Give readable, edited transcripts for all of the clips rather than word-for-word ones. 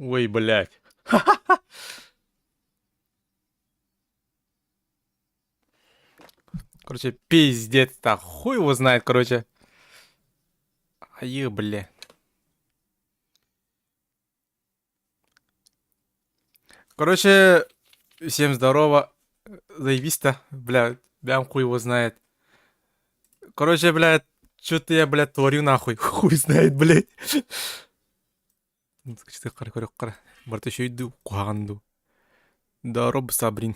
Ой, блядь. Короче, пиздец, так хуй его знает, короче. Айыы, бля. Короче, всем здорово. Заебись-то, бля, прям хуй его знает. Короче, блядь, что-то я, блядь, творю нахуй. Хуй знает, блядь. Барыта үчүгэй дуу, куһаҕан дуу. Здорово, Сабрин.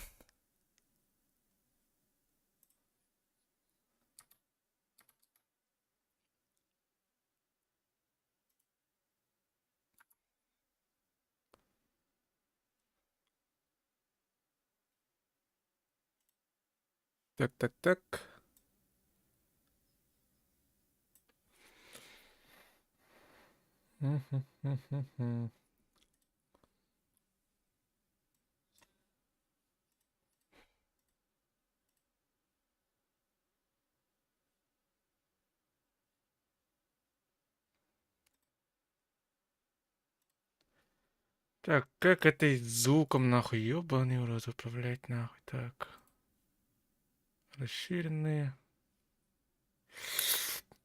Так, так, так. Так, как это звуком нахуй, ёбаный в рот управлять нахуй, так. Расширенные.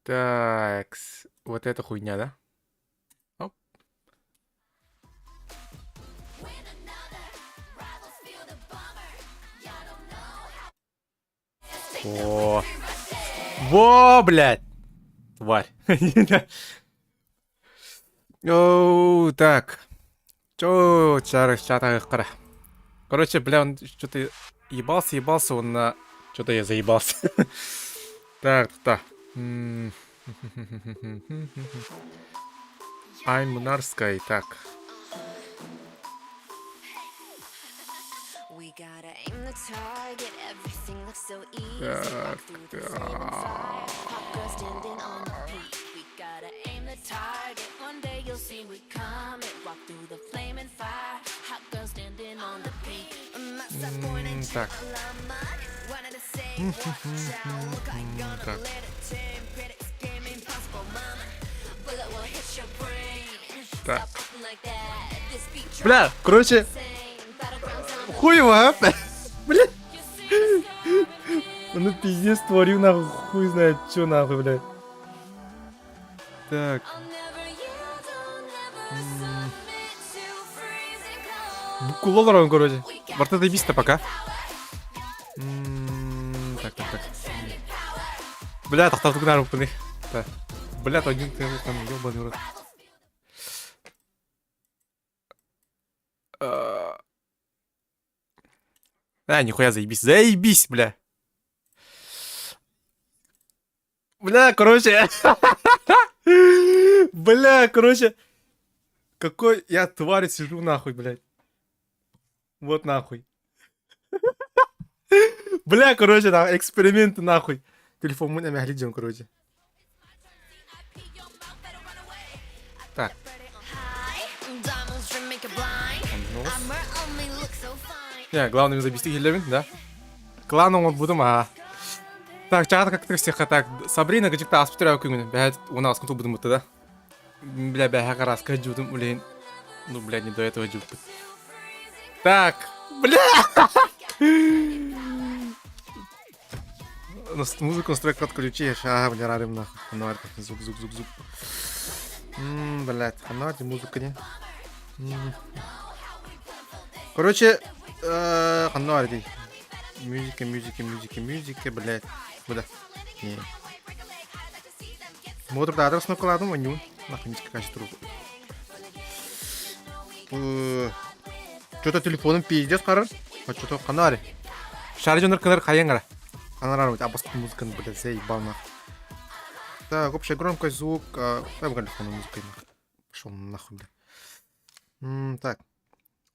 Так, вот эта хуйня, да? Оп. О. Во, блядь! Тварь. Оу, так. Чё, чары, чатагы Короче, бля, он что-то ебался, ебался, он на... Что-то я заебался. Так, так. Аймунарская, так. Так, так. Так. Так. Бля, короче, хуево, а? Бля. Ну пиздец творю нахуй, хуй знает что нахуй, блядь. Так. Буккулалар короче. Барта заебись-то пока. Так, так, так. Бля, тохтоотук наар Да. Бля, один ты там ебаный рот. А, нихуя заебись. Заебись, бля. Бля, короче. Бля, короче. Какой я тварь сижу нахуй, блядь. Вот нахуй. Бля, короче, на, эксперименты нахуй. Телефон мы на короче. Так. Не, главное забести Хелевин, да? Кланом вот будем, а. Так, чаата как всех так. Сабрина гыжыкта аспыт түрәбі күнгүнү. Бәһәт уна аскын тубудум бутта да. Бля, бәһә караска жудум, блин. Ну, бля, не до этого жуппут. Так, бля! Музыку настройку отключи, ага, бля, рарым нахуй. Ну, звук, звук, звук, звук. Ммм, блядь, ханна музыка не. Короче, ханна арди. Музыка, музыка, музыка, музыка, блядь. Буда. Не. Мотор да адрес накладым, воню. Нахуй низко качество. Что-то телефоном пиздец карар. А что-то ханари. Шаржонор кынар хайын Ханарар абаскы музыканы, блядь, заебал нахуй. Так, общая громкость, звук. Дай телефонной музыкой нахуй. Пошел нахуй, блядь. Так.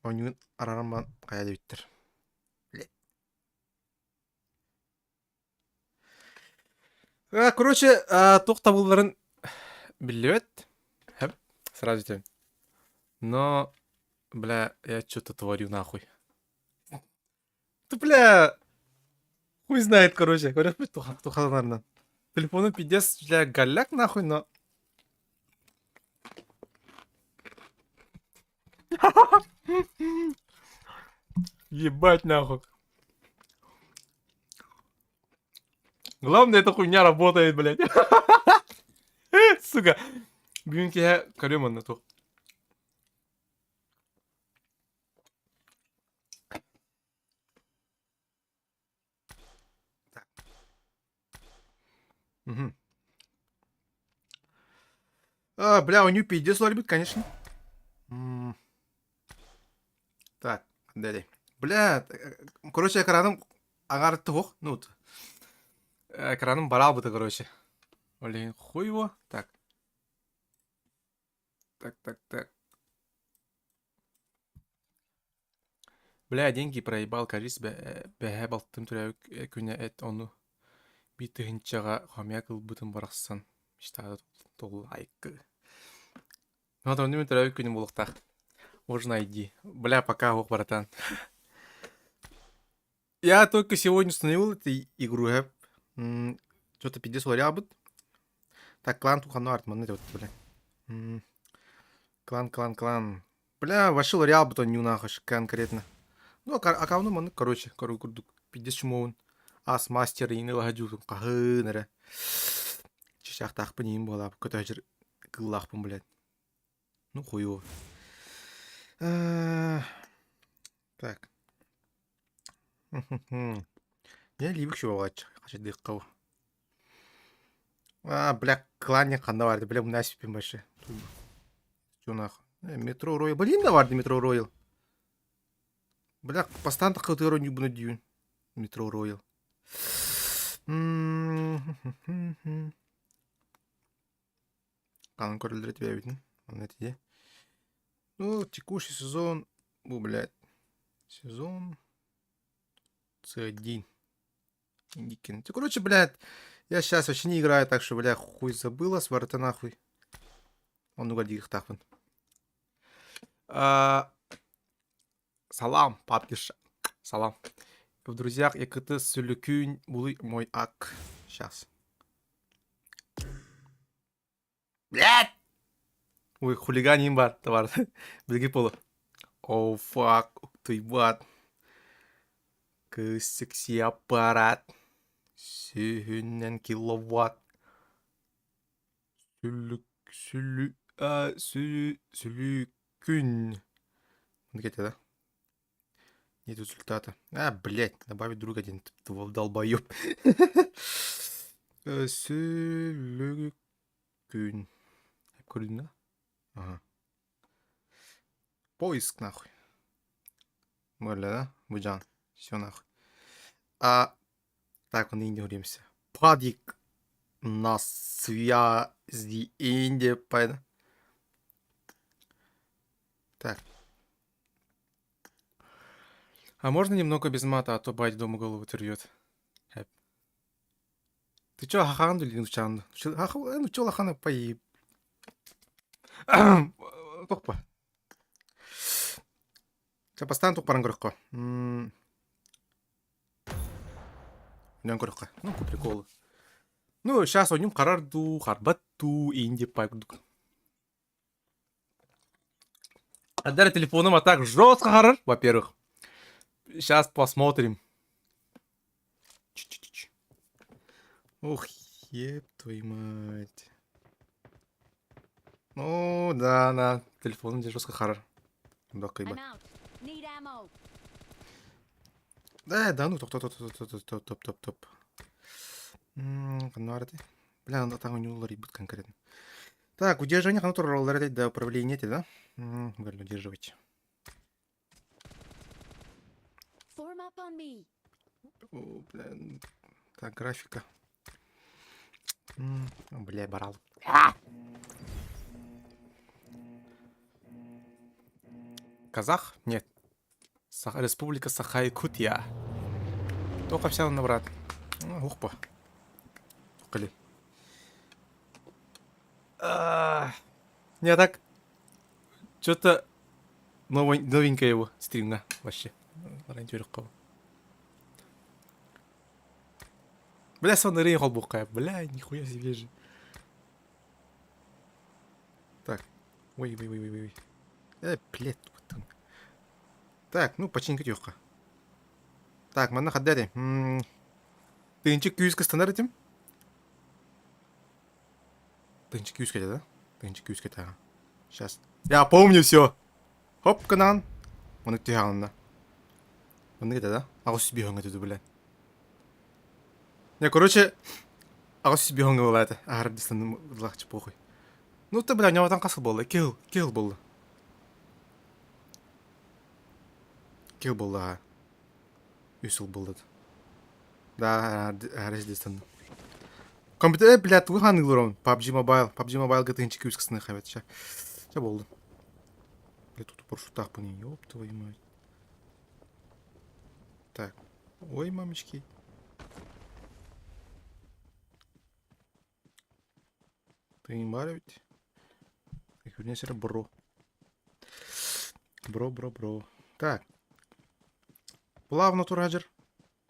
Ойнуун арараман хайа дебиттер. Короче, туох табылларын биллибэт. Сразу тебе. Но, бля, я что-то творю нахуй. Ты, бля, хуй знает, короче. Говорят, тухаларынан. Телефону пиздец, бля, голяк нахуй, но... Ебать нахуй. Главное, эта хуйня работает, блядь. Сука. Бүгүн киһи көрүм онно туох. Так. Мгм. А, бля, у нее пиздец лорбит, конечно. М. Так, далее. Бля, короче, экраным аҥаар туох, ну, вот, экраным бараалбыта, короче. Блин, хуй его. Так. Так, так, так. Бля, деньги проебал, кажись, бэһэ балтым төрөөбүт күнэ эт ону биир тыһыынчаҕа хомяк ылбытым барахсан мечтата толлайкы. Ну, онно мин төрөөбүт күнүм буолуохтаах. Можно ID. Бля, пока ох, братан. Я только сегодня установил эту игру, Что-то пиздец уларябыт. Так, клан туханну артманы вот, бля. Клан, клан, клан. Бля, вообще лореал бутон не нахуй конкретно. Ну, аккаунту маннык, короче, курдук. Пиздец чумоун. Ас мастер иҥи лаһа хаһын эрэ. Чычаахтаахпын иин буолаап көтөөчөр кыыллаахпын, блядь. Ну, хуёво. Так. Я либик чугач хачадыыкка А, бля, клан ханна барды, бля, мына сиппин вообще. Чунах. Метро Роял. Блин, да барды Метро Роял. Бля, постоянно кытыыр ойнуйбуна дүүн. Метро Роял. Хаан көрүллэр этибэбитин. Онно этиэ. Ну, текущий сезон, бу, блядь, сезон C1. Индикин. Короче, блядь, я сейчас вообще не играю, так что, бля, хуй забыла, сварта нахуй. Оннуга диэхтаахпын. А, салам, папкиша. Салам. В друзьях ЯКТ сүлүкүүн булуй мой ак. Сейчас. Блядь! Ой, хулиганим бар, товар. Билги полу. О, fuck, уктуйбат. Кыыс секси аппарат. Сүүһүнэн киловатт. Сүлүк, сүлү, а, сүлү, сүлүкүн. Где да? Нет результата. А, блядь, добавить друг один, долбоёб. Сүлүкүн. Көрдүн да? Ага. Поиск нахуй. Бля, да? Буджан. Все нахуй. А, так, он инде уремся. Падик на связи инде пайда. Так. А можно немного без мата, а то бать дома голову оторвет. Ты чё, хахаан или нучан? Ну чё лахана поеб. Тохпа. Чэ, бастаан тух баран көрөххө. Үнэн көрөххө. Ну, по приколу. Ну, сейчас онньум харар дуу, харбат дуу, инди пай курдук. Отдали телефоном, а так жестко харар, во-первых. Сейчас посмотрим. Ч-ч-ч. Ух, еб твою мать. Ну, да, да, телефоном где жестко харар. I'm out. Need ammo. Да, да, ну, топ, топ, топ, топ, топ, топ, топ, топ, топ. Ханна барытай? Бля, таҥ уларыйбыт конкретно. Так, удерживание ханна тураллар да, управление да? Говорю, удерживать. Form up on me. О, бля. Так, графика. Бля, барал. Казах? Нет. Республика Саха-Якутия. Только все на брат. Ух, по. Кали. Не так. Что-то новенькое его стримна вообще. Бля, сон холбукая. Бля, нихуя себе же. Так. Ой, ой, ой, ой, ой. Блядь, what the Так, ну починка түһүөххэ. Так, манна хадда этэй? Тыынчы күүс кыстанар этим. Тыынчы күүс кэтэ да? Тыынчы күүс кэтэ. Сейчас. Я помню все. Хоп гынан. Оны түһэҕинна. Оннук этэ да? Аҕыс сүүс биэһүҥҥэ түдү бля. Не, короче, аҕыс сүүс биэһүҥҥэ буолла этэ. Аһар дистаным лахчы похуй. Ну, ты, бля, ньоҕотон хас буолла? Кил, кил буолла. Кил буолла. Үс сыл буолла. Да, аһар дистаным. Компьютер, бля, тугу ханыылар PUBG Mobile, PUBG Mobile тыһыынча күүс кысны хэбэт. Чэ, чэ буоллун. Бля, тут парашютаахпын, ёб твою мать. Так. Ой, мамочки. Тыын баар эбит. Күнэ сирэ бро. Бро, бро, бро. Так. Плавно туражыр.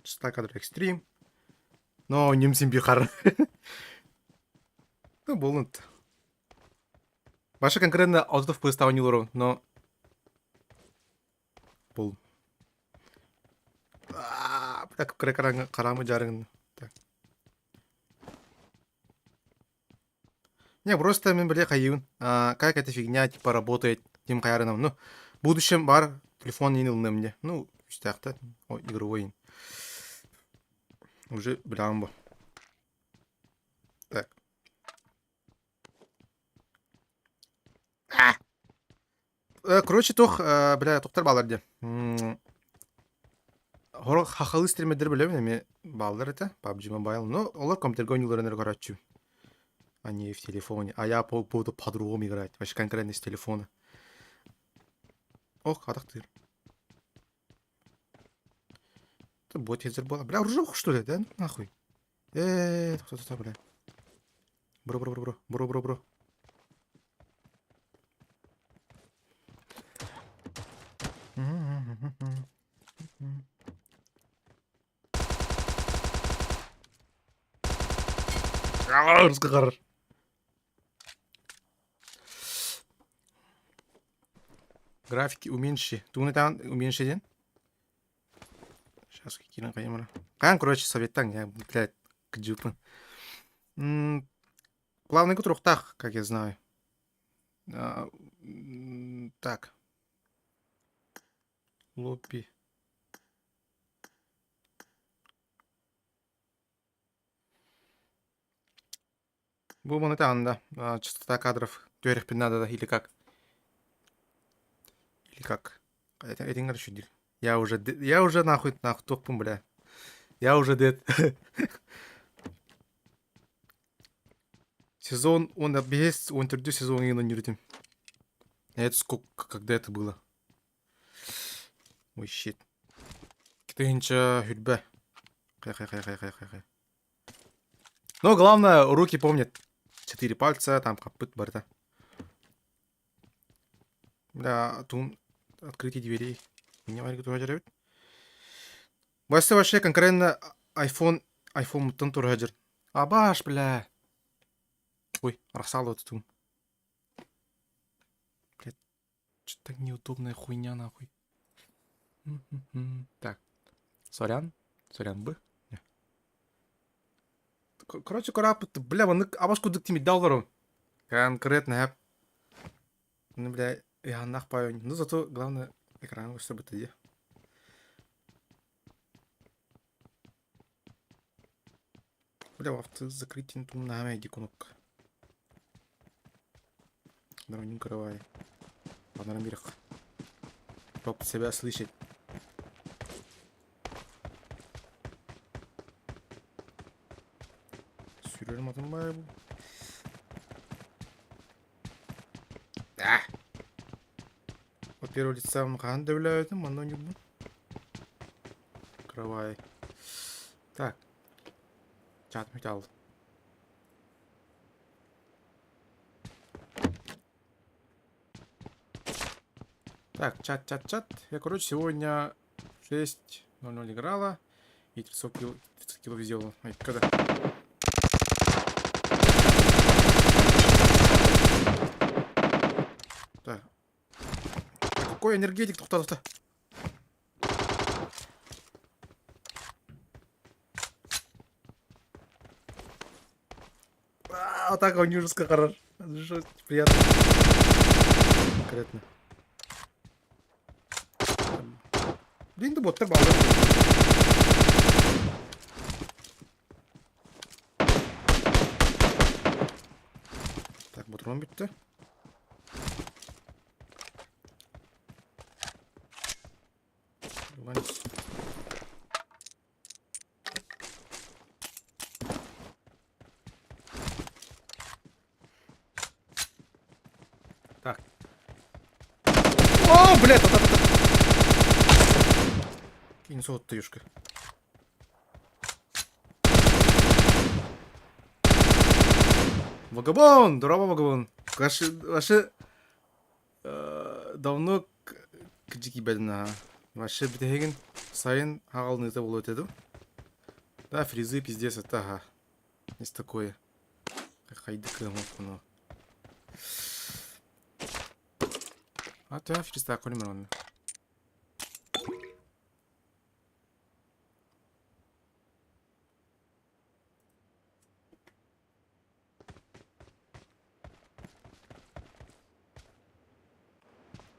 Частота кадр экстрим. Но немсин бихар. Ну, болнут. Ваша конкретно отзыв по не лору, но Бул. Так, карамы жарыгын. Так. Не, просто мен бile хайыбын. Как эта фигня типа работает тем хайарыным. Ну, в будущем бар телефон не ылыным мне. Ну, үстәхтә, игровой. Уже билам бу. Так. Короче, туох, бля, тухтар баалар диэн. Хоро хахалы стримердер билэбин эмиэ бааллар этэ, PUBG Mobile. Но олор компьютерга ойууларын эрэ көрөөччүбүн. А не в телефоне. А я буду по-другому играть. Вообще конкретно с телефона. Ох, атахтыыр. Это бот езер буола. Бля, оружие что ли, да? Нахуй. Э, кто-то, бля. Бро, бро, бро, бро, бро, бро, бро. Разговор. Графики уменьши. Тугун этаҕын уменьши диэн? Сейчас киирэн хайым эрэ. Хаан, короче, советтан, я, блядь, кдьыппын. Главный туруктаах, как я знаю. Так. Лобби. Бу маны таҕында частота кадров түөрэхпин надо да или как? Или как? Этиҥ короче Я уже я уже нахуй нахуй туохпун бля. Я уже дед. Сезон он весь он төрдүс сезон ойнуурдум. Это сколько, когда это было? Ой, shit. Тыһыынча хүрбэ. Хай хай хай хай хай хай. Но главное, руки помнят. Четыре пальца, там копыт барда. Бля, тун открытие дверей. Меня эбит. Вася вообще конкретно iPhone iPhone муттан турар. Абаш, бля. Ой, арахсаал тутум. Блядь, что-то неудобная хуйня нахуй. Так. Сорян. Сорян бы. Короче, корапыт, бля, маннык абас курдук тимирдэ олорон. Конкретно эп. Ну, бля, ыйааннаах паайын. Ну, зато главное экран көстөрбүтэ дии. Бля, автозакрытие тумнаамай ди кнопка. Дронин каравай. Панорам вверх. Чтоб себя слышать. Сүүрэрим атын баайы бу. А! От первого лица хаһан да үлэлээбитим, манна ойнуурбун. Кровай. Так. Чат металл. Так, чат, чат, чат. Я, короче, сегодня 6.00 играла и 30 кило, 30 кило сделала. Ай, когда? Так. Какой энергетик? Тоқта, тоқта. А так ойнуурска харар. Приятно. Конкретно. Блин, да боттар баалар. Так, ботурон бүттэ. Так. О, блядь, та та та. Кинь сот юшка. Вагабон! Дороба, вагабон. Ваши, ваши давно кдьик киирбэтин аһа. Вообще бүтэһигин сайын хаҕалыныыта буолуо этэ дуу? Да, фризы пиздец это аха. Есть такое. Хайды кыамаппын А төһө фризтаах көрүмэр онно.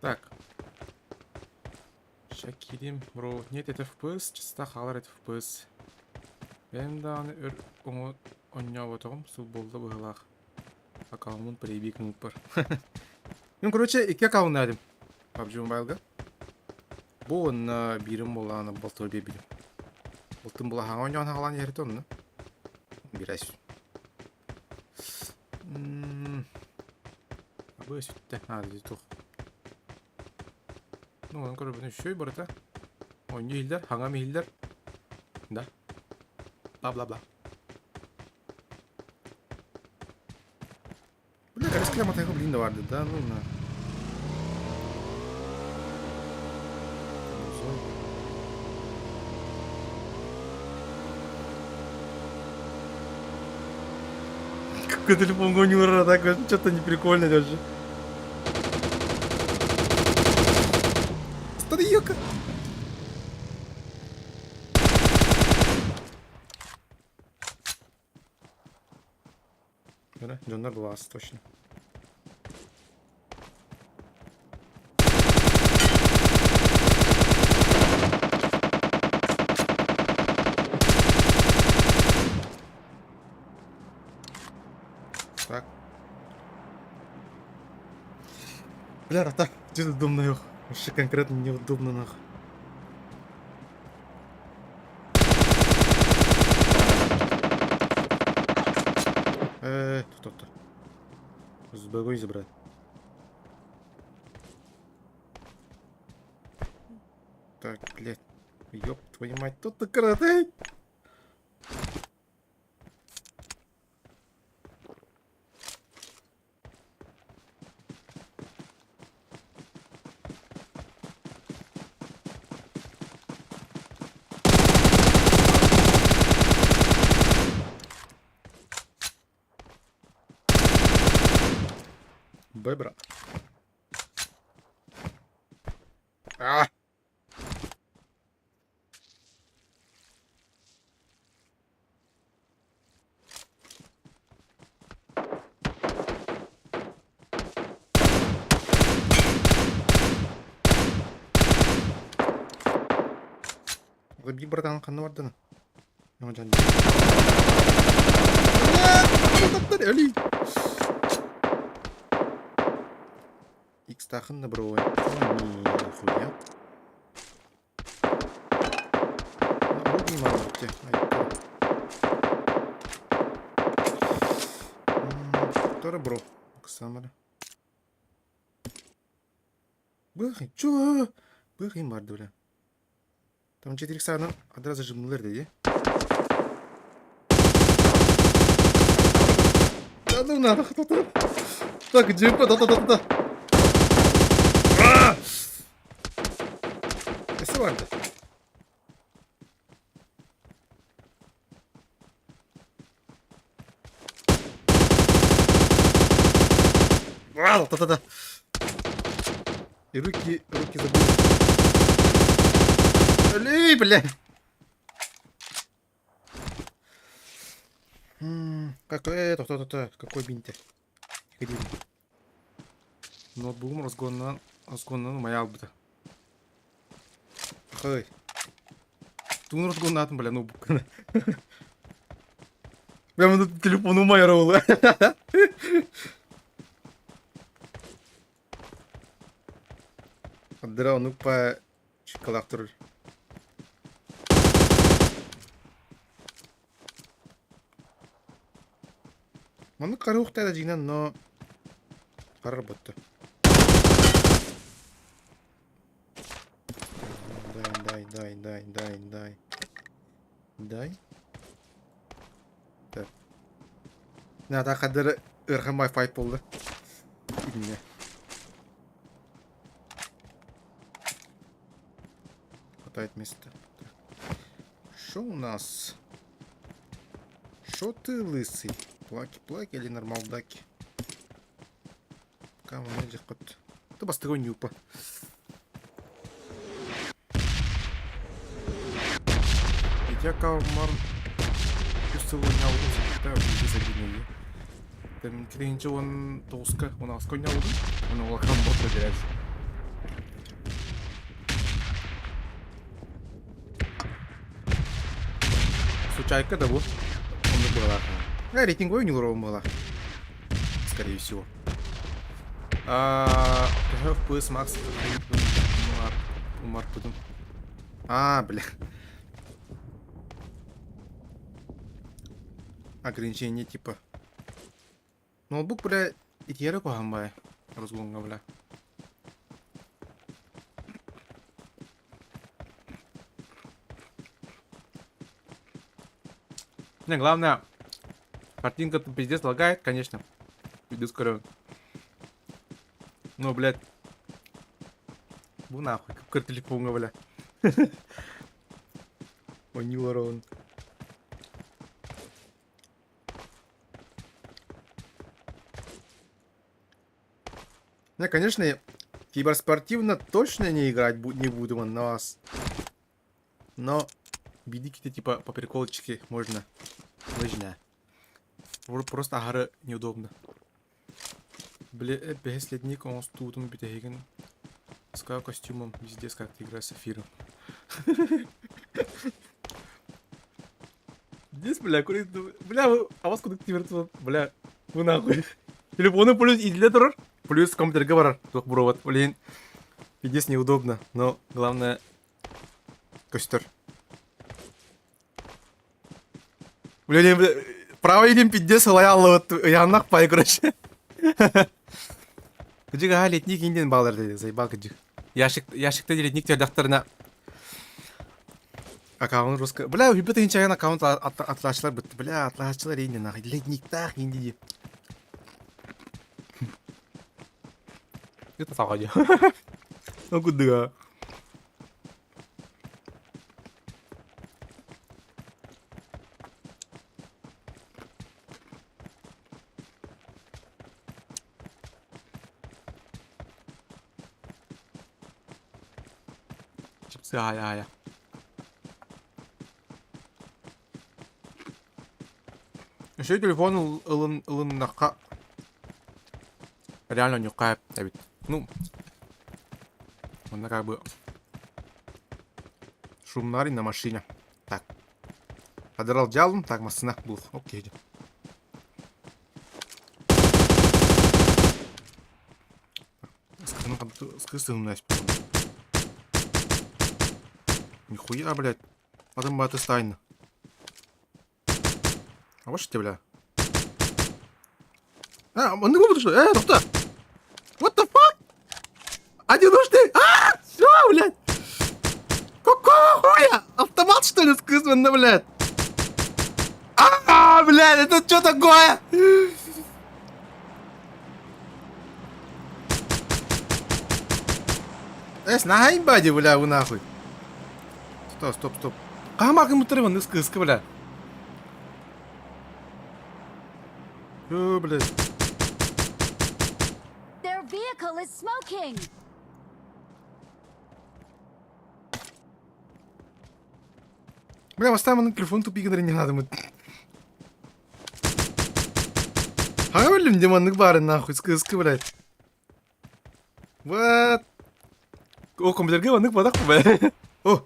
Так. Шакирим, бро, нет, это FPS, чисто хаалар это FPS. Бэйэм даҕаны өр оҥньооботоҕум сыл буолла быһыылаах. Аккаунмун перебии гыммыппар. Ну, короче, икки аккауннаах этим. PUBG Mobile-га. Бу уонна биирим буоллаҕына балтыбар биэрбитим. Балтым булаһаҥа оонньоон хаалан иһэртэ онно. Бирэс. Абы сүттэ. А, туох. Ну, онон көрөбүн үчүгэй барыта. Оонньуу иһиллэр, хаҥам иһиллэр. Да. Бла-бла-бла. Бля, короче, матайга блин да барды, да, ну на. Какой телефон гонюра, так что-то не прикольно даже. Старьёка. Эрэ, дьоннор былаас точно. Так. Бля, так, где удобно их? Вообще конкретно неудобно нахуй. Э, тут тут. Сбегой забрать. Так, блядь. Ёб твою мать, тут ты карате! Б, брат. А! Биир братан ханна бардын? Өлүй! Икстахын да бро. Нихуя. Тора бро. Оксамара. Быхын, чё? Быхын барды, бля. Там 4 саанан адра зажимнулар дии. Да ну нахуй, Так, где? Да-да-да-да. Эссе барды. Да-да-да. И руки, руки забыл. Эй, бля. Какой, тохто, тохто, какой бинтер? Ноутбугум разгоннан, разгоннан умайа албыта. Хой. Тугун разгоннаатым, бля, ноутбукканы. Бля, муну телефон умайар ол. Андыра онук па чыккалаах турар. Маннык карыахтаа да дьиҥинэн, но харар ботта. Дай, дай, дай, дай, дай, дай. Дай. Так. Ната хадыр ыархан Wi-Fi буолла. Итиннэ. Хватает места. Что у нас? Шо ты лысый? Плаки-плаки или нормалдаки? Пока мы не хоть. Ты бастыгой нюпа. Ити аккаунмар үс сыл ойнаабытым сыппыта пиздец обидно дии. Киринчи уон тоҕуска, он аҕыска ойнаабытым. Уонна улахан бот бэдэрээс. Случайка да бу. Оннук быһалаах. Э, рейтинговый ойнуулар быһалаах. Скорее всего. А, төһө FPS Max умарпытым. А, бля. Ограничение типа. Ноутбук, бля, итиэрэ куһаҕан баайа. Разгонга, бля. Не, главное, картинка тут пиздец лагает, конечно. Пиздец скоро. Ну, блядь. Бу нахуй, как телефоҥҥа, бля. Онньуулар Не, конечно, киберспортивно точно не играть не буду на вас. Но бидиките типа по приколчике можно. Можно. Просто аһары неудобно. Бля, бэһис ледник оҥостуутун бүтэһигин ска костюмом везде как ты играешь сафиром. Здесь, бля, куда бля, а вас куда ты бля, вы нахуй. Телефону плюс идле турар, плюс компьютерга барар. Туох буроват. Блин, пиздец неудобно, но главное көстөр. Блин, бля, право илин пиздец ылайаллыбыт ыйааннах пай, короче. Кыдьык аха летник инден баалар dedi, заебал кыдьык. Ящик, ящикта летник тердахтарына аккаунт руска. Бля, үбүт тыһынчаgan аккаунт атлаачылар бытты. Бля, атлаачылар инден ах, летниктаах инди ди. Это саҕа дии. Ну кудыга. Чипсы аайа-аайа. Еще телефон ылын ылыннахха реально ньукка эбит. Ну, онно как бы шумнарый на машине. Так. Подрал дьялым, так массына бух. Окей. Нихуя, блядь. Атын баты стайна. А вот что бля. А, он не буду что? Э, тоқта. What the fuck? Одиночный. А, все, блядь. Какого хуя? Автомат, что ли, скызман, блядь? А, блядь, это что такое? Эс, наһаа бади, бля, вы нахуй. Стоп, стоп, стоп. Хаамаакын бутырыбын, ыскы, ыскы, бля. Өө, блядь. Their vehicle is smoking. Бля, бастаан маннык телефон тупигын не надо. Хаҥа биллим дии маннык баарын нахуй скыскы блядь. What? О, компьютерга маннык бадах бе. О!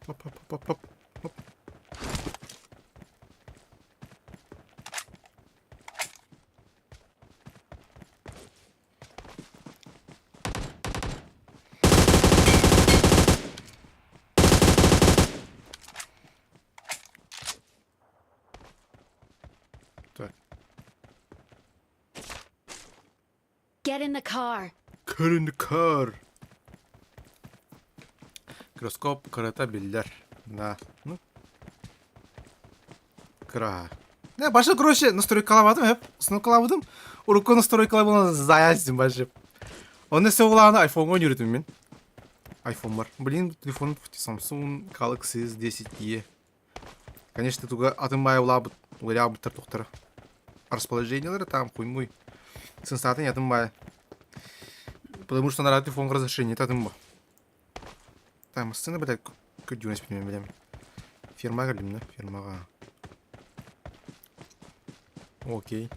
Хоп, хоп, хоп, хоп, хоп. Так. Get in the car. Get in the car. Микроскоп кырата биллэр. Да. Ну. Кыра. Не, башы, короче, настройкалаабатым, эп. Установкалаабытым. Урукку настройкалаабын заяздым башы. Оны все улааны айфонга ойнур мин. Айфон бар. Блин, телефон Samsung Galaxy S10e. Конечно, туга атын баай улаабыт, улаабыттар тухтара. Расположениелары там хуймуй. Сенсатын атын баай. Потому что на телефон разрешение атын ба. Там сцена, блядь, күрдүнэс билмем билем. Фирмаға билим да, фирмаға. Окей.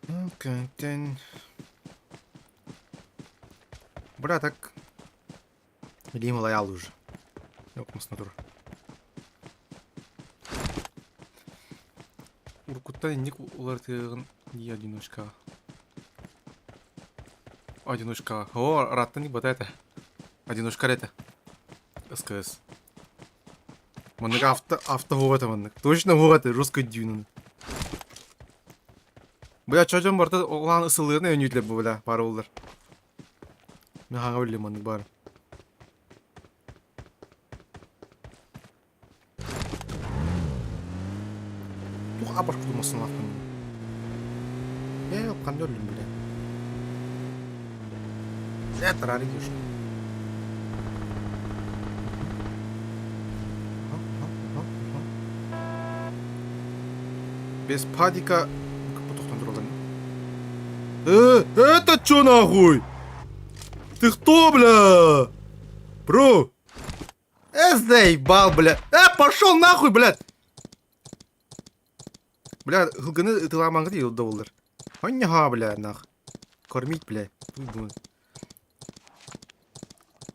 Окей, Бля, так Илиим ылайаал уже. Окмусно тур. Уруккуттан инник уларытыаҕын дии одиночкаҕа. Одиночкаҕа. О, раттан бата этэ. Одиночка эрэ этэ. СКС. Маннык авто авто хуга этэ маннык. Точно хуга этэ, русский дюнаны. Бля, чо дьон барыта улахан ысылыырын өйнүүллэр бу бля, пара улар. Мин хаҥа биллим маннык баар. Туох абар кудумасынаахпын Ээ, ханна өллүм бile. Э, тарары идешь. Без падика тохтон туралар. Э, это чё нахуй? Ты кто, бля? Бро! Э, заебал, бля. Э, пошел нахуй, блядь! Бля, һылгыны ытыламаҥҥыт да буоллар. Хонньоһоо, бля, нах. Кормить, бля.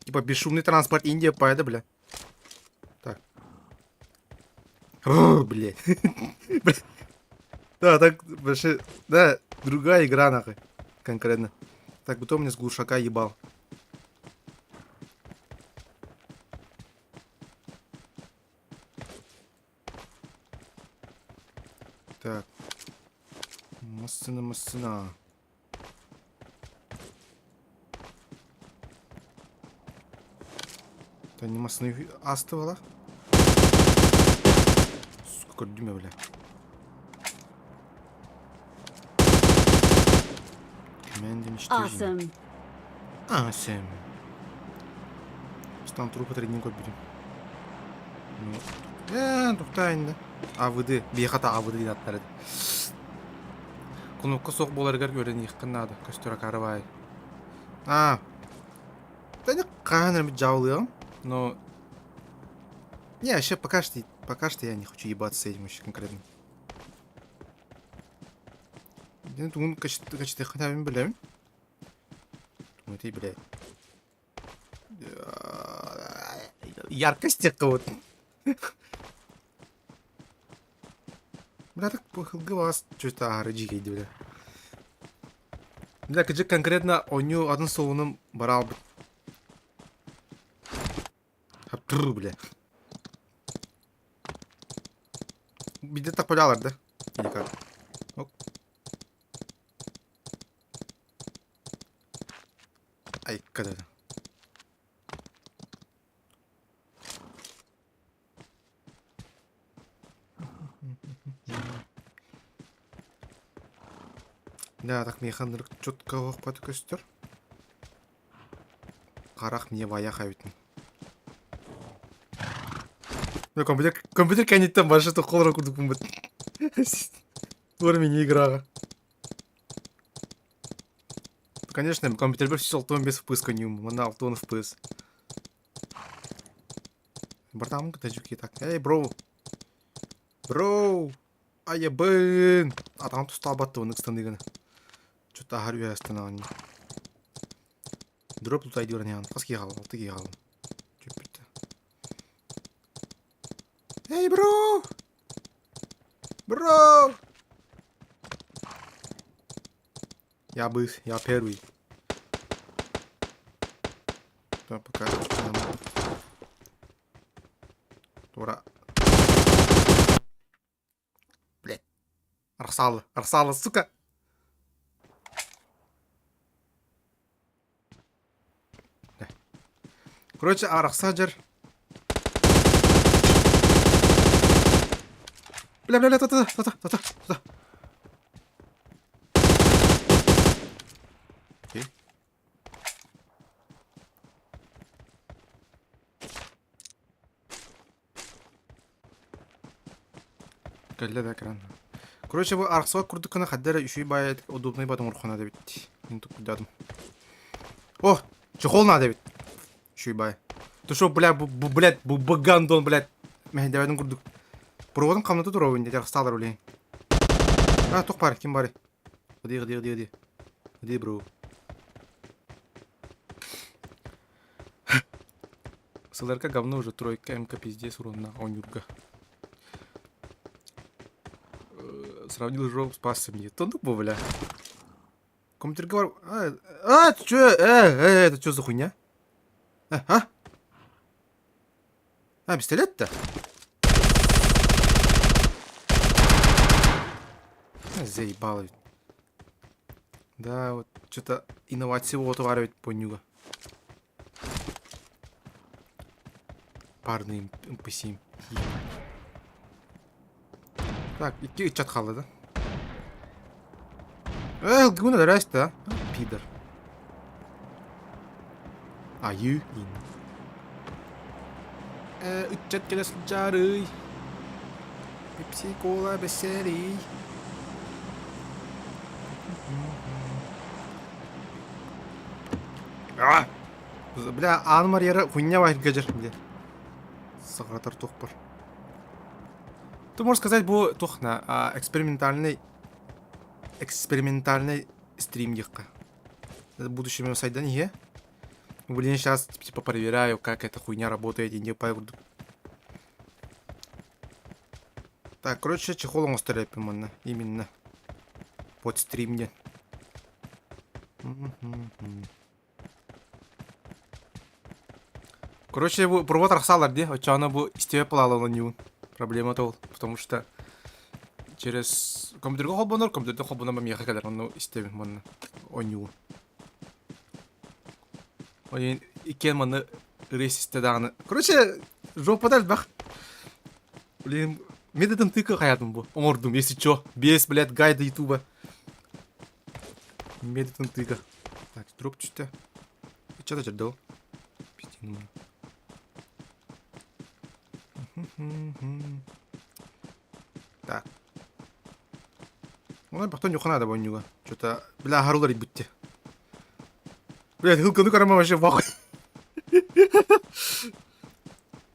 Типа бесшумный транспорт Индия поеда, бля. Так. О, блядь. Да, так вообще, да, другая игра, нахуй. Конкретно. Так, кто мне с глушака ебал? Так. Массына, массына. Та не массыны астывала. Сука, көрдүм бля. Command Awesome. Awesome. Стан трупа тренинг көрбүтүм. Э, туктаайын да. АВД, биэхата АВД диэн аттар этэ. Кунукка суох буоларыгар үөрэниэххин наада, көстөр акаарыбаай. А, да не хаһан эрэ дьаалыаҕым, но не, вообще пока что я не хочу ебаться с этим вообще конкретно. Дин тугун качтыххын билэбин. Ты, блядь. Яркость вот. Бля, так похылгы что-то аһары дьиикэйди, бля. Бля, кыдьык конкретно онньуу атын суолунан бараалбыт. Хаптыр, бля. Биирдэ таппалаалар да? Или как? Ок. Айка да. Да, так миэхэ ынырык четко оһохпот көстөр. Харах мне ваях эбитин. Ну, компьютер, компьютер кэнниттэн барыша тоххолоро курдукпун бут. Туор мини-играҕа. Конечно, компьютербэр 165 FPS коньюм, манна 60 FPS. Братан, кытажуки так. Эй, бро. Бро! Айабын! Атаҕым тустаабат да оннук станыгына. Чё-то аһар үөһэ ыстанаҕын. Дроп лутай диэн иһэҕин. Хас киһи хаалла? Алта киһи хаалла. Чөппүттэ. Эй, бро! Бро! Я быс, я первый. Так, пока. Тура. Блядь. Арсалы, Арсалы, сука! Короче, арахса дьэр. Бля, бля, бля, та, та, та, та, та, та. Окей. Кэллэ да экран. Короче, бу арахсыбат курдук гына хадда эрэ үчүгэй баайа удобнай баатын оҥороххо наада эбит. Мин туккуйдаатым. О, чехол наада эбит. Үчүгэй баай. Ты шо, бля, бу, бу, блядь, бу, бу гандон, блядь. Мэһэйдээбэтин курдук. Проводын хамната туруобун дии, арахстаалар үлэһин. А, туох баар, ким баарый? Где, где, где, где? Где, бро? Сыларга говно уже тройка МК пиздец уронна онюрга. Сравнил жопу с пассом мне. То ну бля. Компьютер говор... А, а, ты чё? Это что за хуйня? А, а? А, пистолет-то? Заебало ведь. Да, вот что-то инновация отугар эбит понюга. Парный МП7. Так, икки ыччат хаалла да? Э, ылгыбын өлөрөөс да? Пидор. Айыы ин. Э, ыччат кэлэ сылдьаарый. Пепси кола бэсэрий. А! Бля, аан марьяра хуйня вайгажыр, бля. Саҕатар туохпар. Ты можешь сказать, бу туохна экспериментальный экспериментальный стрим диэххэ. В будущем сайдан иһэ. Блин, сейчас типа проверяю, как эта хуйня работает, и не курдук. Так, короче, чехол оҥостор эппин манна, именно. Под стрим диэн. Короче, бу провод арахсалар дии, оччоҕуна бу истибэт буолаалар оонньуубун. Проблема ол, потому что через компьютерга холбонор, компьютерга холбонор миэхэ кэлэр, онно истэбин манна оонньуубун. Ол иһин иккиэн манна ырыа истэ даҕаны. Короче, жопата элбэх. Блин, методом тыка хайатым бу. Оҥордум, если чё. Без, блядь, гайда ютуба. Методом тыка. Так, дроп түстэ. Чё-то жерде ол. Пиздец. Так. Онон потом нюха надо боннюга. Что-то, бля, харулар бүтте. Блядь, хылканы карама вообще в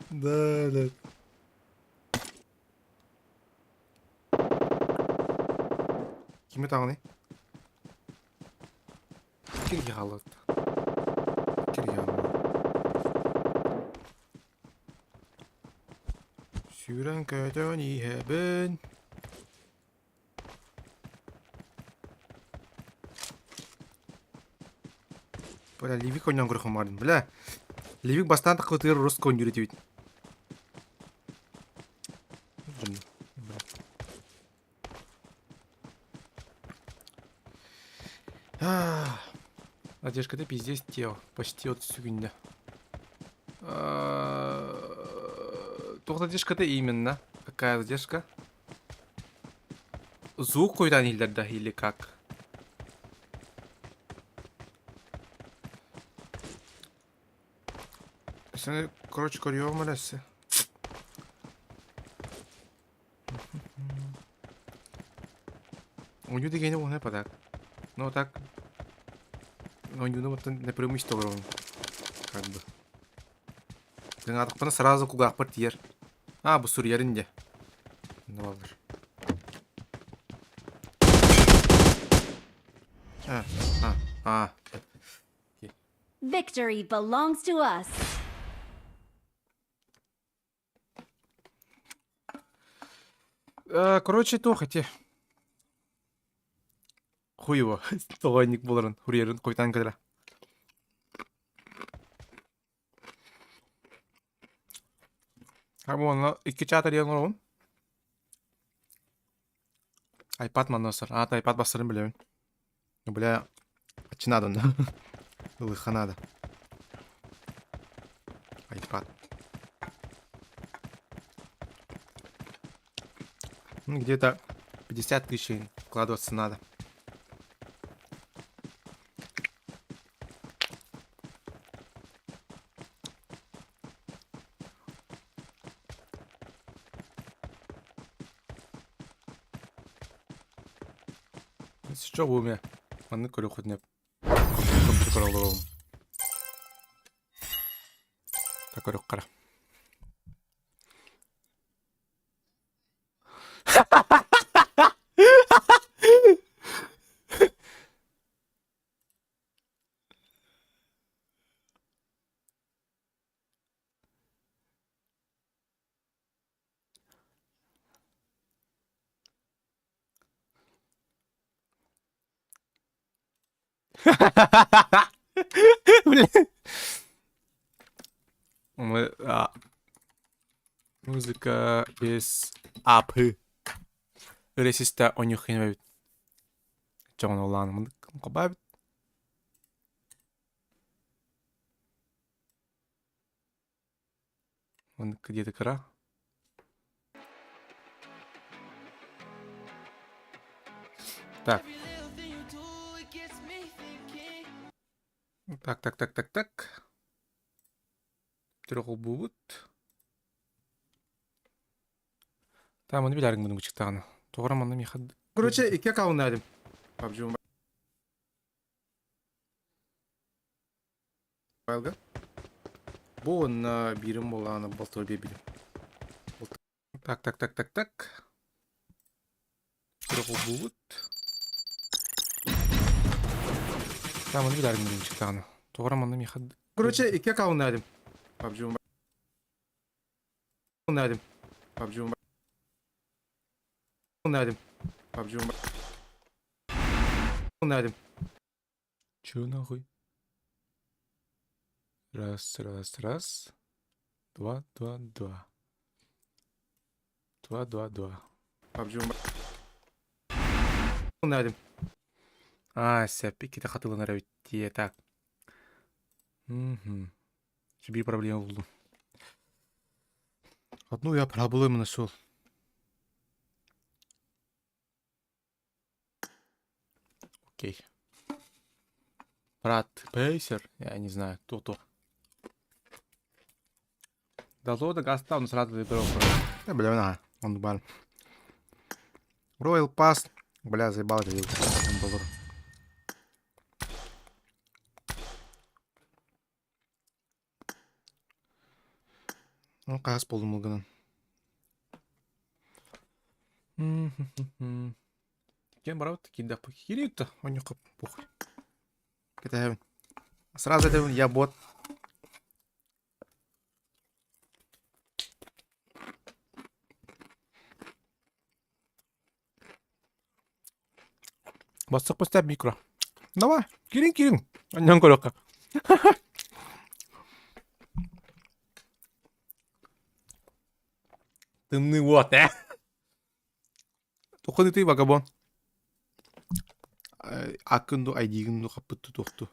Да, да. Кими таҕыный? Кирги хаалыт. Кирги хаалыт. Сүүрэн көтөн иһэбин. Бля, Ливик ойнон көрөхүм бардым. Бля, Ливик бастаан таххытыгар русского ойнуур этибит. Надежка, ты пиздец тел. Почти от сүгүннэ. Туох задержка-то именно? Какая задержка? Звук куйдан иһиллэр или как? Сен, короче, көрүөҕүм эрэ өссө. Оонньуу дэгиэни уонна так. Ну так оонньууну оттон напрямую истэ олоробун. Как бы. Тыҥаатахпына сразу кулгаахпар тиийэр. А, бу суруйарын дьэ. Ханна бааллар? А, а, а. Victory belongs to us. Короче, туох ити. Хуево. Тоҕойник буоларын, хуруйарын хойутаан кэлэрэ. Уонна икки чаат эрийэн олоробун. Айпад манна сыр. Аата айпад бастарын билэбин. Бля, аччы надо Ылыхха надо. Айпад. Ну, где-то 50 тысяч вкладываться надо. Что бу эмэ? Маннык көрүөххүтүнэ компьютер олоруом. Так көрүөххэ Бля. Мы, а, музыка без апы. Ыресиста онюхин эбит. Чоҕун улаан хобаабит. Оннук диэти кыра. Так. Так, так, так, так, так. Түрө холбуубут. Там оны билэрин мунугу чыктаҕына. Тоҕо манна миэхэ Короче, икки аккауннаадым. PUBG Mobile-га. Бу уонна биирим буоллаҕына балтыбар биэрбитим. Так, так, так, так, так. Түрө холбуубут. Там оны билэрин мунугу чыктаҕына. Тоҕо манна миэхэ Короче, икки аккауннаадым. PUBG Mobile. PUBG Mobile. PUBG Mobile. Чё нахуй? Раз, раз, раз. Два, два, два. Два, два, два. PUBG Mobile. Аа, сөп, иккитэ хатыланар эбит дии, так. Мгм. Биир проблема булдум. Одну я проблему нашел. Окей. Брат Пейсер, я не знаю, кто-то. Дало да гастаун сразу выбрал. Да, бля, на, он бал. Royal Pass, бля, заебал это дело. Ну, хас буоллум гынан. Кем барабыт киирдэхпит киириитта онньукка похуй. Кэтэһэбин. Сразу этэбин я бот. Бассах поставь микро. Давай, киирин киирин. Анньан көрүөххэ. Тымныы уот ээ. Тухханыытый вагабон. Аккын ду айдиигин ду хаппытту туохту.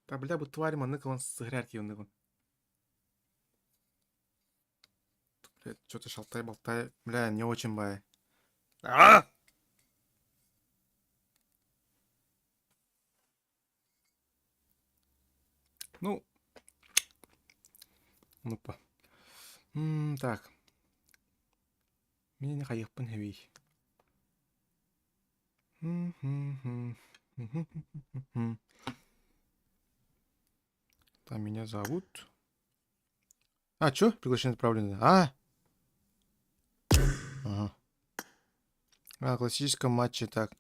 Та бля бу тварь маннык ылан сыһырар киһи Бля, что-то шалтай-болтай. Бля, не очень бай. А! Ну, ну-па. Так. Мин хайыахпын хэбий. Там меня зовут. А, чё? Приглашение отправлено. А! Ага. А, классическом матче так.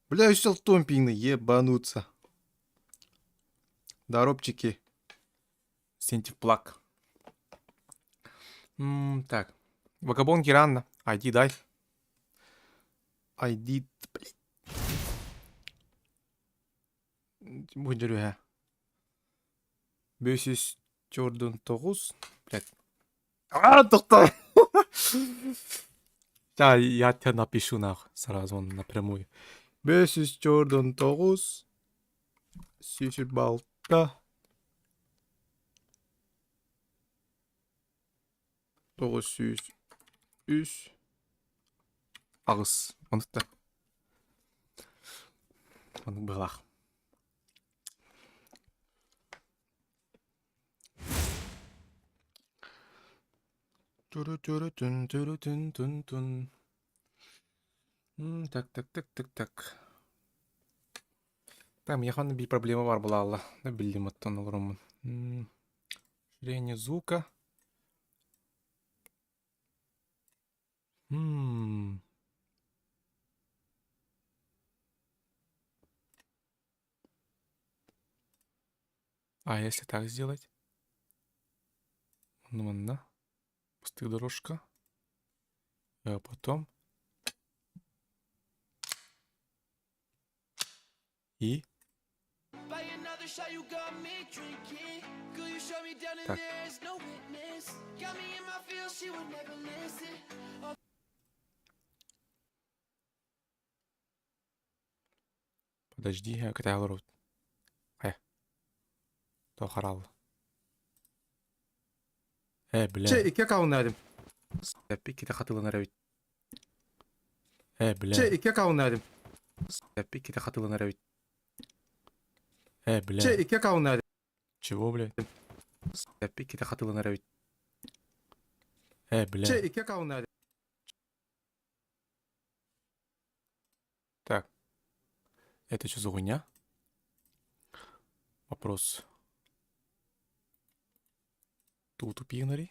Бля, еще томпины, ебануться. Доробчики. Сентивплак. Так. Вагабон Киранна. ID дай. ID, блядь. Бу дөрүһэ. 549. Блядь. А, доктор! Да, я тебя напишу нах сразу напрямую. 549 сүүс балта 903 аҕыс оннук оннук быһалаах. Туру-туру-тун туру-тун-тун-тун. Так так так так так. Там миэхэ биир проблема баар буолаалла. Биллим оттон олороммун. Расширение звука. А если так сделать? Ну, манна. Пустых дорожка. А потом. И. Так. Подожди, кэтэһэ олоробут. Хайа. Тоҕо хараалла. Э, бля. Чэ, икки аккауннаадым. Иккитэ хатыланар эбит. Э, бля. Чэ, икки аккауннаадым. Иккитэ хатыланар эбит. Э, бля. Чэ, икки аккауннаадым. Чего, блядь? Иккитэ хатыланар эбит. Э, бля. Чэ, икки аккауннаадым. Так. Это что за хуйня? Вопрос. Тут упигнари?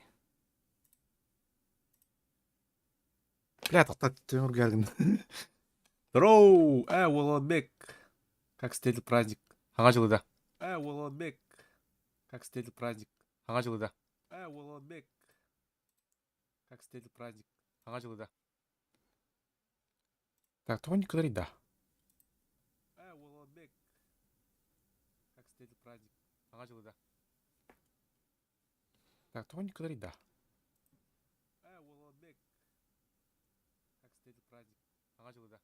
Бля, Тимур geldim. Здорово! Э, Уолабек! Как встретил праздник? Саҥа дьылы да. Э, Уолабек! Как встретил праздник? Саҥа дьылы да. Э, Уолабек! Как встретил праздник? Саҥа дьылы да. Так, тоҕо никуда да. Э, Уолабек! Как встретил праздник? Саҥа дьылы да. Так, тоҕо никуда да. Э, Уолабек! Как встретил праздник? Саҥа дьылы да.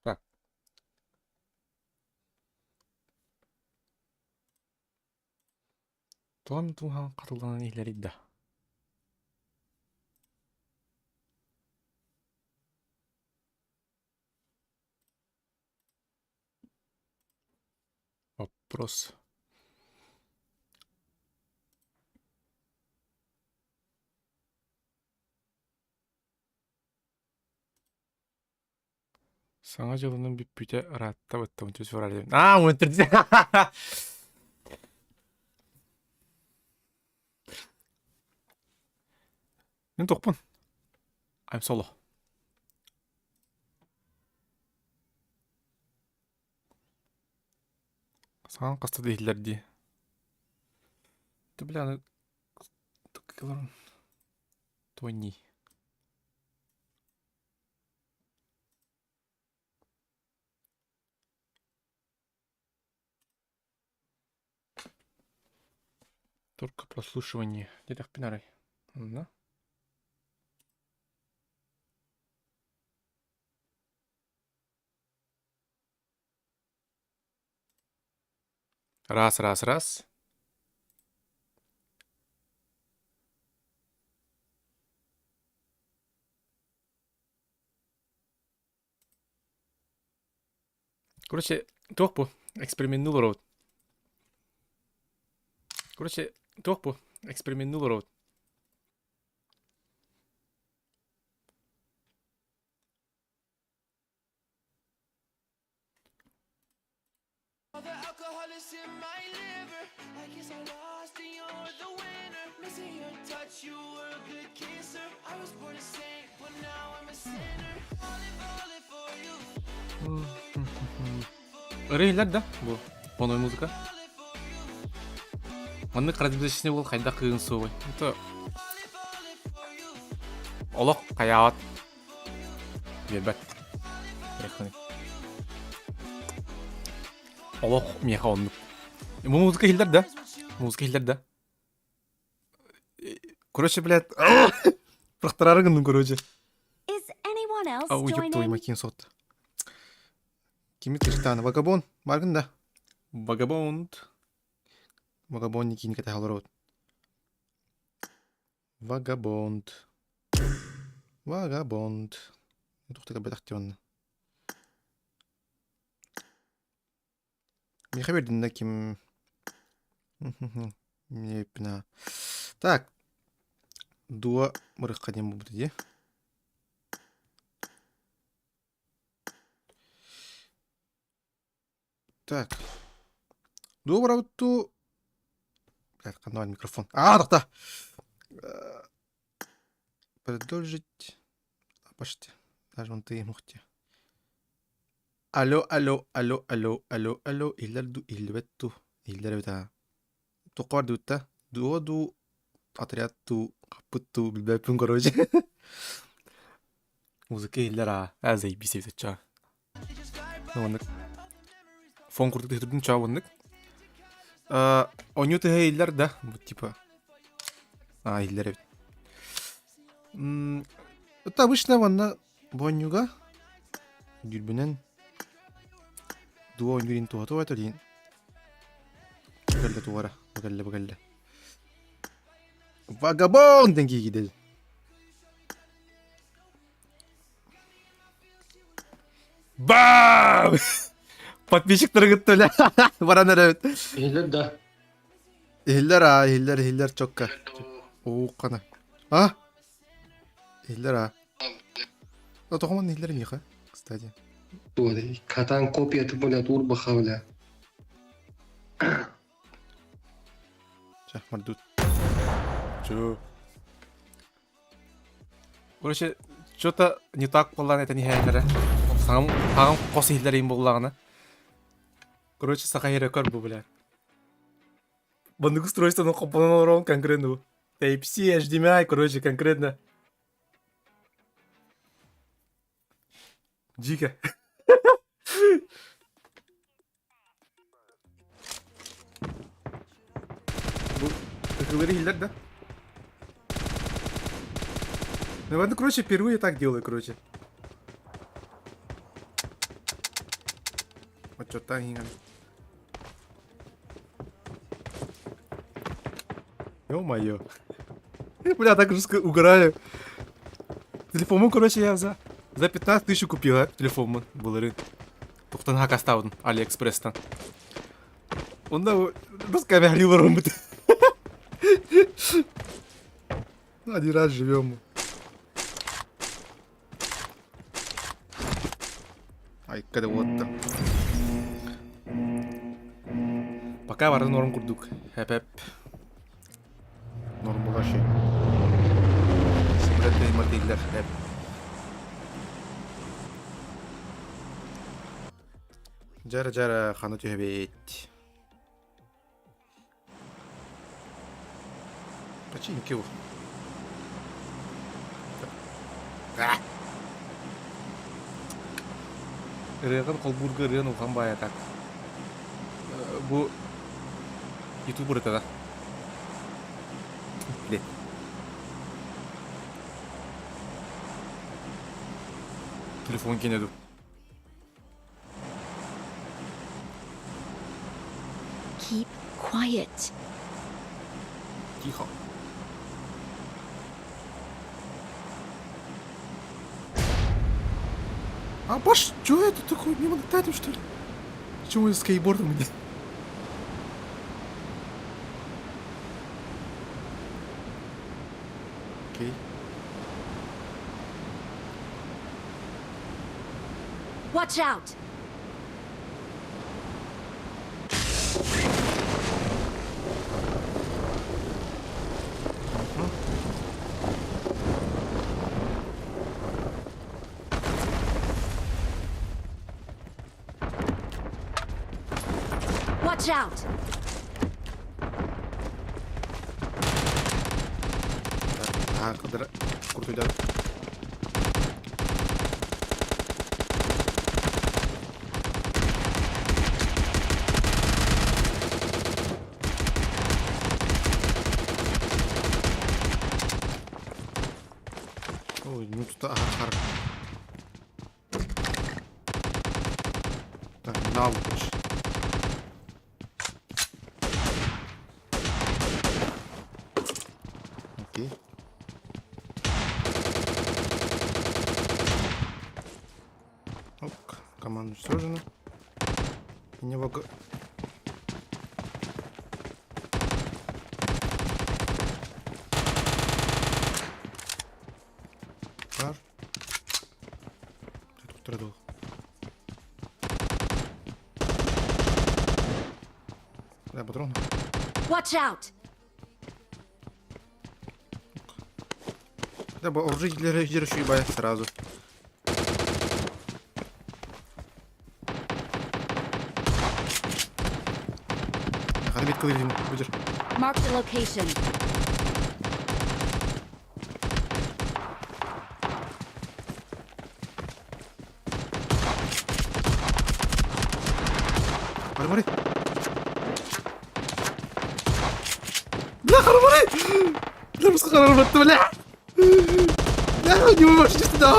Так. Тоҕо туһаан хатыланан иһиллэрий да? Вопрос. Саҥа дьылынан бүппүтэ ыраатта баттабын түс. Аа, Мин тохпун. I'm solo. Саҥа хаста да иһиллэр дии. Ты, бля, Тони. Только прослушивание. Где-то в Да? Раз, раз, раз. Короче, туох бу эксперименнул робот. Короче, туох бу эксперименнул робот. Ырыа иһиллэр да бу фоновая музыка. Маннык разгрузочный буол хайдах кыын суоҕуй. Это олох хайаабат биэрбэт. Олох миэхэ оннук. Бу музыка иһиллэр да? Музыка иһиллэр да? Короче, блядь, бырахтараары гынным, короче. Is anyone else Ау, ёб твою joining? мать, ким сотта. Кими тыштааны? Вагабон, баргын да. Вагабонд. Вагабон никини кэтэһэ олоробут. Вагабонд. Вагабонд. Туох да кэлбэтэх дии онно. Миэхэ биэрдин да ким Мне Так. Дуо мырыхха диэн буолбута дии. Так. Дуо барабыт дуу? Блядь, ханна микрофон? А, тохто! Продолжить. Пошти. Даже он ты мухти. Алло, алло, алло, алло, алло, алло, иһиллэр дуу, иһиллибэт дуу, иһиллэр эбит аа. Туохха бардыбыт да? Дуо дуу, отряд дуу, хаппыт дуу, билбэппин короче. Музыка иһиллэр аа, ээ заебись эбит оччоҕо. Маннык фон курдук түһүрдүм чаа маннык. Оонньуу тыһа иһиллэр да, бу типа аа иһиллэр эбит. Это обычно манна Бу оонньууга дьүлбүнэн дуо оонньуур иһин туһата туһата диэн кэллэ туора бу кэллэ бу кэллэ Вагабон диэн киһи Бам! Подписчиктары кытта үлэ баран эрэбит. Иһиллэр да. Иһиллэр аа, иһиллэр, иһиллэр чокка. Уу хана. А? Иһиллэр аа. Ну, тоҕо манна иһиллэр миэхэ, кстати. Катан копията блядь, урбаха, бля. Чэ, мордут. Чё? Короче, что-то не так буоллаҕына этэн иһээллэрэ. Саҥам, саҥам хос иһиллэр буоллаҕына. Короче, саха иһэрэ көр бу, бля. Маннык устройствоны холбонон олорон конкретно Type-C, HDMI, короче, конкретно. Дико. Бу ыкылары иһиллэр да? Ну, ладно, короче, впервые так делаю, короче. Отчеттан иҥэн. Ё-моё. Бля, так жестко угораю. Телефоммун, короче, я за 15 тысяч купила телефоммун былырыын. Тухтан хакастаабытым Алиэкспресстан. Онно русская олороммут. Один раз живем. Айка да уотта. Пока бары норм курдук. Хэп-хэп. Норм булаши. Сибирет матиллер. Хэп. Жара-жара хана түһэбит. Починки. Ырыаҕын холбуурга ырыан улахан баайа так. Бу ютуб ырытара. Блин. Телефон кинеду. Keep quiet. Тихо. А баш, что это такое? Мимо летает, что ли? Почему я скейтбордом мне? Окей. Watch out! Watch out! Так, кыдыр куртуйда. Ой, ну тут ага, хар. Так, навык. Окей. Оп, команда уничтожена. И него... Бар. Тут Да, патрон. Watch out! Да, уже держу сразу. Хана бит кылыр будешь. Mark the location. Хармари. Бля, Хармари! Бля, просто Хармари, бля! Бля, не можешь сюда,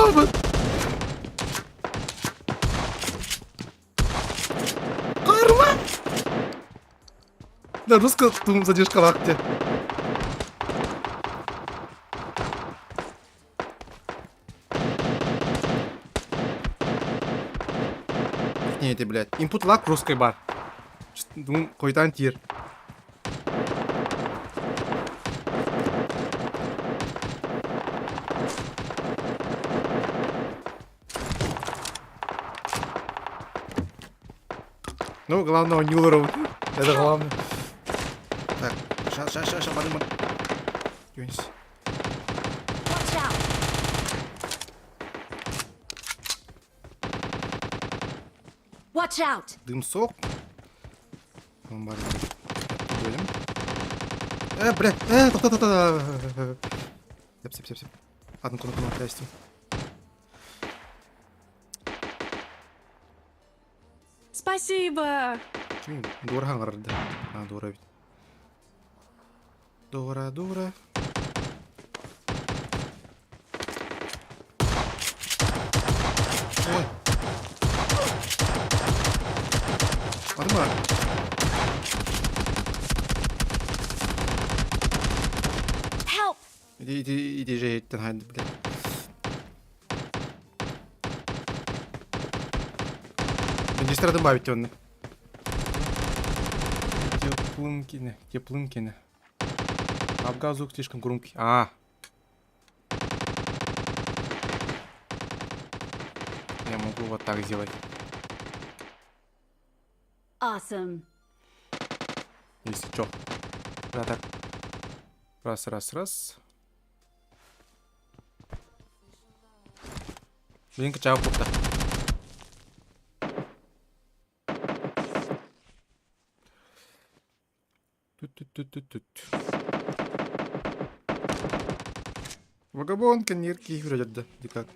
Карма! Да, русская тум задержка в акте. Не, это, блядь. Input lag русской бар. Думаю, қойтан тир. Ну, главное, он не урон. Это главное. Так, сейчас, сейчас, сейчас, подумай. Юнис. Watch out! Watch out! Дым сок. Э, блядь, э, та та та та. Сеп, сеп, сеп, сеп. Одну кнопку на счастье. Спасибо! Дура аңырды. А, дура ведь. Дура, дура. Ой. Адыма. Help! Иди, иди, иди же, блядь. Министра добавить он. Теплынкины, Теплынкины. Абга звук слишком громкий. А. Я могу вот так сделать. Awesome. Если чё. Да, так. Раз, раз, раз. Блинка чао купта. Тут-тут-тут-тут-тут. Вагабон, коньерки, вроде да, как.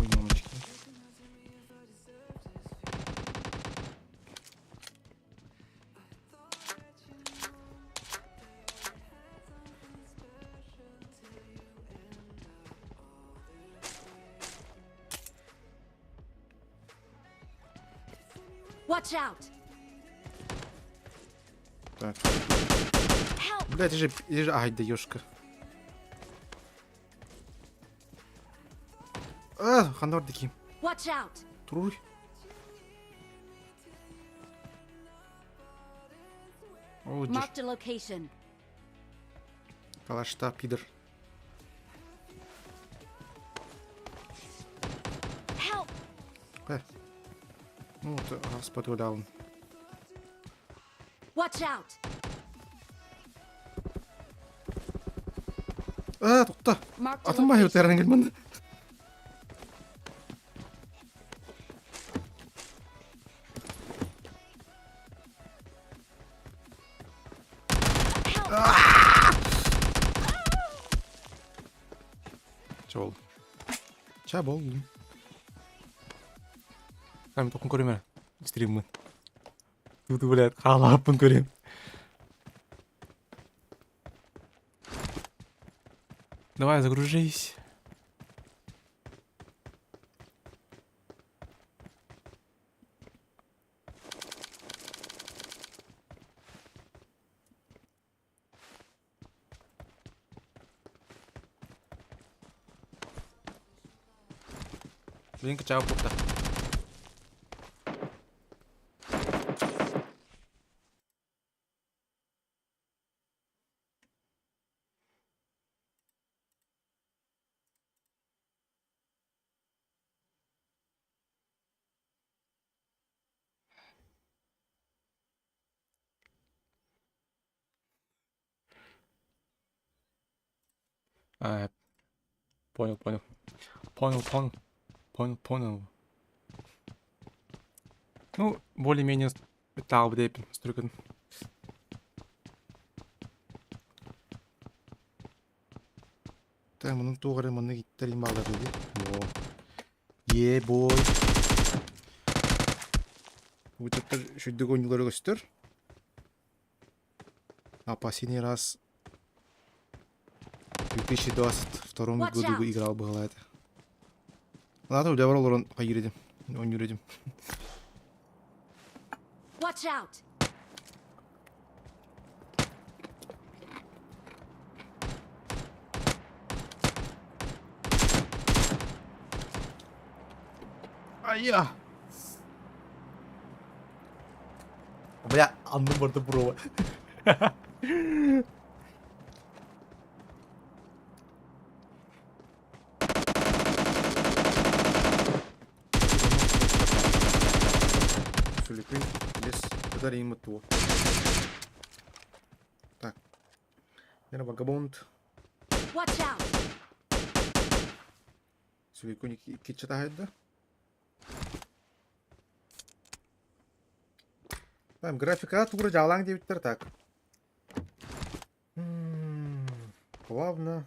Ой, мамочки. Watch out! Так. Help! Блядь, же, же, ай, да ёшка. А, хандар таким. Watch out! Туруй. О, Marked a location. Калашта, пидор. Help! Э. Ну, вот, раз подгулял. Watch out! А, тоқта. Marked a Атын бай location. өтерін келмін. Ча боллум. Там тохун көрүм эрэ. Стриммын. Туту блядь, хаалааппын көрүм. Давай, загружись. Блин, кычаҕа куопта. А, понял, понял. Понял, понял. Понял, понял. Ну, более-менее таал бдепин струкан. Так, мунун туох эрэ маннык иттэр баалар дии. Во. Е бой. Бутаттар шүрдүк оонньуулары көстөр. А последний раз в 2022 Watch году out. играл было это. Ладно, үлэбэр олорон хайыр этим. Оонньуур этим. Watch out! Айа! Бля, анным барда бұрова. Сүлүкүн лес кытар ииммит туо. Так. Нера вагабонд. Watch out! Сүлүкүн икки чатаһайда. Там графика тугура дьаалаҥ диэбиттэр так. Плавно.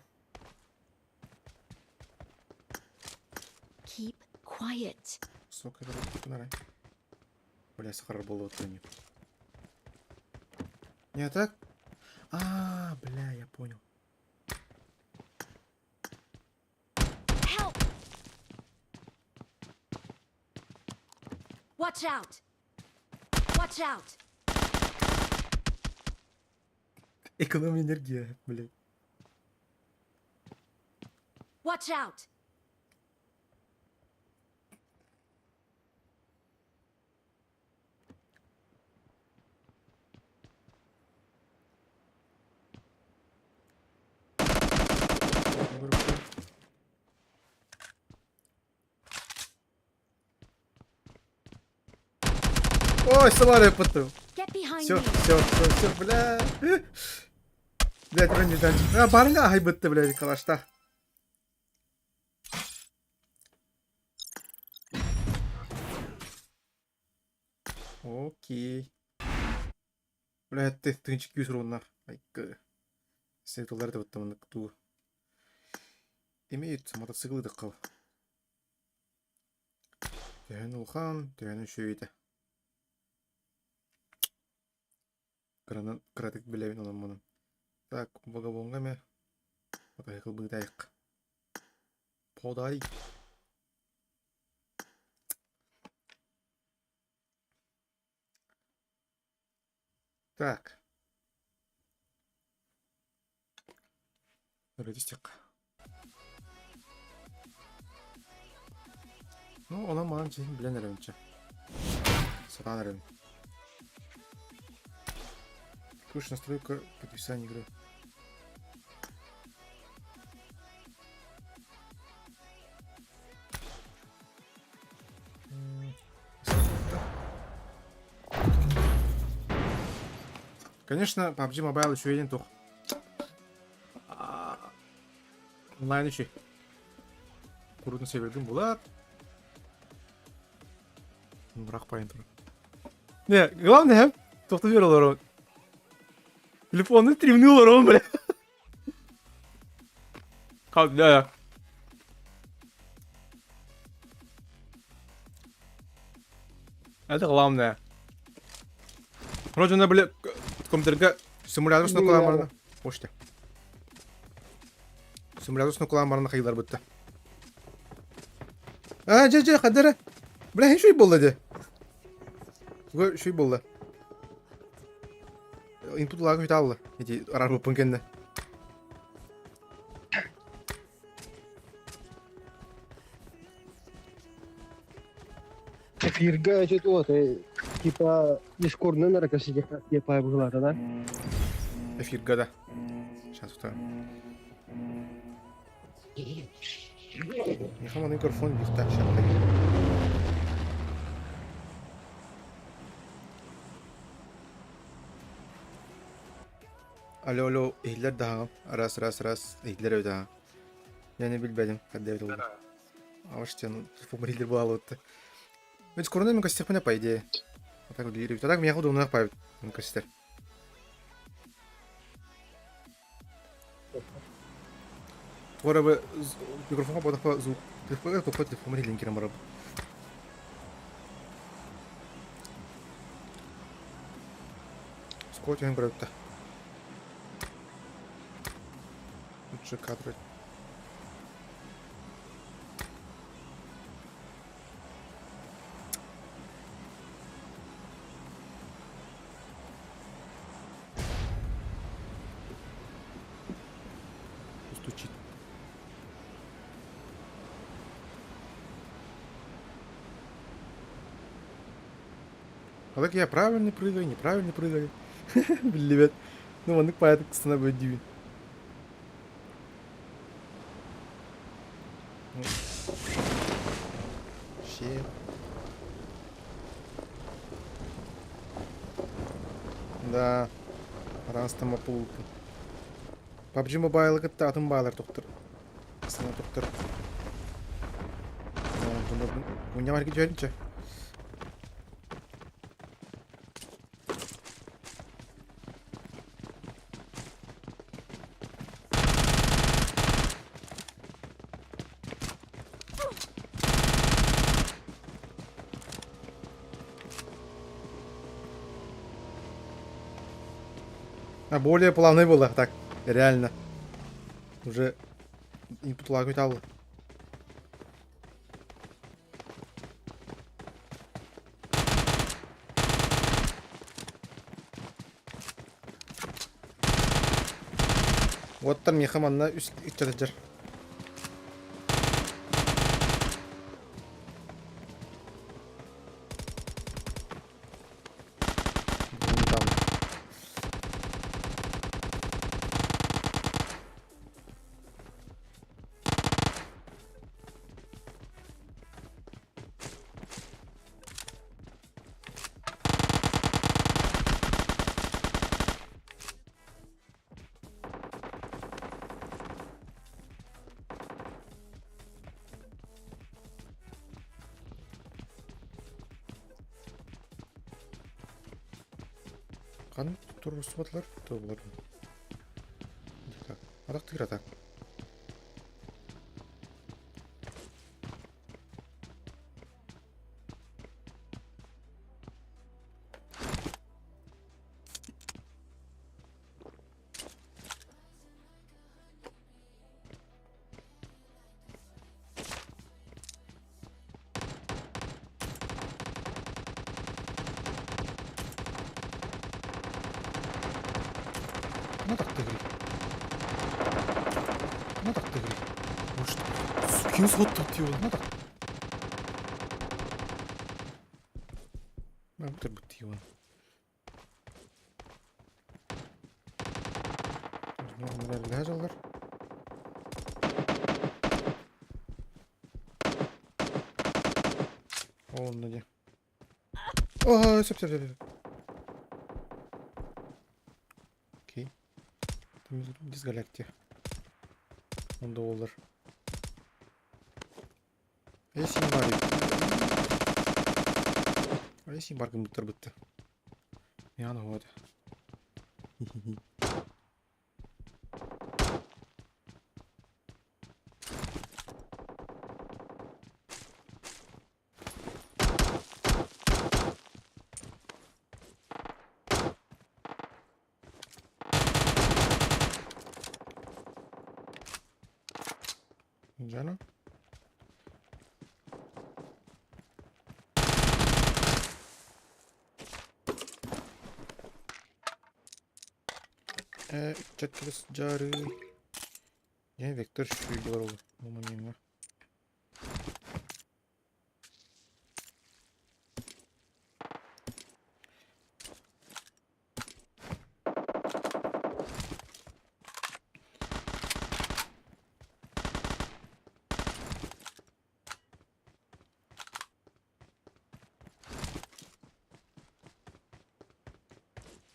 Keep quiet. Высокая вероятность. Бля, сахар был вот не. Не так? А, бля, я понял. Help! Watch out! Watch out! Экономия энергия, блядь. Watch out! Ой, Солария потом. Get behind Все, me. все, все, все, бля. Блядь, Рэнди Данчик. А, барынга айбытты, блядь, калашта. Окей. Блядь, ты тынчик юс руннар. Айкы. Светлар да бытты ту. Имеются мотоциклы да қыл. Төһөн улахан, төһөн үчүгэй Кыранан кыратык билэбин онон мунун. Так, вагабонга ме мотоцикл быытайык. Подай. Так. Өрөтүстек. Ну, онон манан чиһин билэн эрэбинчэ. Сатаан эрэбин. Ключ настройка подписания игры. Конечно, PUBG Mobile үчүгэйин тух. Онлайн үчүгэй. Курутун себердин булат. Бырахпайын тур. Не, главное, тохтуу бер олорон. Телефонун стримни олорон, бля. Да. Это главное. Вроде на били компьютерга симулятор снукулаан барна. Оште. Симулятор снукулаан барна хайылар бытта. А, же, же, хадара. Бля, шуй болды де. Шуй болды. Input лагы алды. Эти арар буппун кэннэ. Эфирга эти вот, типа, дискордный наркосидех, типа, была, да? Эфирга, да. Сейчас вот. Михаил микрофон бихта сейчас. Алло, алло, иһиллэр даһаҕым. Раз, раз, раз, иһиллэр эбит аҕа. Дьэ, билбэтим, хадда эбит буолла. Аваштен, телефон иһиллэр буолалыбытта. Ведь скоро мен костяхпына, по идее. А так үлэлиир эбит. А так миэхэ удобно паабыт костер. Туора бы микрофонга бодохпо звук телефонга тохпо телефон иһиллин кирэн барабыт. Скоро түһэн көрөбүт да. Лучше кадры. Стучит. А так я правильно прыгаю, неправильно прыгаю. Биллибэт. Ну, маннык паятык сына бөдүүн. Щет. Да. Араастама пулуппун. PUBG Mobile кытта атын баалар тохтор. Сана тохтор. Мунньаҕар кичүөрүнчэ. А более плавный было, так, реально. Уже input lag металла. Уоттар миэхэ манна үс иччэ Ханнык туруорсубатылар туоллар Атах тыгыр атак. Ханна тахтыгырый? Ханна тахтыгырый? Может, ким суоттаатый ол? Ханна тах... Бу турбут дьаллар. Онно дии. Оо, сөп сөп сөп. Окей. Дисгалактия. Онда олар. Эсин бар. Эсин бар кымыттар бытты. Яна вот. Жана. Ыччат кэлэ сылдьаарый. Дьэ, Вектор сүүйдэ барылы бу момеҥҥа.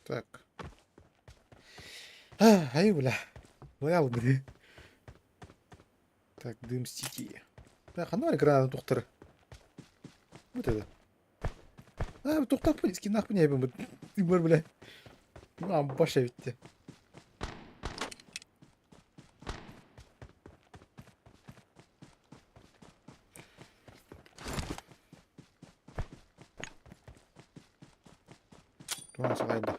Так. Ай, бля. Лоял, бля. Так, дым сити. Бля, ханна граната тухтары? Вот это. А, тухтаппын, скиннахпын эбин бу. Бля. А, баша битте. Туган саҕайда.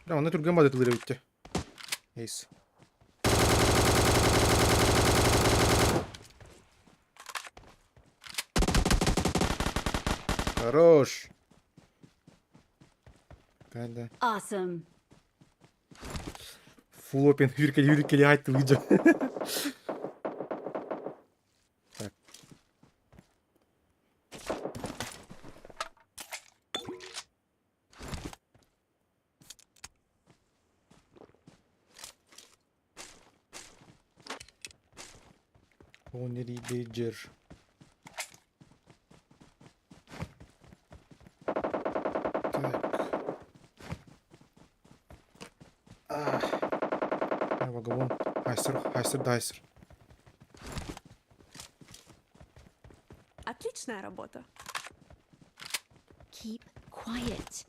Да, онно түргэн бадытылыр эбиттэ. Эйс. Хорош. Да. Awesome. Флопин хүркели хүркели айтты видео. Так. Only Danger. Так. Ah. Вагон. Хайсер, хайсер, дайсер. Отличная работа. Keep quiet.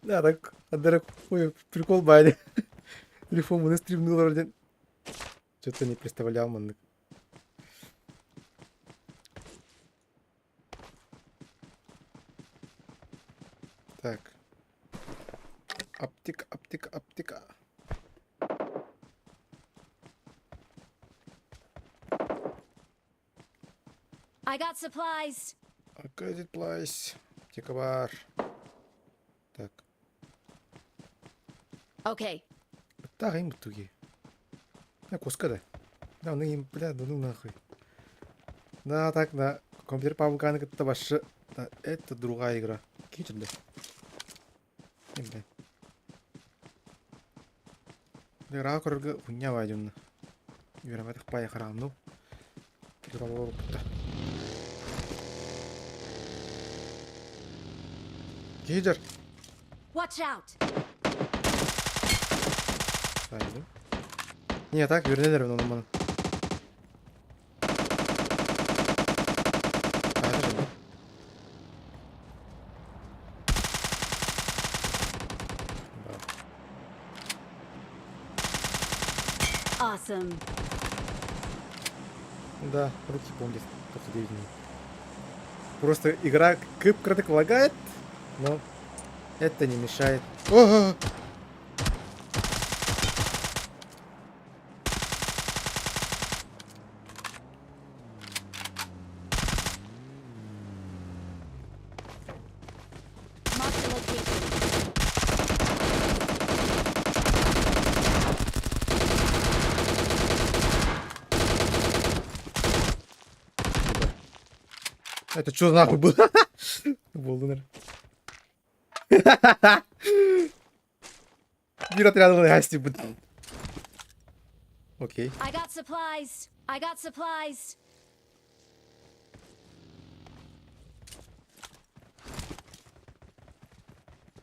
Да, так, Адера, ой, прикол бали. Телефон мы стримнул вроде. Что-то не представлял, маннык. Так. Аптека, аптека, аптека. I got supplies. Credit place. Аптека бар. Так. Okay. Так, им туги. На куска да. Да, ну им, бля, да ну нахуй. Да, так, на компьютер павганы это вообще. Да, это другая игра. Кичер, бля. Не, бля. Игра көрөргө хуйня баайдьонно. Үөрэммэтэх баайа хараам ну. Дуралар Киһи Watch out. Сайдым. Не, так үөрэнэлэр онон манан. Awesome. Да, руки помнят, только 9 дней. Просто игра кып-краток лагает, но это не мешает. О! Mark the location. Это что нахуй было? Болды, наверное. Биир отряд гасти Окей. I got supplies. I got supplies.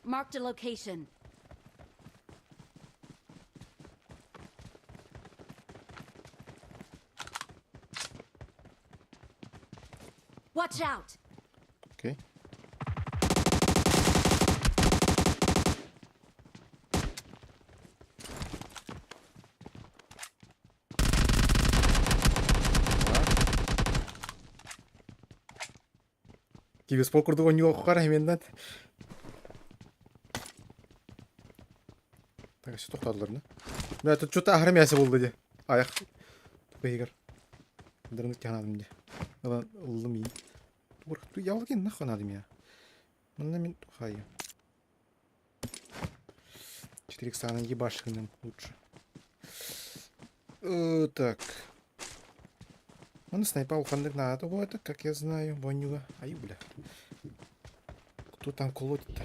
Marked a location. Watch out! Окей. Киберспорт курдук оонньуоххар именно. Так, все тохтоодулар да. Бля, тут что-то аһара мясо булду дии. Аяқ тугайыгар. Дырынык тиһанадым дии. Ылан ыллым иин. Тугур, ялгин нахуй надо меня. Манна мин тухайы. 4 икса ебашкиным лучше. Так. Он снайпа ухандык надо это, как я знаю, Бонюга. Ай, бля. Кто там колотит-то?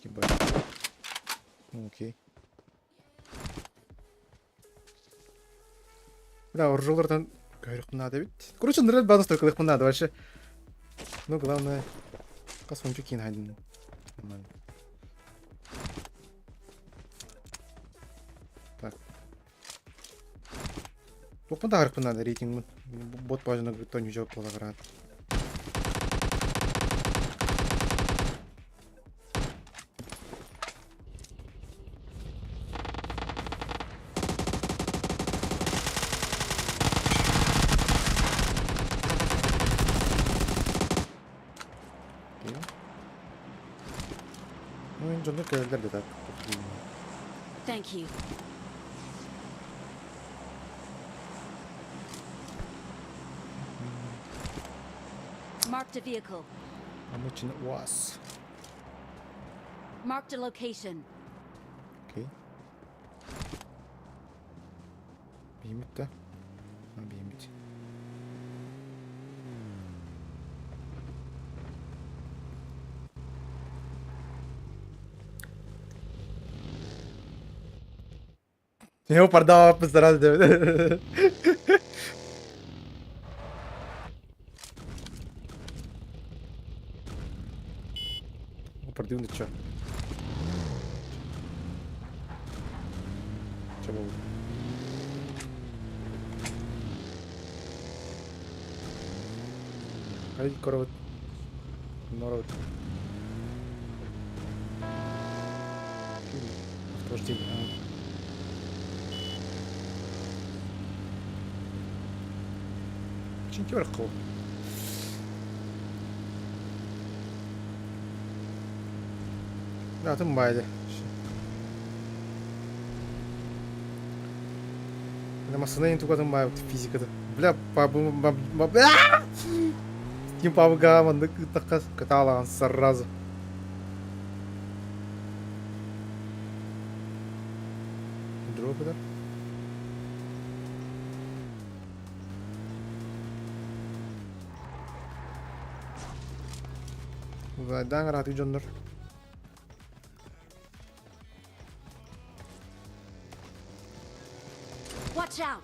Ебать. Ну, окей. Бля, оржолардан көрүөхпүн наада эбит. Короче, нырыл база стойкалыахпын наада вообще. Ну, главное, космончик киин хайдын. Нормально. Так. Туохпун таһарыахпын наада рейтингмын. Бот баажына тоню жауап буола бараат. Ну, дьоннор кэлэллэр да так. Thank you. Marked a vehicle. Амучина УАЗ. Marked a location. Окей. Биимит да? Биимит. Его продал сразу. Продвинуть что? Че было? Ай, корот. Народ. Автовождение. А. Чинки барах Атын баайда. Массына ең тугатын баай физикада. Бля, па Ким пабыга маннык ыттахха кытаалаҕан сразу. Дропер. Дан раты дьоннор. Watch out!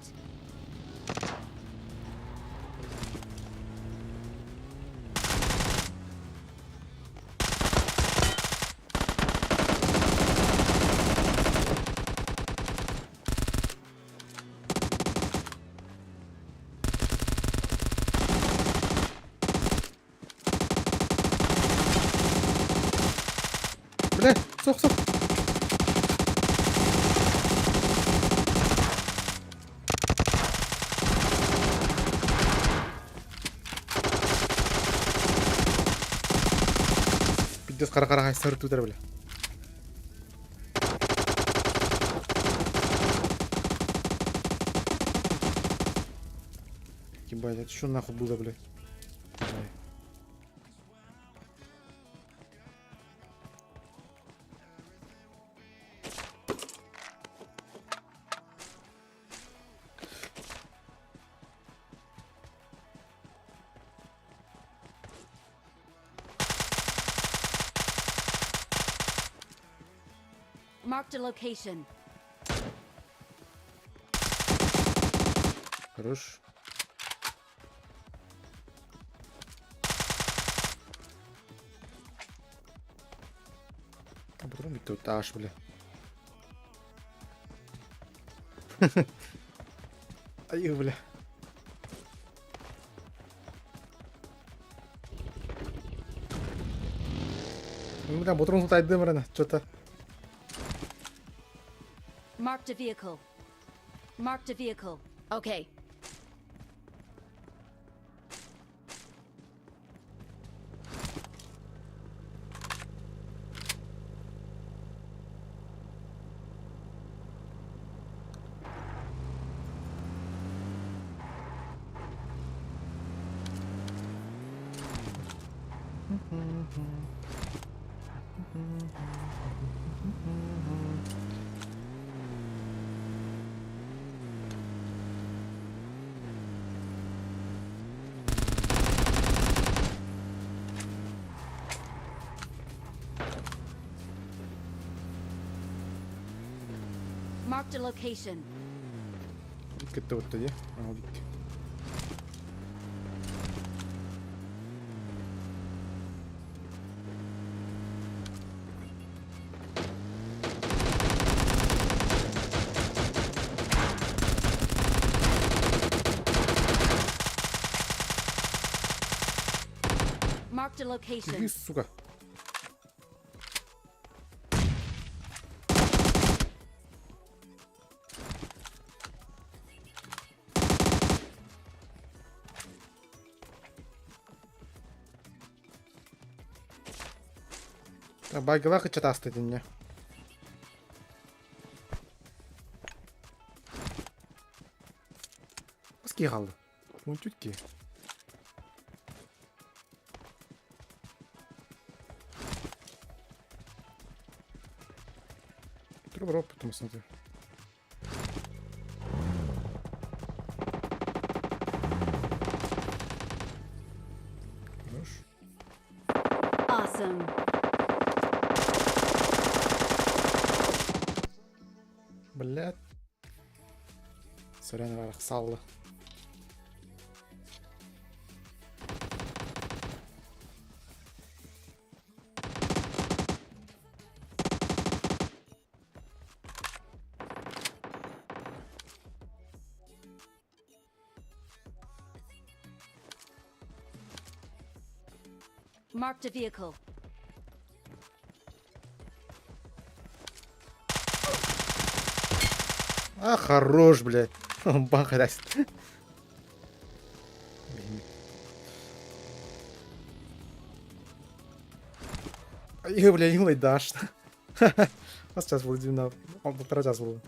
Бля, сох, сох. Пиздец, қара-қара хайсары тутар, бля. Ебать, это что нахуй было, бля? Ой. Marked a location. Хорош. Бутурун бүттэ аш бля. Ай, бля. Бля, бутурун сутайдым рана, что-то. Marked a vehicle. Marked a vehicle. Okay. Marked a location. Кытта бутта дии. Aa, бүттэ. Marked a location. Иди, сука. Багилах ычат итинне. Ски қалды. Он чутки. Труб потом смотри. Хорош. Awesome. Блядь. Сорян, арахсаллы. Marked a vehicle. А, хорош, блядь. Бах, Ай, бля, не дашь. А сейчас был на полтора часа был.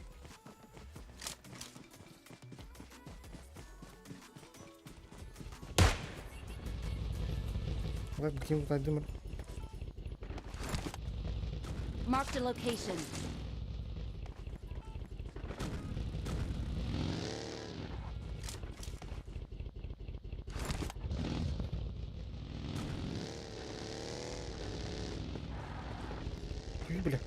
Marked a location. Ой, бля.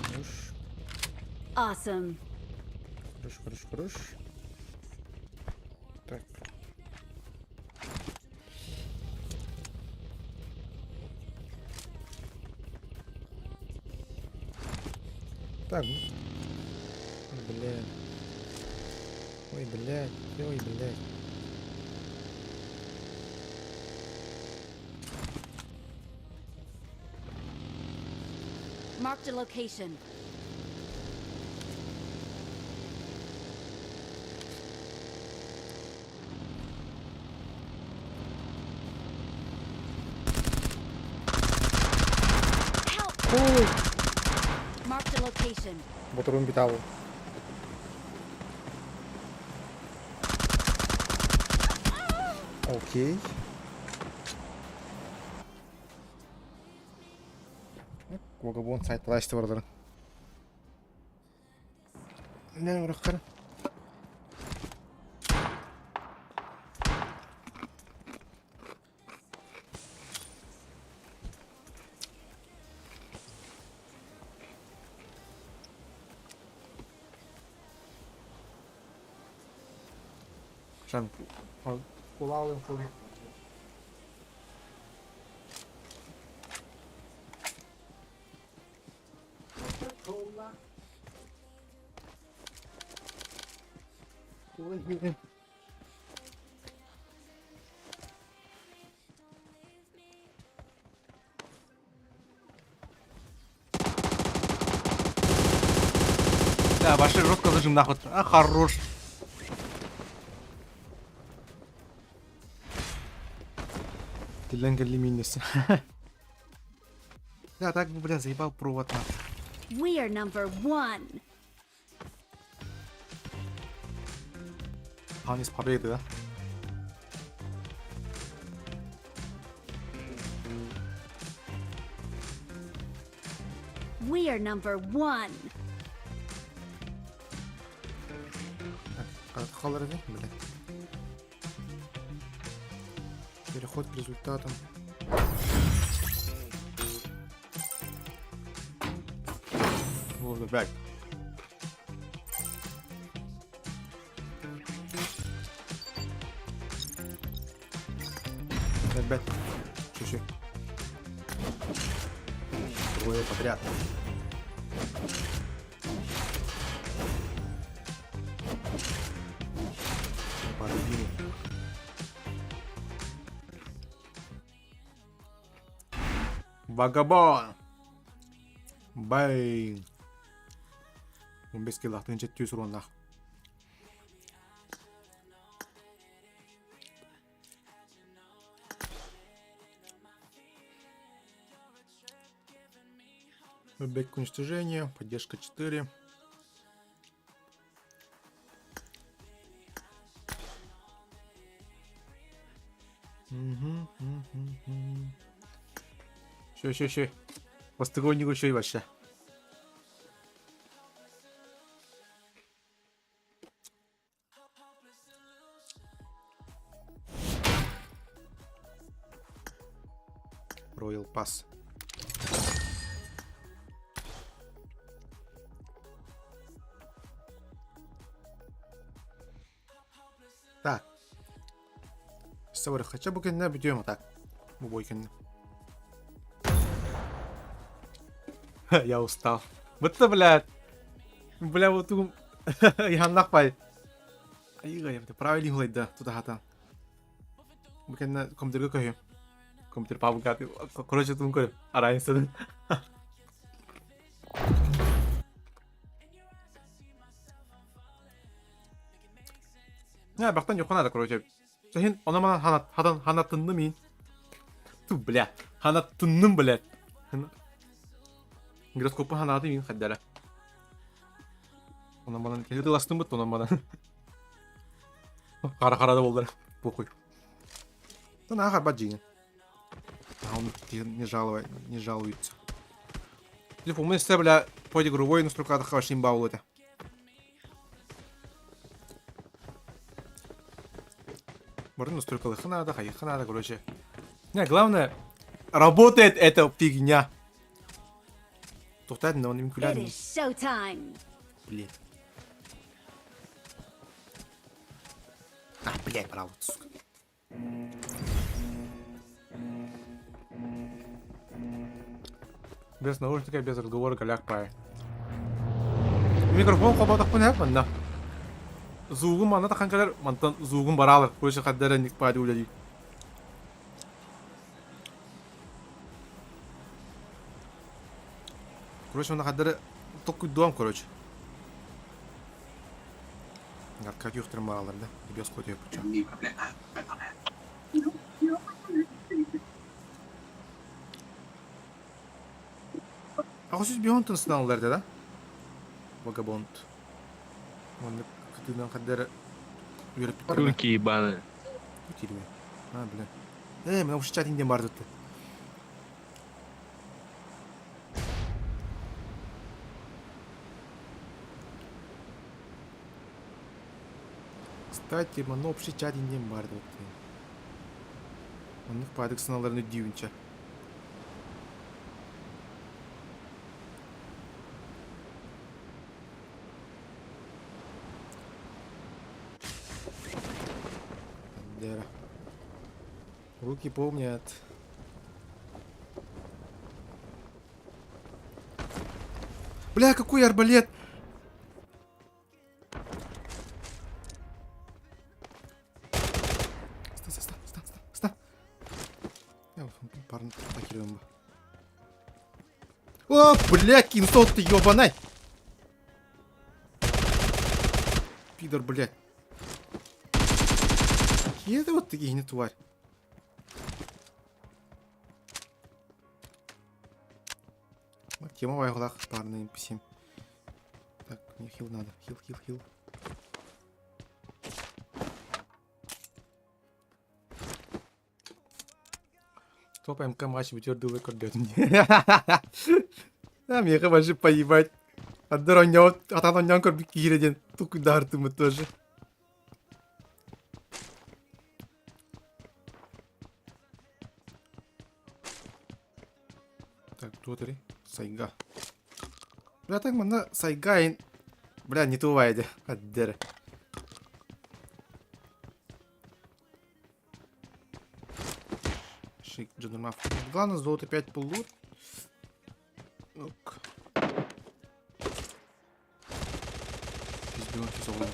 Хорош. Awesome. Хорош, хорош, хорош. Так. Так. Ой, блядь. Ой, блядь. Ой, блядь. Marked a location. Help! Ой! Marked a location. Ботурун битал. Окей. Вагабон сайт ласты бардыр. Не урахкар. Шан. Да, вообще жестко зажим нахуй. А, хорош. Тилен минус. Да, так бы, бля, заебал провод нахуй. We are number one. Ханис победы, да? We are number one. Так, холлер, бля. Переход к результатам. Вот, опять. Опять. Чуть-чуть. Трое подряд. Опа, любимый. Вагабон! Бэй! 15 килл 67 уруоннаах. Бэк уничтожения, поддержка 4. Угу, угу. Все, все, все. Бастыгонник еще и вообще. Royal Pass. Так. Савар, хотя бы кэннэ бүтүөм так. Бу бой кэннэ. Я устал. Вот это, блядь. Бля, вот тут... Я пай. Айга, я правильно гулай, да, туда хата. Бу кэннэ компьютерга көһүм. Компьютер пабы Короче, тун көрүм. Арайын Не, бактан yok надо, короче. Сен она мана ханат хадан ханаттынны мин. Ту, бля. Ханаттынным, блядь. Гироскопы ханаты мин хаддара. Она мана ластым бут, она мана. Кара карада болдыр. Похуй. Да нахер баджи. А он не жалует, не жалуется. Телефон мы бля, под игровой настройка хорошо имба это. Можно настройка надо, хаеха надо, короче. Не, главное, работает эта фигня. Тухтать, но он им It is showtime. Блин. А, блядь, браво, сука. Без наушника, без разговора, голяк пай. Микрофон қобатақ пын манна. Зугум манна тахан калар, мантан зугум баралар. Короче, хаддара ник пади уляди. Короче, онна хаддара только дом, короче. Как юхтырым баралар, да? Без коте пуча. А сіз бионтын сыналар да? Вагабонд. Онны кытыдан хаддара үйрәп биттерме. Турки ебаные. Тирме. А, бля. Э, мына уш чатинден бар tuttu. Кстати, мына общий чатинден бар tuttu. Онны падык сыналарын дүйүнче. Руки помнят. Бля, какой арбалет! Ста, ста, ста, ста, ста. Парни, покидаем. О, блядь, кинсот ты ёбаный! Пидор, блядь. Какие вот такие не тварь. Тема вайглах парный MP7. Так, мне хил надо. Хил, хил, хил. Топ МК матч бүтүөр көрдөөтүм. А миэхэ вообще поебать. Аддар оонньообут, атаан оонньоон көрбүт киирэ диэн тукуйдаһартыммыт тоже. Так, кто это? Сайга. Бля, так манна Сайга ин... Бля, не тува эди. Аддер. Шик, Джанурмав. Главное, золото 5 полут. Ок. Пиздёнки золото.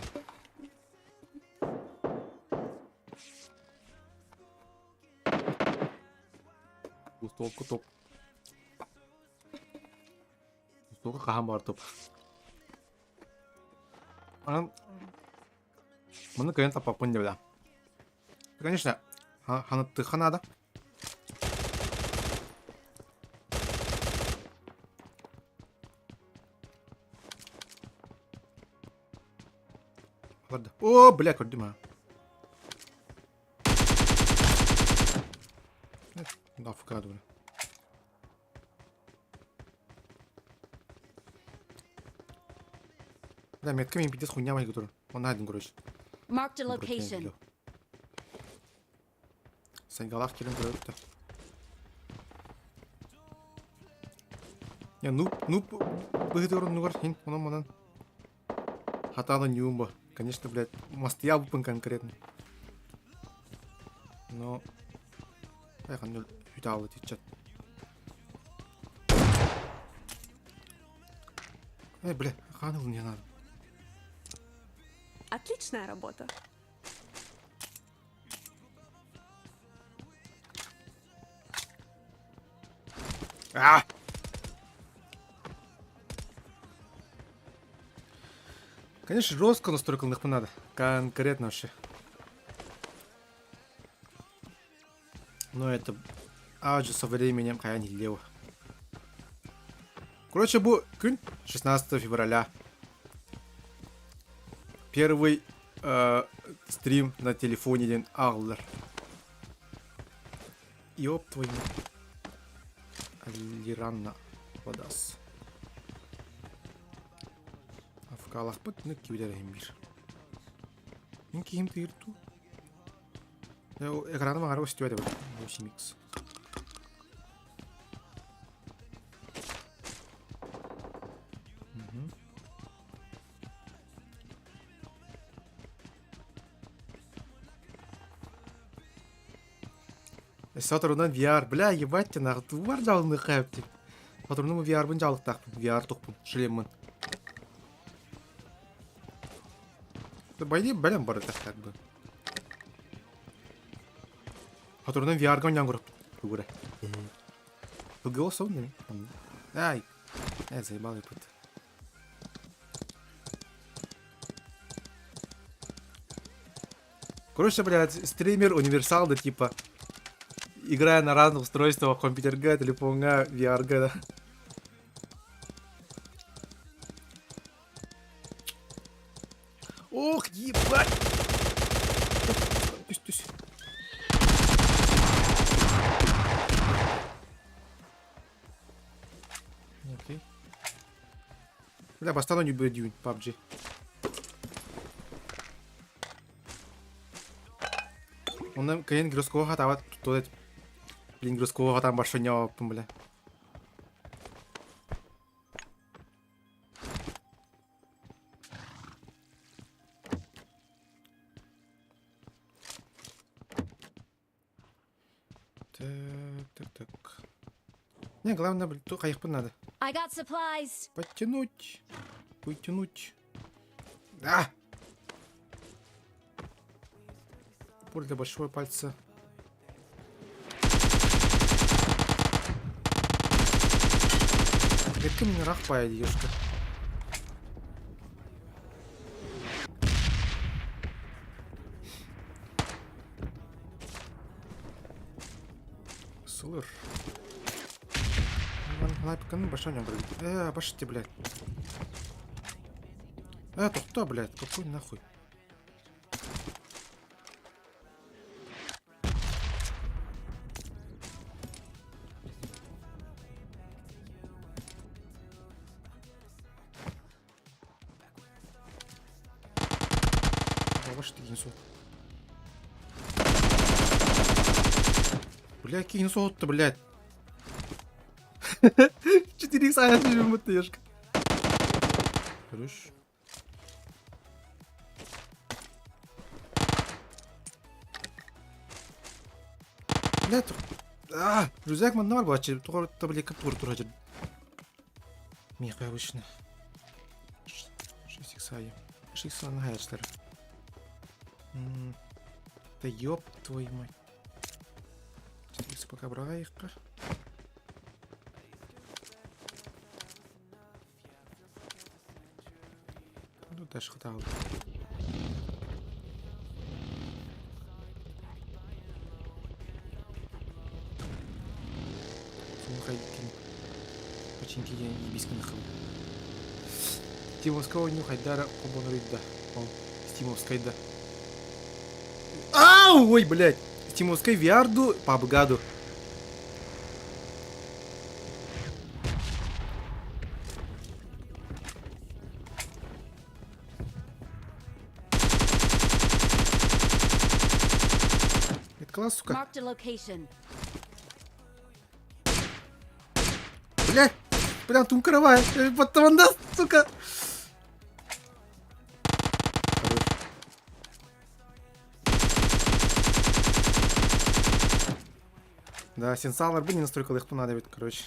Устолку топ. Устолку хаһан баар топ. Анан маны кыайан таппаппын диэбитэ. Конечно, ханыттыхха наада. Барда. О, бля, көрдүм а. Афкадо, бля. Бля, метка мин пиздец хуйня мать которую. Он найден, короче. Marked a location. Сайгалах кирен көрөбүт Я нуб, нуб быһыты оруннугар хин, онон манан. Хатаана ньюмба. Конечно, блядь, мастыйа буппун конкретно. Но... Айхан үтаалы тичат. Эй, бля, хаан не надо. Отличная работа. А! Конечно, жестко настройка надо. Конкретно вообще. Но это аж со временем хайан лево. Короче, бу күн 16 февраля. Первый стрим на телефоне диэн ааҕыллар. Ёб твою. Алиранна Водас. Афкалахпыт нүк кибидер бир. Мин киһим тыыр туу. Экраны маҥара көстүбэт эбит. 8x. Соторунан VR, бля, ебать ты нахуй, бар жалынды хайп деп. Соторунан VR-бын жалықтақпын, VR тоқпын, шлеммін. По идее, бәлем бар это как бы. Соторунан VR-га ойнаан көрөп. Тугура. Ылгы сонный. Ай, заебал я тут. Короче, блядь, стример универсал, да типа, играя на разных устройствах, компьютер Г, телефон Г, VR Г, да. Ох, ебать! Түс, түс. Окей. Бля, бастан не будет PUBG. Онно кэлин Гроскова хатаабат туттуо этим. Блин, Гроскова хатаан барша ньооппун, бля. Так, так, так. Не, главное, блин, хайыхпын надо. I got supplies. Подтянуть. Вытянуть. Да! Поле для большого пальца. Это мне рахпая, девушка. Сылыр. Лайпканы баша не брать. Башите, блядь. Кто, блядь? Какой нахуй? Бабаш деген сол. Бля, кинь сотты, блядь. 4 х ешка. Хорош. Блядь. А, рюкзак манна бар буолааччы. Тоҕо таблетка тугур турар. Миэхэ обычно. 6 икс 6 икс наһаа Да ёб твою мать. 4 икс пока быраҕайыкка. Ну, дальше хватало. Починки ебискин хыл. Стимовского нюхайдара обонрыдда. Ол, Стимовской да. Ау, ой, блядь. Стимовской виарду по бгаду. Это класс, сука. Marked a location. Блядь, прям тункаровая. Потом сука. Хорош. Да, сенсалар бы не настолько легко надо ведь, короче.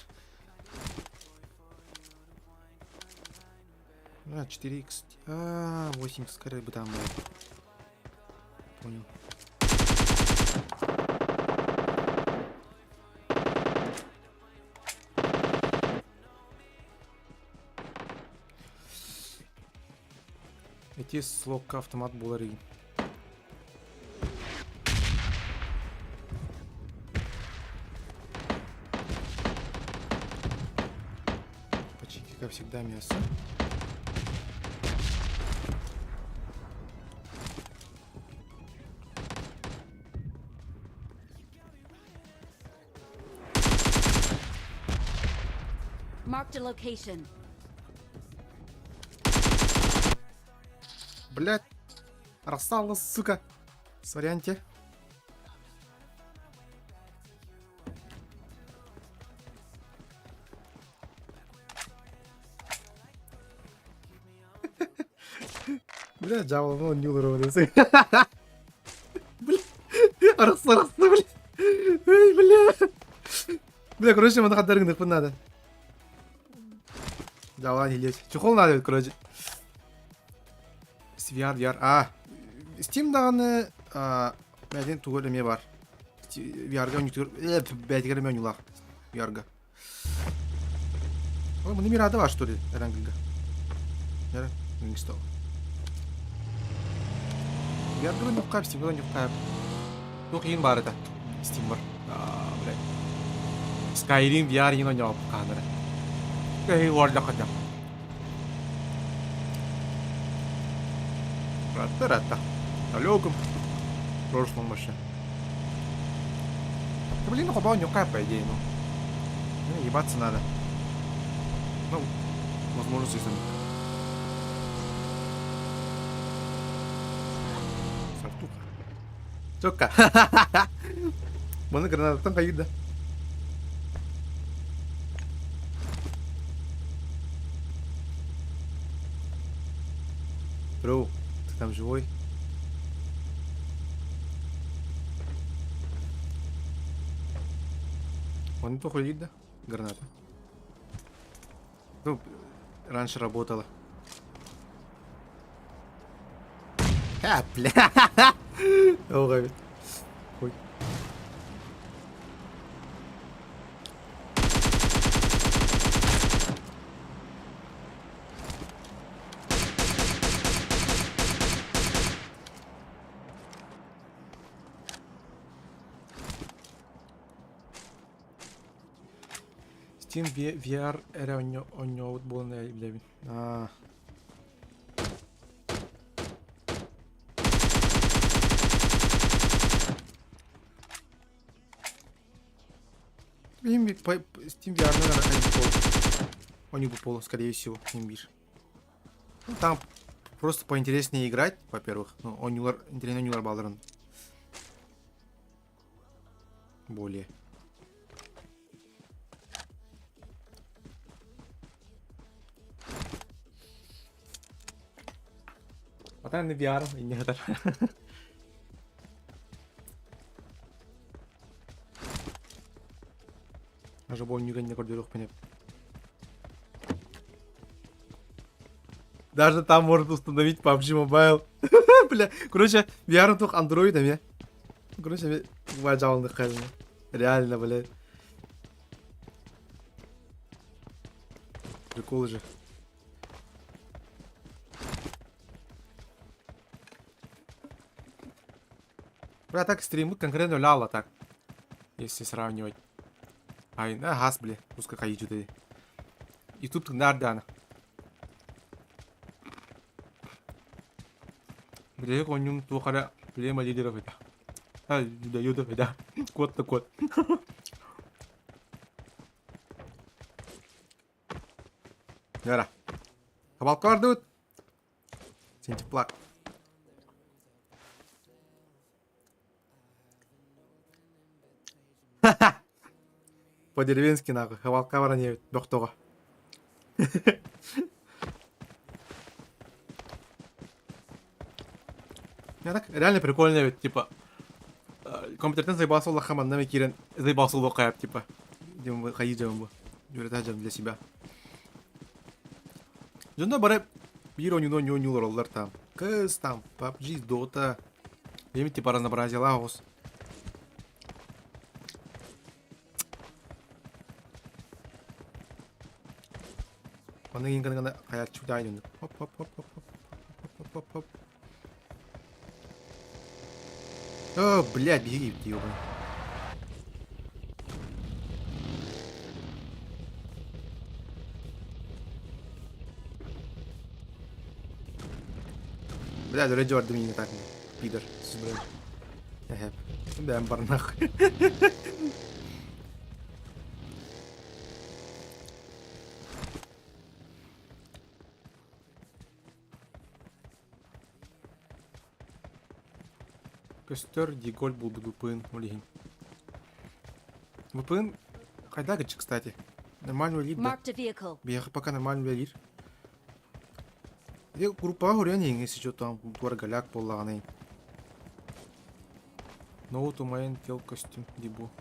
А, 4х. А, 8 скорее бы там было. Понял. Эти слог автомат булары. Почти как всегда мясо. Marked a location. Блять. Рассала, сука. Сорянте. Бля, дьявол, ну нюлар Бля, арахса, арахса, бля. Эй, бля. Бля, короче, маны хаттарың надо. Давай, не лезь. Чехол надо, короче. VR, VR. А, Steam даҕаны бэйэтин тугу эмиэ бар. VR-га ойнутугар бэйэтигэр эмиэ ойнулаах VR-га. Ой, маны Мирада бар, что ли, Эрангылга? Нера, что? VR-га ойнуққа, Steam-га ойнуққа. Туох иин баар этэ. Steam бар. А, блядь. Skyrim VR иин ойноо хаанара. Эй, уорлақата. Рата-рата. Далеком прошлом вообще. Да блин, ну хоба нюкай, по идее, ну. Ну, ебаться надо. Ну, возможности там. Сартуха. Чётко. Маны гранататтан хайыр да. Бро, ты там живой? Онно туох үлэлиир да? Граната. Ну, раньше работала. А, бля. Ох, эбит. Ой. Steam VR эрэ оонньообут буолан билэбин. Аа. Билим Steam VR-ынан оонньуу буолуо, скорее всего, син биир. Ну, там просто поинтереснее играть, во-первых. Ну, оонньуулар, интэриэһинэй оонньуулар баалларын более. Ата VR инне хатар. Даже бу оонньууга көрдөрүөхпүн Даже там можно установить PUBG Mobile. Бля, короче, VR туох Android эмиэ. Короче, дьаалынык Реально, блядь. Прикол же. Бля, так стримы конкретно ляла так. Если сравнивать. Ай, на газ, бля, пускай хайдю YouTube нардана. Бля, конюм туохара племя лидеров это. А, дают да. Кот на кот. Яра. Хабалкар дут. Синтеплак. По-деревенски нахуй. Хабалка баран диэбит бөхтөҕө. Я так реально прикольно ведь, типа, компьютертан заебался улахан манна киирэн заебался улуоххайап, типа, диэн хайыы дьон бу. Үөрэтэ дьон для себя. Дьонно бары биир оонньууну оонньуу оонньуу олороллор там. Кыс там, PUBG, Dota. Бэйэм типа разнообразиялаах оҕус. Манна иҥин гына хайааччы дьоннук. Хоп хоп хоп хоп хоп хоп хоп хоп. О, блядь, беги, ёбаный. Блядь, вроде бардым не так, пидор, блядь. Эһэп. Бэм бар нахуй. Көстөр Диголь булбут VPN ол иһин. VPN хайда гыччы, кстати. Нормально үлэлиир да. Marked a vehicle. Биһиэхэ пока нормально үлэлиир. Ити группаҕа хоруйан иһиҥ, если что там туора голяк буоллаҕына. Ноут умайан тел костюм дибу.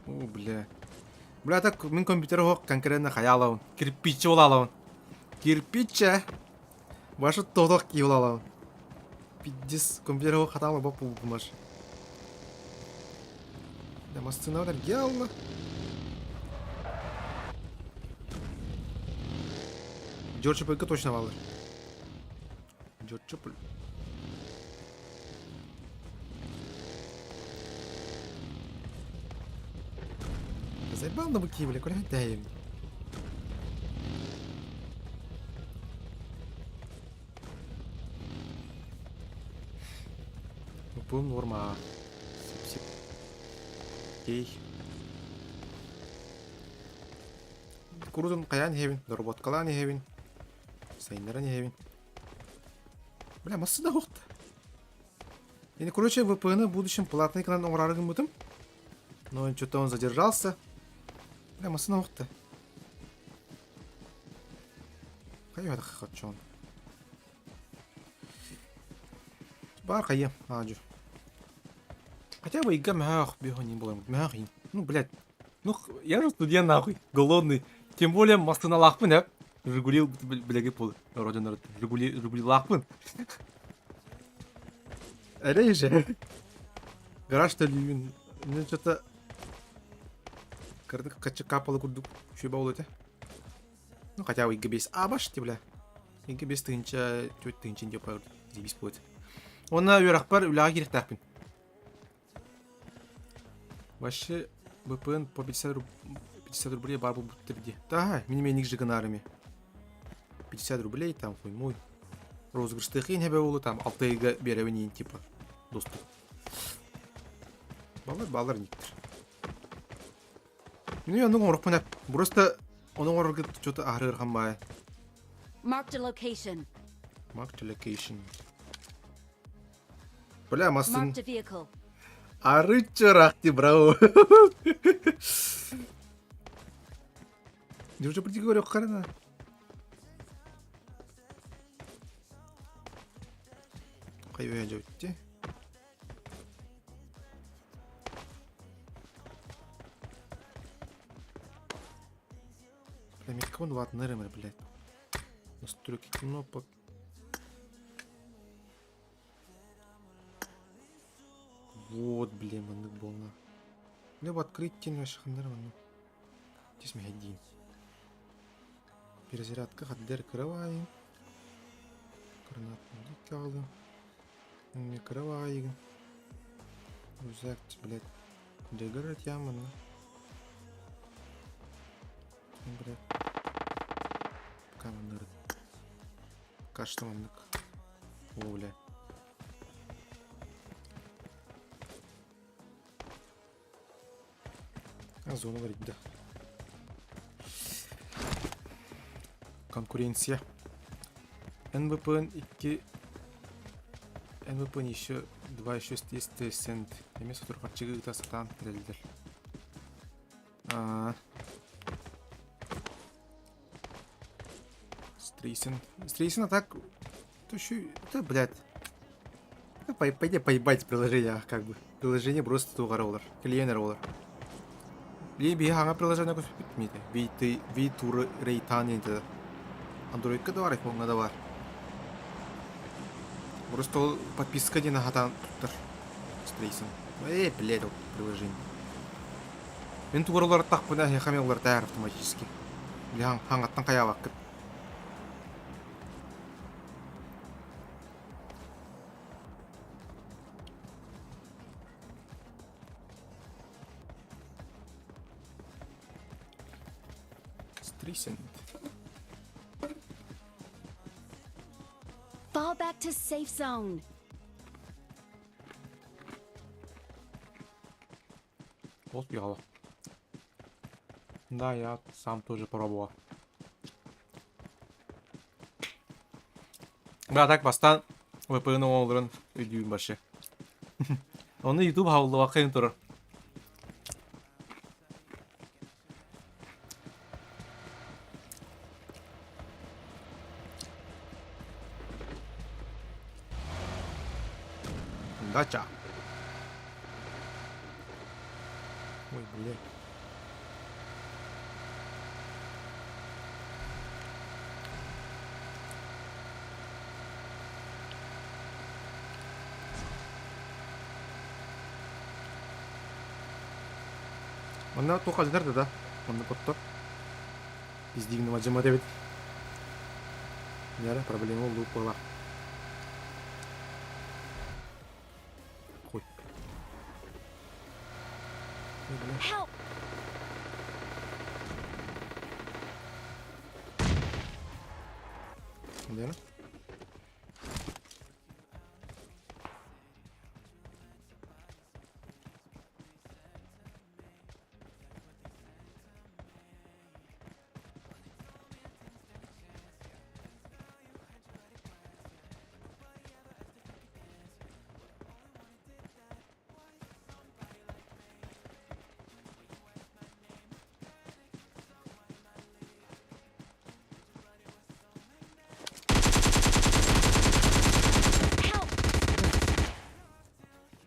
О, бля. Бля, так мин компьютер оһох конкретно хайаалабын. Кирпиччэ улаалабын. Кирпиччэ! Ваша тотох кии улаалабын. Пиздец, компьютер оһох хатаала боп булбумаш. Да, массына гелла. Джордж Полька точно баллар. Джордж Поль. Заебал на быки, бля, куда дай им. Бу норма. Сип-сип. Окей. Курузун хайаан иһэбин, доработкалаан иһэбин, сайыннаран иһэбин. Бля, массыына суохта. Я, короче, VPN в будущем платный канал оҥороору гыммытым. Но что-то он задержался. Бля, массыына суохта. Хайа хачон. Бар хайа, аадьу. Хотя бы ига мөһөөх биһонин буолар мөһөөх Ну, блядь. Ну, я же студент нахуй, голодный. Тем более массыыналаахпын ээ. Жигули билэги пол родина Жигули Жигулилаахпын. Эрэй же. Гараж төлүүбүн. Мен что-то кырдык качы капалы курдук үчүгэй буолуо этэ. Ну, хотя бы 2 абаш бля. 2 тыһыынча 4 тыһыынча диэп заебись будет. Уонна үөрэхпэр үлэҕэ киириэхтээхпин. Вообще ВПН по 50, руб... 50 рублей баар буолбуттар дии. Да, мин эмиэ же гынаарыми. 50 рублей там хуй мой. Розыгрыштыахын хэбэ буолу там алта ыйга биэрэбин иин типа доступ. Баллар баллар никтер. Мин оннук оҥорохпун эп. Просто ону оҥорорго что-то аһарыырхан баай. Marked a location. Marked a location. Бля, масын. Marked a vehicle. Арыччарах ти, браво. Дюжа приди говорю, харна. Хайвей дьэ Бля, микрофон улаатыннар эмэр, блядь. Настройки кнопок. Вот, блин, маннык буолла. Либо открыть тень вашиханнар маннык. Тисмэһэйдиин. Перезарядка хаддер кыра Гранатный калым. Мне кыра Рюкзак, блядь. Дэгэр яманы. Блядь. Пока маннык. Пока что маннык. О, бля. А зона говорит, да. Конкуренция. НВП 2 НВП еще 2 еще есть цент. Эмиэ сотору харчыга ыыта сатаан эрэллэр. Стрейсен. Стрейсен, а так... То еще... Да, блядь. Да, пойди поебать приложение, как бы. Приложение просто тугар олар. Клиенер олар. Ли би хаңа приложение көспүт миде. Ви ты ви тур рейтан енді. Андроидка да бар, айфонга да бар. Просто ол подписка диэн аһатан туттар. Стрейсен. Э, блядь, ол приложение. Мин тугар олортахпына эһиэхэ эмиэ уларытаар автоматически. Били хаҥаттан хайаабаккыт. Стрейсен. Fall back to safe zone. Успела. Да, я сам тоже пробовал. Бля, так бастаан VPN оҥорон өйдүүбүн вообще. Оны YouTube хауллубакка турар. Дача. Ой, блядь. Манна туох алдьанар да да? Манна поттор. Издигнем адьыммат эбит. Яра проблема лук была. Хуй. Ой, бля. Help! Лера? Help!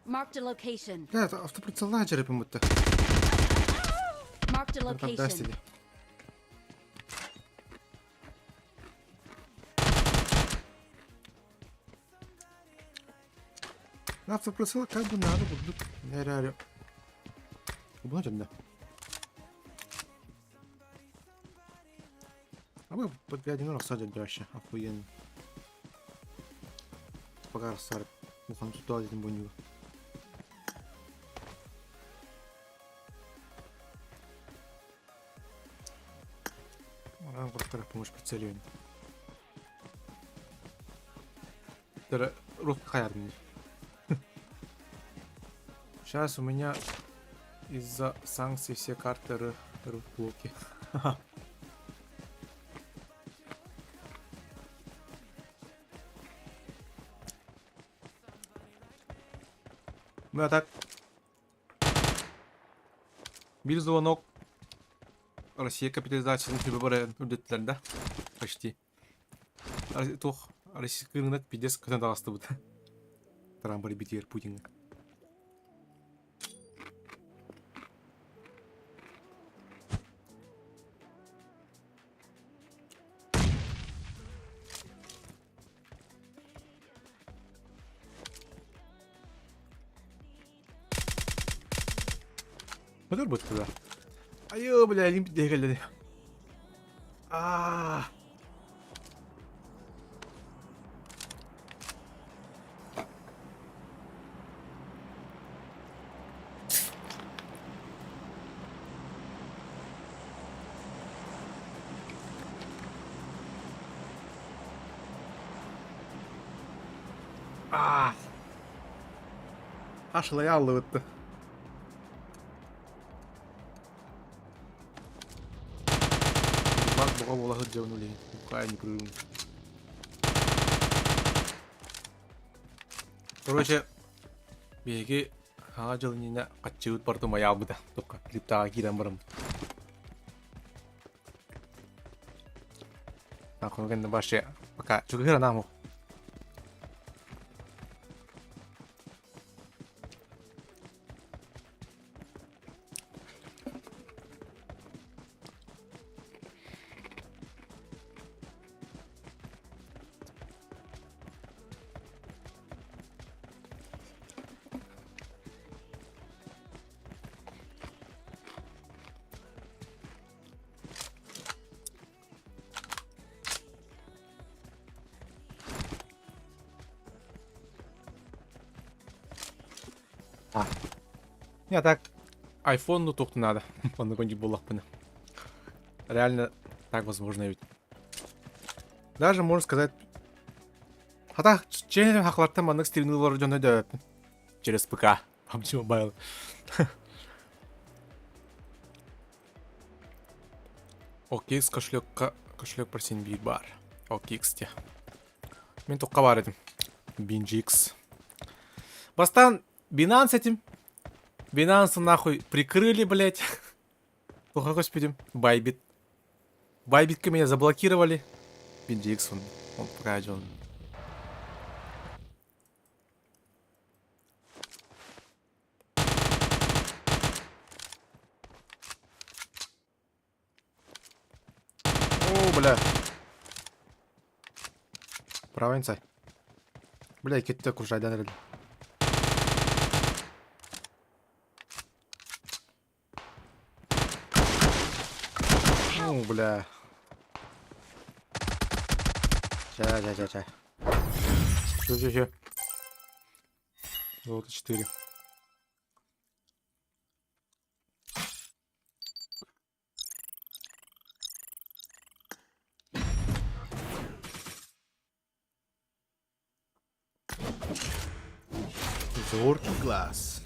Marked a location. Бля, это автоприцеллаах дьарыппын бутта. location. Нас запросила как бы надо будет. Реально. Убнуть да. А мы под 5 рассадят вообще. Охуенно. Пока рассадят. Ухан туда один буню. Рангуртара помощь прицеливанию. Сейчас у меня из-за санкций все карты р в блоке. Ну а так. Биир звонок Россия капитализациятын түбэ баран үрдэттилэр да? Почти. Туох российский рынок пиздец көтөн таҕыстыбыт. Трамп битигэр Путиҥҥа. Көтөр быттыга. Айыы, бля, илим диэгэллэри. Аа. Аа. Ашлая аллыбытты. Бак буга буола сылдьабын үлэһин. Буккая непрерывно. Короче, биһиги Саҥа дьыл иннинэ хаччыбыт барыта умайаабыта. Тукка клиптааҕа киирэн бараммыт. Нахуй кэннэ вообще пока чугуһура нааму. А. Не, так iPhone ну только надо. Он какой-нибудь буоллахпына. Реально так возможно ведь. Даже можно сказать Хата чээн хахлартан маннык стримнулар дьоно дөппүн. Через ПК. PUBG Mobile. OKX кошелекка кошелек син биир баар. OKX те. Мин тухха баар этим. BinGX. Бастаан Binance этим. Binance нахуй прикрыли, блядь. Туха көспүтүм. Bybit. Bybitка меня заблокировали. BinGX он, он пока он. О, бля. Правый инсай. Бля, кетте куржайдан эрэллэр. Ну, бля. Ча, ча, ча, ча. Чё, чё, чё. Золото 4. Зоркий глаз.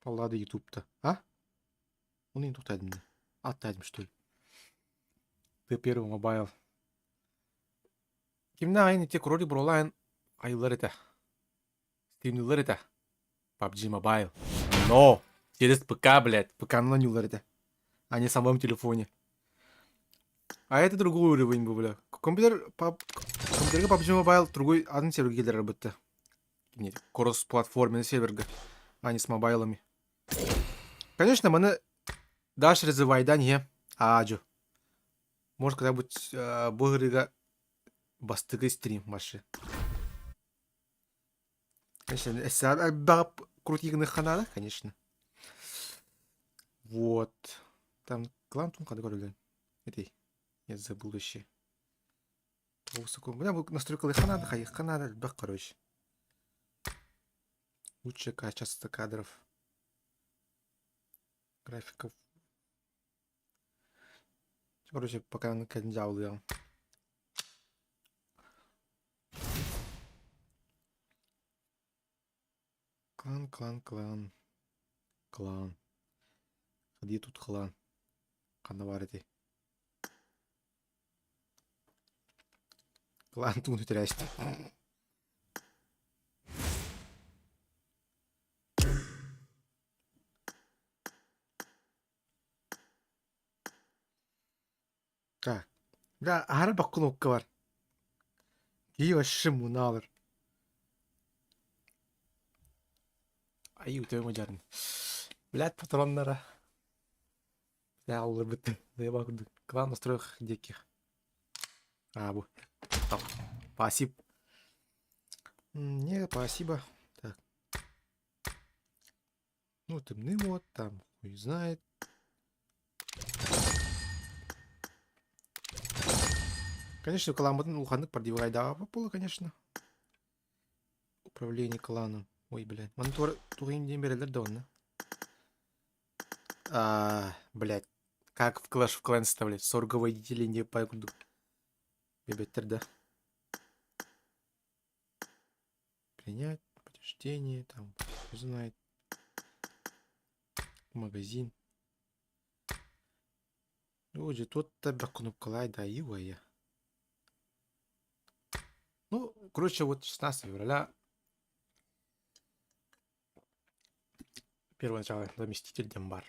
Паллада ютубта. А? Оны енді тоқтадым да. Аттадым, что ли? Ты первый мобайл. Кимнээх айын ити кролик буруолаан айыллар этэ. Стримныллар этэ. PUBG Mobile. Но! Через ПК, блядь. ПК-ны оонньууллар этэ. А не самом телефоне. А это другой уровень был, бля. Компьютер, компьютерга PUBG Mobile другой атын серверге киллэрэр бытты. Кини кросс-платформенный серверга, а не с мобайлами. Конечно, маны дальше развивайдан иһэ аадьу. Может, когда-нибудь бу ыһырыыга бастакы стрим вообще. Конечно, элбэҕи крутигыныхха наада, конечно. Вот. Там клан тун хады көрүлэн. Эти, я забыл вообще. Бля, бу настройкалыхха надо, хайыхха надо, элбэх, короче. Лучшее качество кадров. Графиков. Короче, пока кэлин дьаабылыаҕым. Клан, клан, клан. Клан. Где тут клан? Ханна баар этэй? Клан тугун үтэрээччи. Так. Да, аһара боккунукка бар. Киһи вообще мунаалар. Ай, үтүө мадьарын. Блядь, патроннара. Бля, алларбыт. Заебал курдук. Клан настроек диких. А, бу. Топ. Спасибо. Не, спасибо. Так. Ну, темный вот, там, хуй знает. Конечно, клан улаханнык продвигайдаҕа буолла, конечно. Управление кланом. Ой, блядь. Маны тугин диэн берелер да онно. А, блядь. Как в Clash of Clans блядь, 40 водителей не по курдук. Бебеттер, да. Принять, подтверждение, там, хуй знает. Магазин. Оо, дьэ, туот да элбэх кнопкалаай да айыы Ну, короче, вот 16 февраля первое начало заместитель Дембар.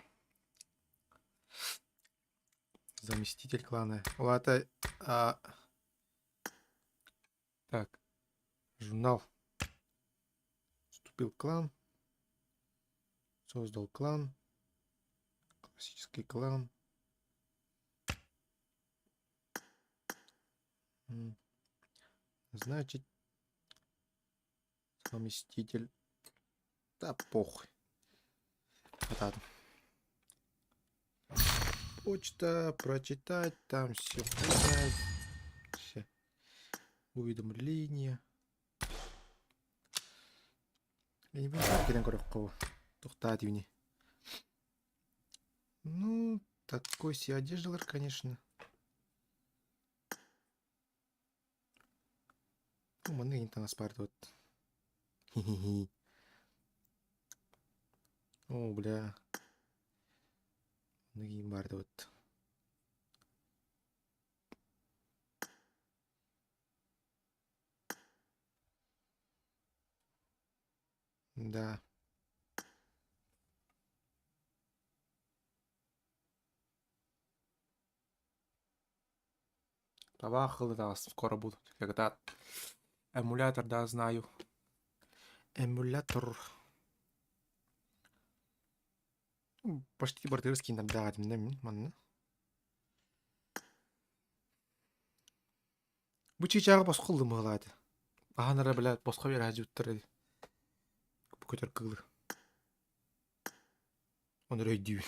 Заместитель клана. Ол аата а, так, журнал. Вступил в клан. Создал клан. Классический клан. Значит, заместитель. Да похуй. Хатаатым. Почта, прочитать, там все знает. Все. Уведомления. Я не понимаю, кэлэн көрөххө Тухтаа дивни. Ну, такой себе одеждалар, конечно. Ну, манна иһин таҥас баар вот. Хи-хи-хи. О, бля. Манна киин баар вот. Да. Табаах ылытаҕас скоро будут. Когда эмулятор, да, знаю. Эмулятор. Почти бартырский иногда манна. Бу чыычааҕы босхо ыллым быһыылаах этэ. Аһан эрэ, блядь, босхо биэрээдьиттэр эбит. Бу көтөр кыылы. Ону эрэ өйдүүбүн.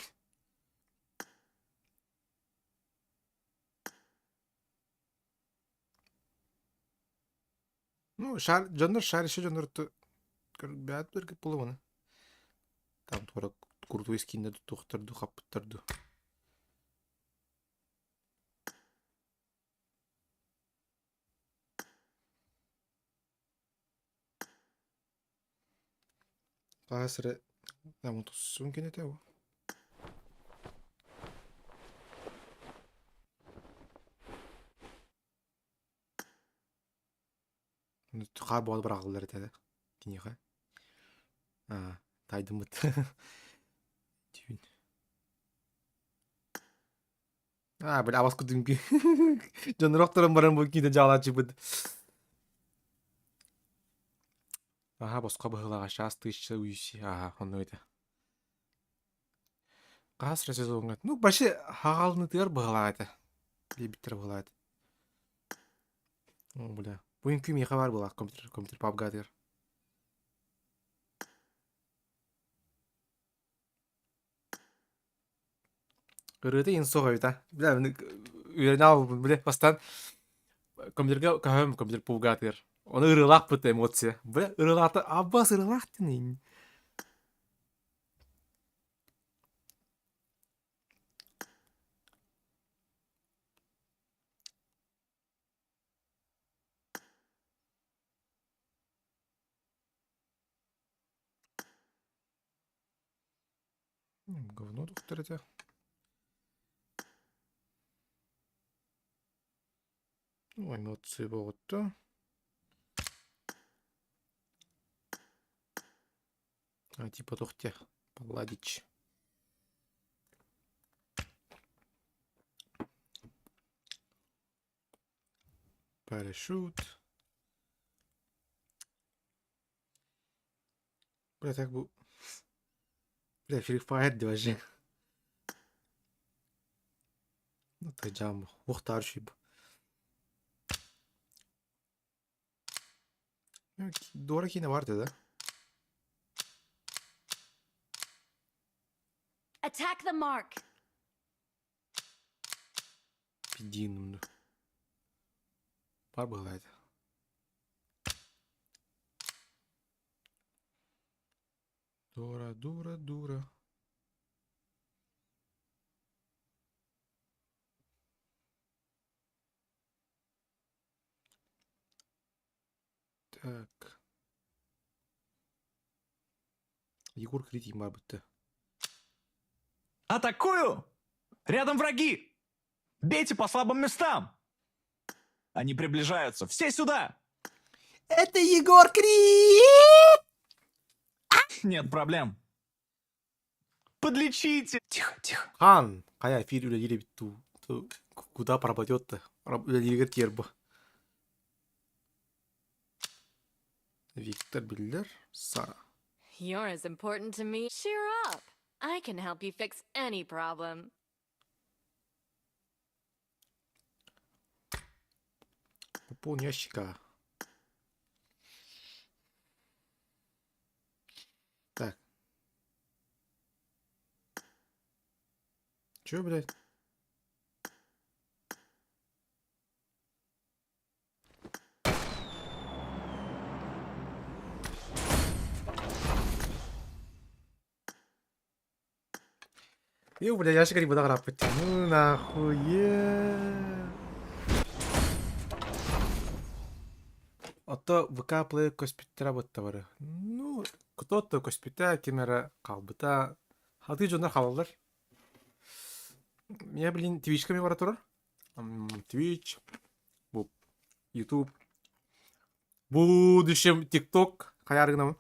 Ну, шар, дьоннор шарище дьоннор көрбөөт бэргэ буолуо Там туора курдук искииннэ туохтар дуу, хаппыттар дуу. Хаас эрэ тусsun кинитэ бу. Хаар буола быраҕыллар этэ да киниэхэ. Аа, таайдыммыт. Түүн. А, бля, абас кутунки. Дьоннорох туран баран бу киинэ дьаалааччыбыт. Аха, босхо быһыылаҕа, сейчас тысяча уйси. Аха, онно этэ. Хас эрэ сезоҥҥа. Ну, вообще, хаҕалынытыгар быһыылаах этэ. Диэбиттэрэ быһыылаах этэ. О, бля. Бу үҥкүү миэхэ баар буолаах компьютер, компьютер пабгатыгар. Ырыата иһин суох эбит а. Бля, үөрэнэ аҕалбыппын, бля, бастаан компьютерга көһөм компьютер пулгаатыгар. Ону ырыалаахпыт эмоция. Бля, ырыалаата аббас ырыалаах диэн Говно доктор это. Ну, эмоции буолутту. А, типа тухте. Палладич. Парашют. Бля, так бу... Бля, Free Fire даже. Ну, ты жам, ухтар шиб. Дора киинэ бар да? Attack the mark. Пидин. Бар быһылаайда. Дура, дура, дура. Так. Егор Крид бар бітті. Атакую! Рядом враги! Бейте по слабым местам! Они приближаются. Все сюда! Это Егор Крид! Нет проблем. Подлечите! Тихо, тихо. Хан, хайа эфир үлэлиир эбит дуу? Куда пропадет-то? Үлэлииригэр тиэр бу. Виктор биллэр, Сара. You're as important to me. Cheer up. I can help you fix any problem. Купон ящика. Так. Чё, блядь? Ю, бля, ящик не буду грапать. Ну нахуй. Ото ВК Play көспүттэрэ буттабары. Ну, кто-то көспүтэ, ким эрэ хаалбыта. Хатыы дьоннор хаалаллар. Я, блин, Twitchка бара турар. Twitch, бу YouTube. Будущем TikTok хайаар гынабын.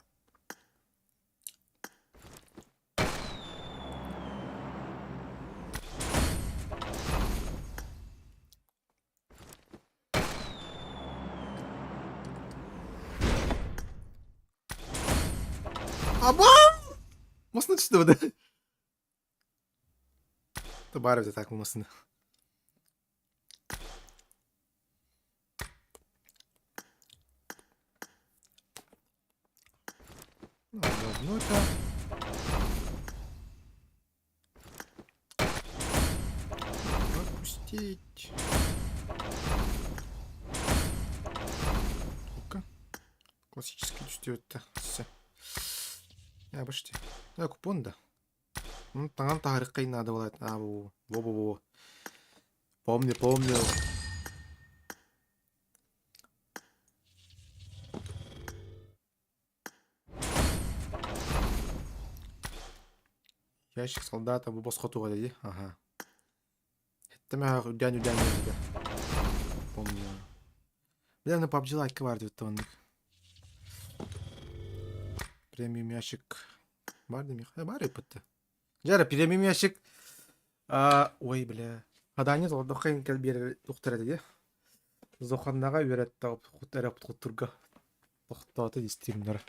Абам! Масына түстэ бу Баар эбит так масына. Ну, говно это. Пропустить. Ну-ка. Классический түстүөттэ. Все. Я почти. Я купон да. Ну, таҥан таһарыккай надо было. А, во, во, во, во. Помню, помню. Ящик солдата бу босхо туга дии. Ага. Эттэме үрдээн үрдээн диэбитэ. Помню. Бля, на PUBG лайка бар диэбит оннук. Премиум ящик бар дии Бар эппитте. Дьэ, премиум ящик. А, ой, бля. Задание толордоххо кэл биэрэр туохтара этэ дии. Зоханнаҕа үөрэттэ эрэ хотурга тохтоото истиҥнэр.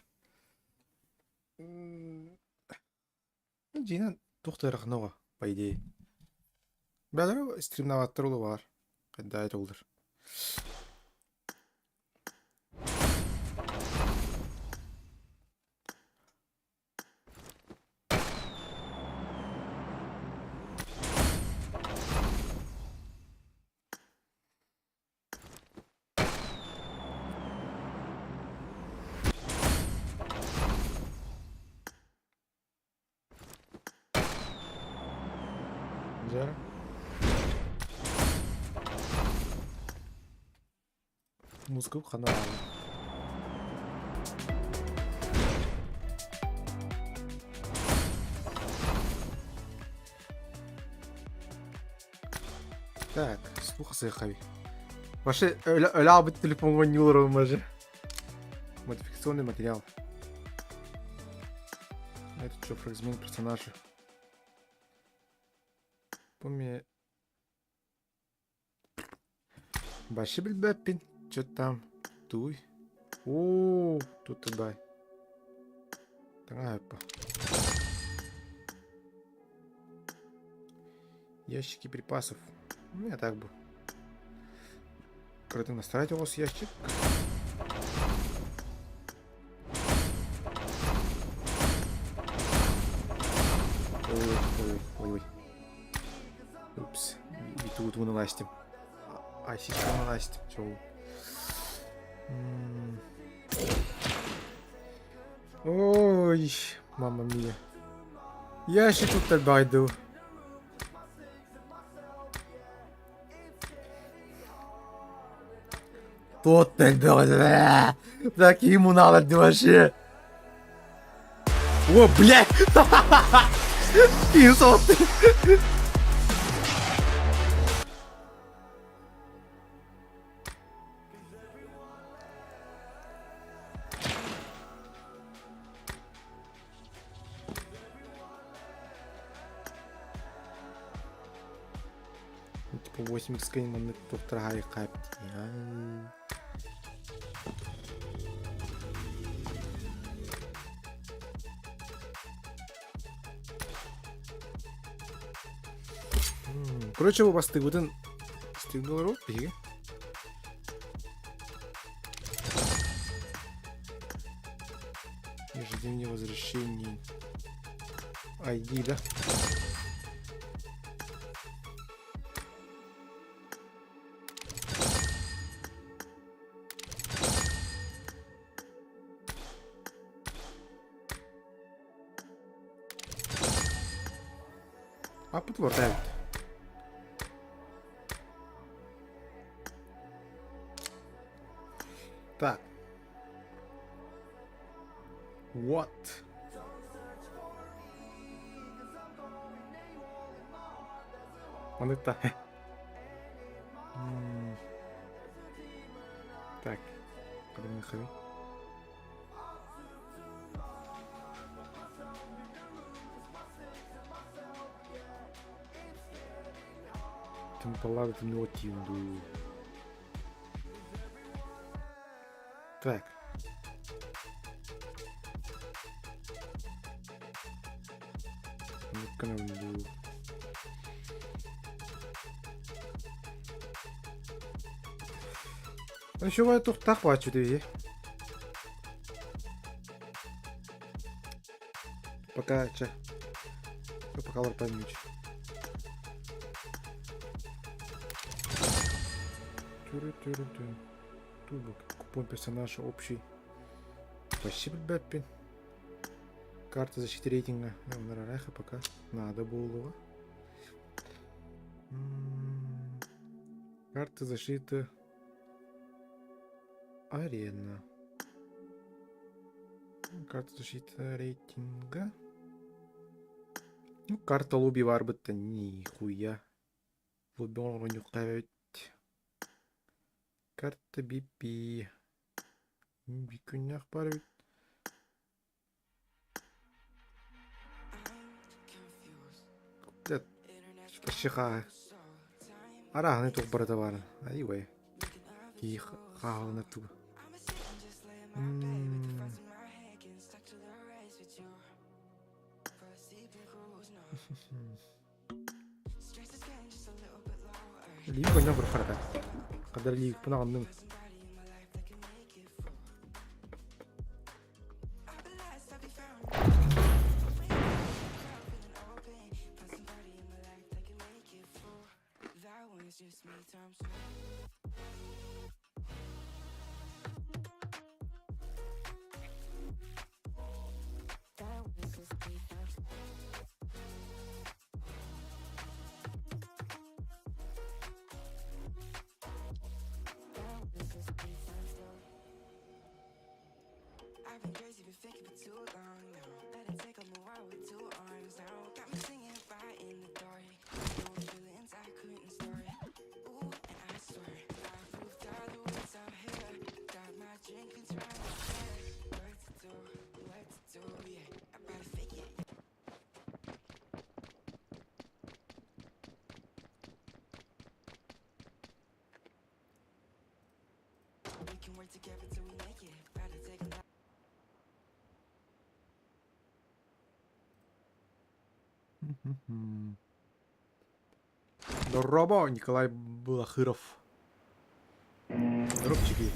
Дьиҥинэн туох да ыарахан оҕо, по идее. Бээлэрэ стримнабаттар уолу баар. Хайдаа это улар. Дьэ. Музыка ханна Так, слухасыаххай. Вообще, өлө албыт телефоҥҥа ньууларым даже. Модификационный материал. Это что, фрагмент персонажа? Помни... Вообще билбэппин. Что там? Туй. О, тут бай. Таҥаһа Ящики припасов. Ну, я так бы. Кыратын настраивать оҕус ящик. Ой, ой, ой, ой. Упс, биту налазьте. А, сейчас налазьте. Все. Ой, мамма мия. Ящик тут байду. Тот элбэҕэ. Такие муналар вообще. О, блядь! Инсулт. Типа 8 скрин маннык туохтара Короче, бу бастыгыбытын стыгын олоробут биһиги. Ежедневное возвращение ID, да? Аппыт олордо эбит. Так. What? Маннык да. Так. Кадымныхы. Тымпалар тымнуотиун дуу. Так. Гынабын дуу. Еще туохтаах бааччы дии. Пока чэ. Пока ларпаннич. Тубок. Купон персонажа общий. Спасибо, Бэппин. Карта защиты рейтинга. Райха пока надо было. Карта защиты арена. Карта защиты рейтинга. Ну, карта лобби барбыта нихуя. Лобби оҥоруохха Карта BP. Күннээх баар эбит. Вообще. Арааһынай туох барыта баарын. Айыбай. Киһи хааһыланар туга. Лиик ойноо бырахарата. Кадар лиикпин аҕынным. Дорообо, Николай Балахыров. Здоровчики.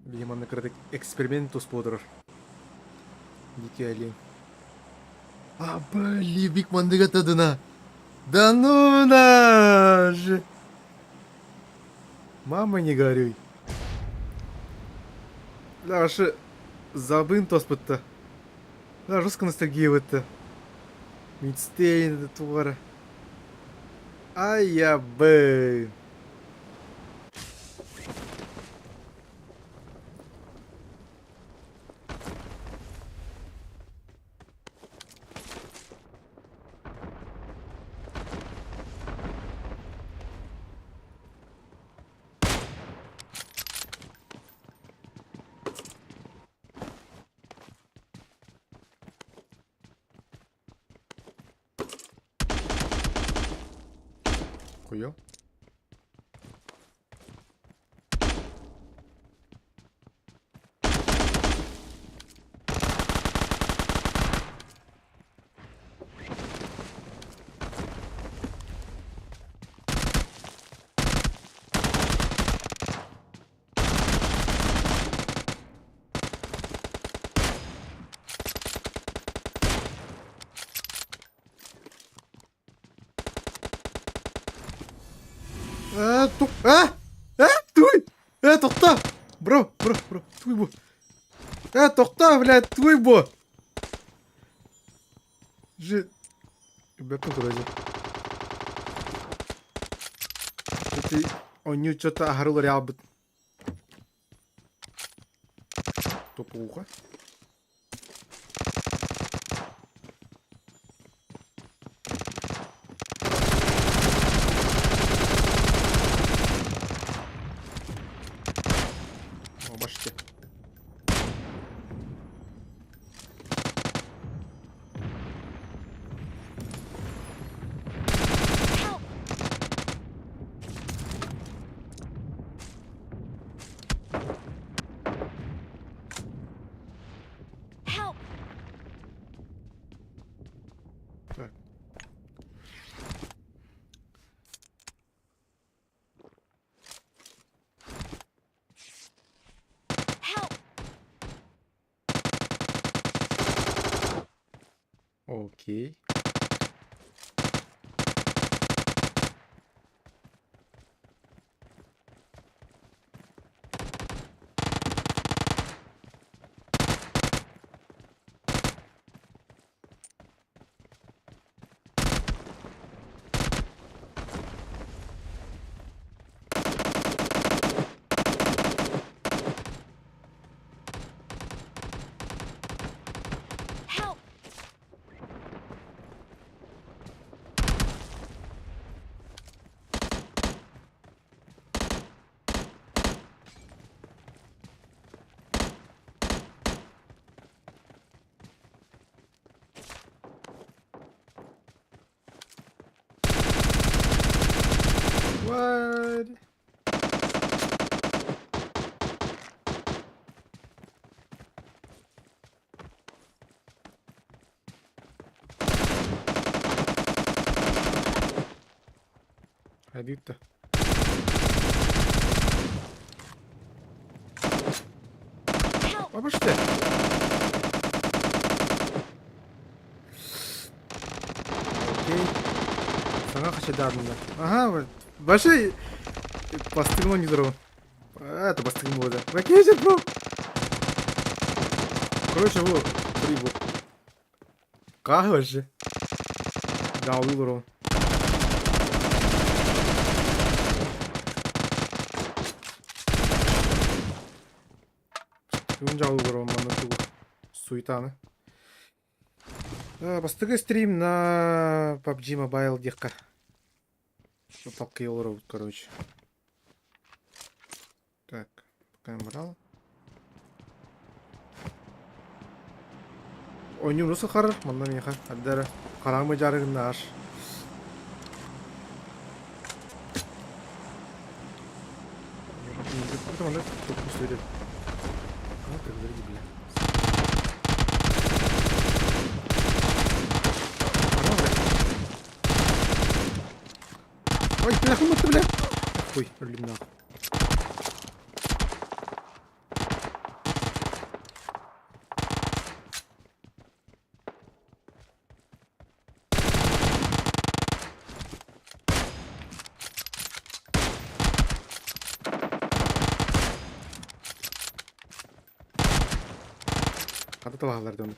Видимо, манна кыратык эксперимент туспуотурар. Дикий олень. А, блин, Биг мандыга тадына. Да ну наш! Мама, не горюй. Дашы забын тоспытта. Да, жестко ностальгия бытта. Митстейн тугара. Ай я б. Хуё. Э, тук, э, э, туй, э, тохто, бро, бро, бро, туй бу. Э, тохто, блядь, туй бу. Же, бэппин короче. Ити онньуу что-то аһары уларыйаалбыт. Топууха. О, баште. Help! Help! Так. Help! Окей. Help! Дьиттэ. Help! Обожди. Окей. Саҥа хачайдаатым да. Ага, вообще бастыгын не здорово. Это бастыгын буолла. Ракете, бро. Короче, вот, прибыл. Как вообще? Да, выбрал. Күн дьаллыыр манна тугу суетаны. Бастакы стрим на PUBG Mobile диэххэ. Папка олоробут, короче. Так, пока брал. Ойнууну сахарар, манна миэхэ ардара хараҥа дьарыгын аш. Ой, бля, хуй бля. Хуй, өллүм нахуй. Хата талаһаллар дьону.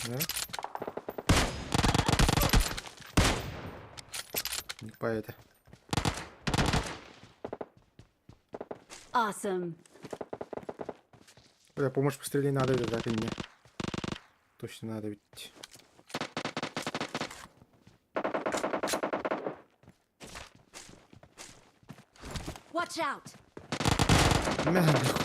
Да? Не по это. Awesome. Бля, помощь пострелей надо, да, да, мне. Точно надо ведь. Watch out! Мә, нахуй.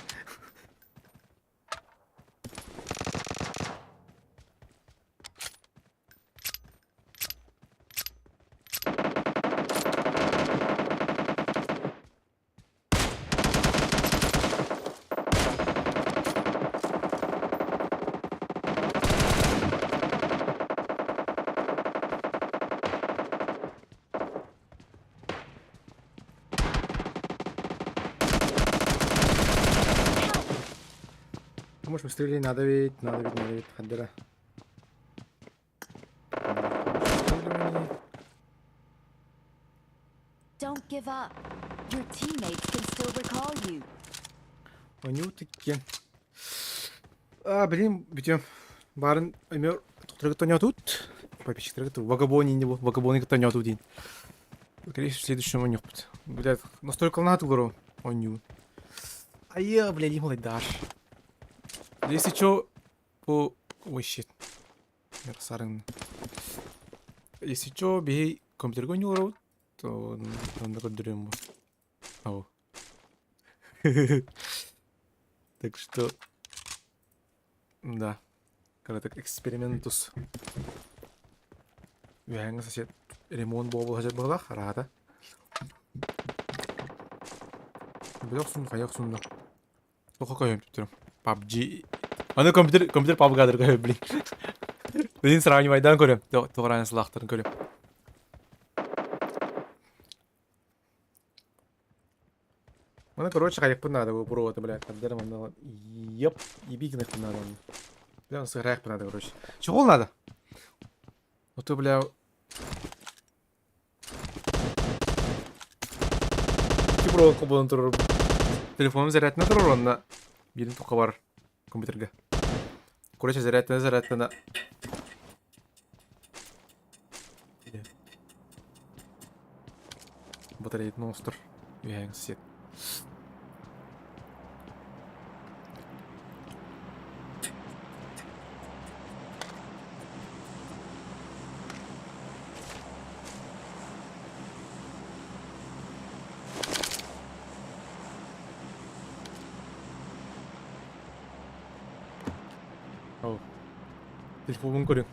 Помощь пострелей надо ведь, надо ведь, надо ведь. Хаддера. Don't give up. Your teammates can still recall you. Онют иккиэн. А, блин, бүтүөм. Баарын эмиэ тохторго тонньоотут. Подписчиктарга вагабони не вагабони тонньооту диин. Скорее всего, в следующем онньуохпут. Блядь, настолько наат олору онньуу. Айа, блядь, не даш. Если чё, по... Ой, щит. Сарын. Если чё, бей компьютерга онньуу то онно көрдөрүөм бу. Ау. Так что, да. Когда так экспериментус. Үөһээҥҥи сосед ремонт буолбут сосед быһыылаах, араата. Били охсун, хайа охсунна. Тоха көһүм түптүрүм. PUBG. Аны компьютер, компьютер PUBG-гадыр көһүм, блин. Блин, сравнивайдан көрөм. Тоҕо сылаахтарын көрөм. Маны, короче, хайыппын наада бу буруота, блядь. Хаддара манна еп, еби гыныахпын наада онно. Бля, сыграахпын наада, короче. Чего надо? Вот ты, бля... Икки буруот холбонон турар. Телефонум зарядна турар онно биирин тухха бар компьютерга. Короче, зарядна зарядна. Батареятын оҥостор үөһээҥ сосед. Оо, телефоммун көрүҥ.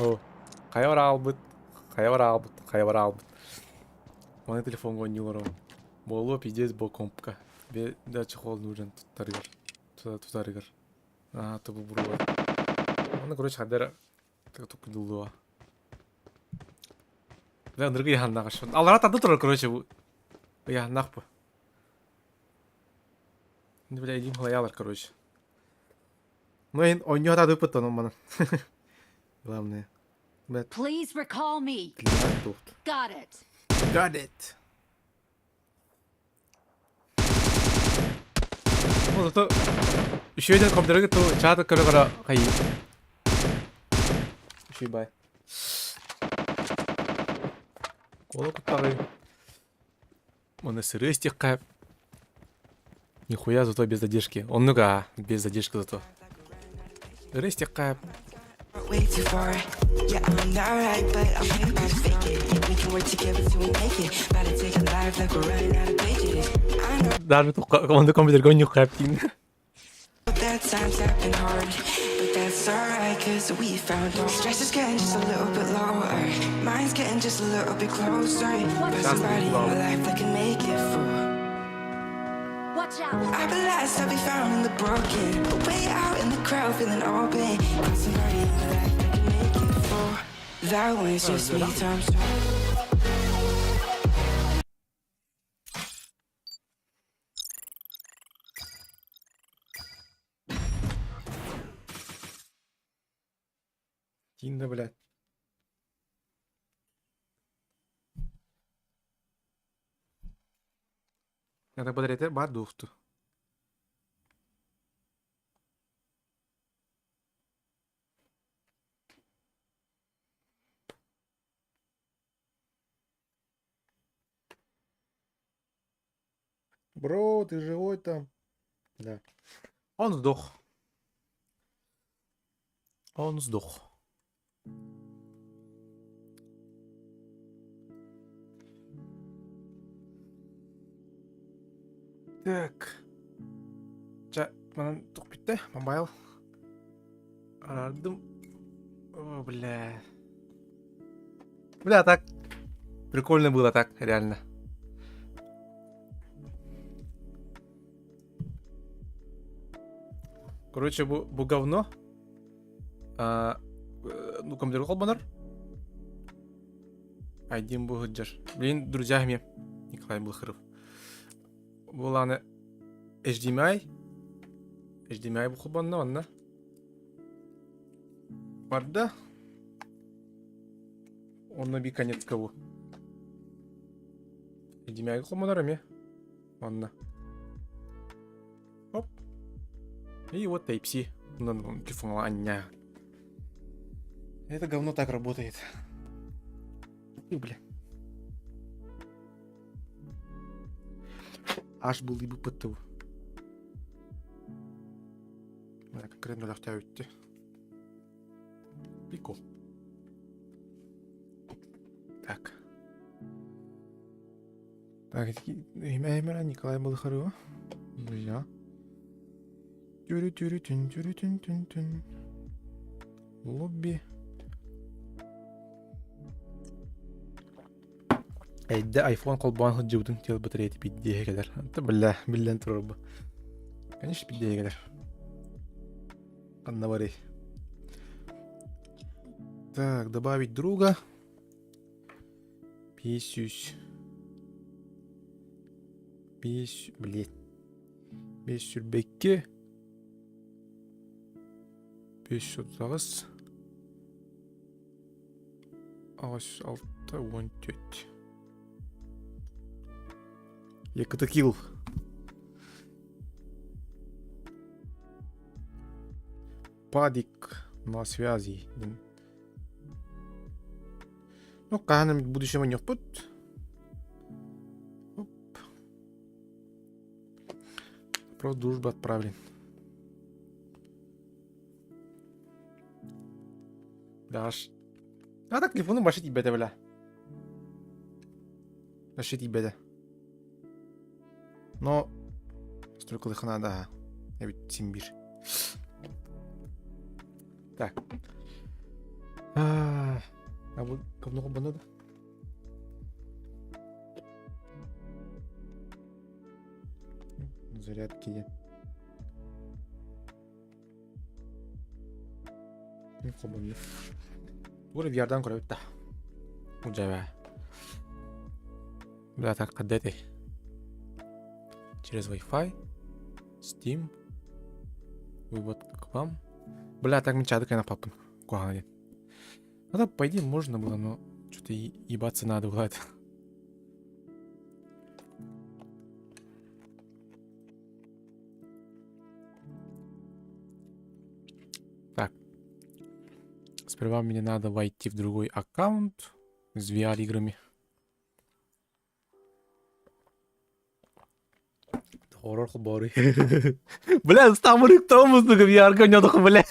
Оо, хайа бараалбыт, хайа бараалбыт, хайа бараалбыт. Маны телефоҥҥа оонньуу олоробун. Буолуо пиздец бо компка. Да чехол нужен туттарыгар. Тутарыгар. Аа, тубу буруа. Оны, короче, хадара туккудулуа. Да, ындыргы яханнах аш. Алара тарды турар, короче, бу. Яханнах бу. Ну, бля, илим халаялар, короче. Ну, ин ойню атады ыппыт онон манан. Главное. Блядь, Please recall me. клиент тухт. Got it. Got it. Ну, зато еще один компьютер ту чат көрө-көрө хайы. Үчүй бай. Кола куттаҕый. Оны сыры истиэххэ Нихуя зато без задержки. Оннук аа, без задержки зато. Ыры истиэххэ Way too far. Yeah, I'm not right, but I'm way about to fake it. We can work together till we make it. About to take a life like we're running out of pages. I know Даже онду компьютерга онньук диин. that times have been hard, but that's alright, cause we found our stress is getting just a little bit lower. Mine's getting just a little bit closer. But somebody in my life that can make it through. Watch out. I'll be last, I'll be found in the broken. But way out in the crowd, feeling open. Got somebody in my life that can make it through. That one's just me times two. Тинда, блядь. Это батарея бар дуфту. Бро, ты живой там? Да. Он сдох. Он сдох. Так. Ча, манан тух бүттэ, мобайл. Араардым. О, бля. Бля, так. Прикольно было так, реально. Короче, бу, бу говно. А, ну, компьютер холбанар. Айдин бу сылдьар. Блин, друзья мне. Николай Блохаров. Буолааны HDMI. HDMI бу холбанна онно. Барда. Онно би конец кого. HDMI холбанар эмиэ. Онно. Оп. И вот Type-C. Онон телефон анньа. Это говно так работает. И, бля. Аж был и БПТ. Бля, конкретно лөхтәүтті. Прикол. Так. Так, имя имя Николай Балахарова. Друзья. Тюрю-тюрю-тюн, тюрю-тюн-тюн-тюн. Лобби. Эйдэ айфон холбоон сылдьыбытын тиэл батареята биирдиэһэ кэлэр. Anta бля, биллэн турар бу. Конечно биирдиэһэ кэлэр. Ханна барый? Так, добавить друга. Писюсь. Пись, блядь. Бес сүрбэкки. Бес сотаҕыс. 86 14. Якутакил. Падик на связи. Ну, хаһан будущего ньохпут. Оп. Просто дружба отправлен. Даш. А так телефону башит ебете, бля. Башит ебете. Но столько надо, ага. Эбит симбир. Так. А, бу говно надо? Зарядки диэн. Хобунна. Тугу VR-дан көрөбүт да. Удьэбэ. Бля, так когда ты? Через Wi-Fi, Steam, вывод к вам. Бля, так мы чаты кайна папын. Куһаҕана диэн. Ну да, по идее, можно было, но что-то ебаться надо было это. Так. Сперва мне надо войти в другой аккаунт с VR-играми. Хоррор хоборы. Бля, стамыр тому, сука, VR конёдох, бля.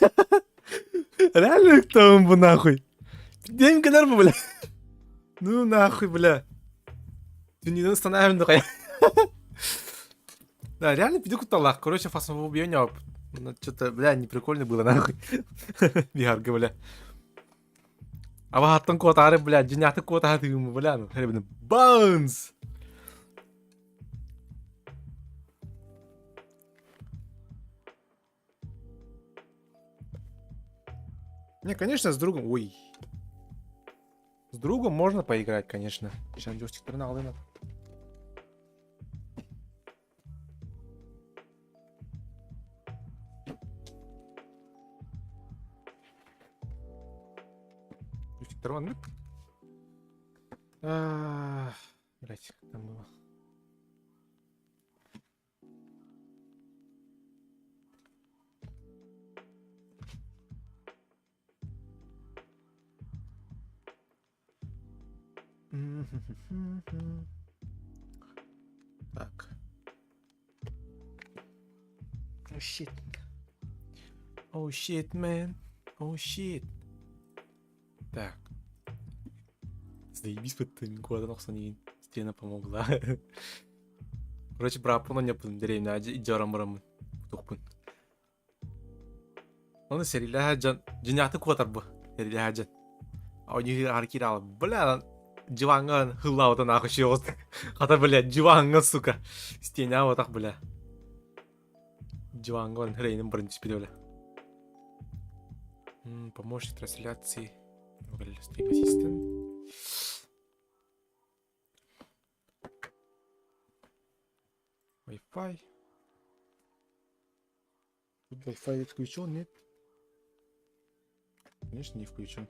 Реально тому, нахуй. День кадар, бля. Ну нахуй, бля. Ты не останавливай, нахуй. Да, реально пиду куталах. Короче, фасмофобия Ну, что-то, бля, не прикольно было, нахуй. VR, бля. Абаһаттан куотаары, бля, дьиҥнээхтик куотаһа тыгым, бля, ну, баунс! Не, конечно, с другом... Ой. С другом можно поиграть, конечно. Сейчас джойстик надо. Джойстик Блять, как там было? Так. Oh shit. Oh shit, man. Oh shit. Так. Заебись, вот куда охсон игин. Стена помогла. Короче, бырааппын оонньоппутум дэриэбинэҕэ илдьэ баран бараммын тутуохпун. Ону сэриилэһэ дьон дьиҥнээхтик куотарбы сэриилэһэ дьон. Оонньуу аһары киирэ бля диваҥҥа хыллаабыта нахуй Хата бля диваҥҥа сука истиэнэҕэ бля диваҥҥа баран хрейнин баран түспүтэ бля. Помощник трансляции Стрим ассистент. Wi-Fi. Тут Wi-Fi включен, нет? Конечно, не включен.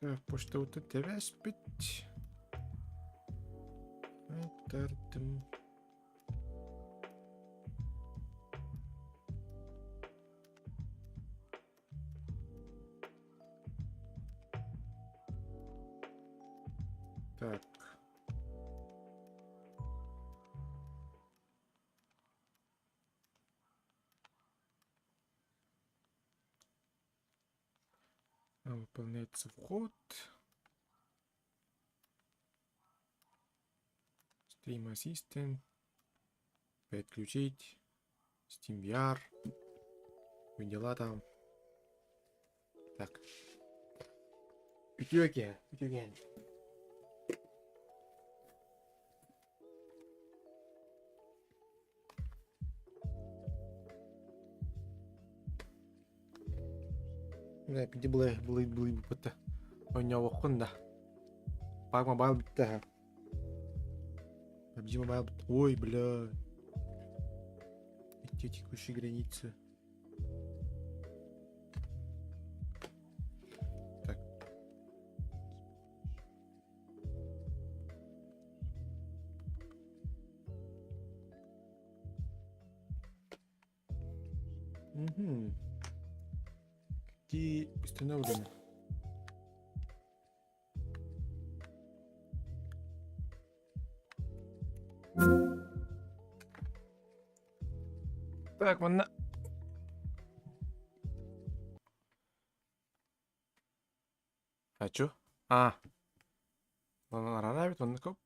Так, почта вот это вяспить. Так. Выполняется вход. Stream Assistant. Подключить. SteamVR. Дела там. Так. Үтүө киэһэ, үтүө киэһэ. Бля, пиди былай былай былай буппута. Оонньообоккун да. PUBG Mobile бүттэ аһа. PUBG Mobile бүттэ. Ой, бля. Идти текущие границы. Так. Угу. Какие установлены? Так, манна. А чё? А. Онон эбит оннук оп.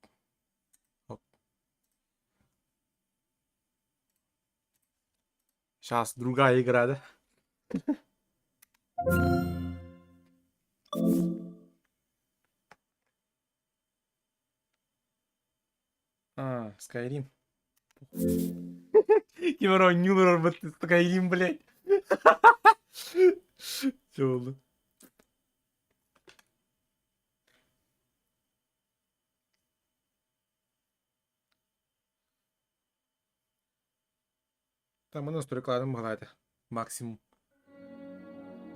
Оп. Сейчас другая игра, да? А, Skyrim. Ким эрэ оонньуулар орбут Skyrim, блядь. Чё буолла? Там настройкаларын баҕалаата максимум.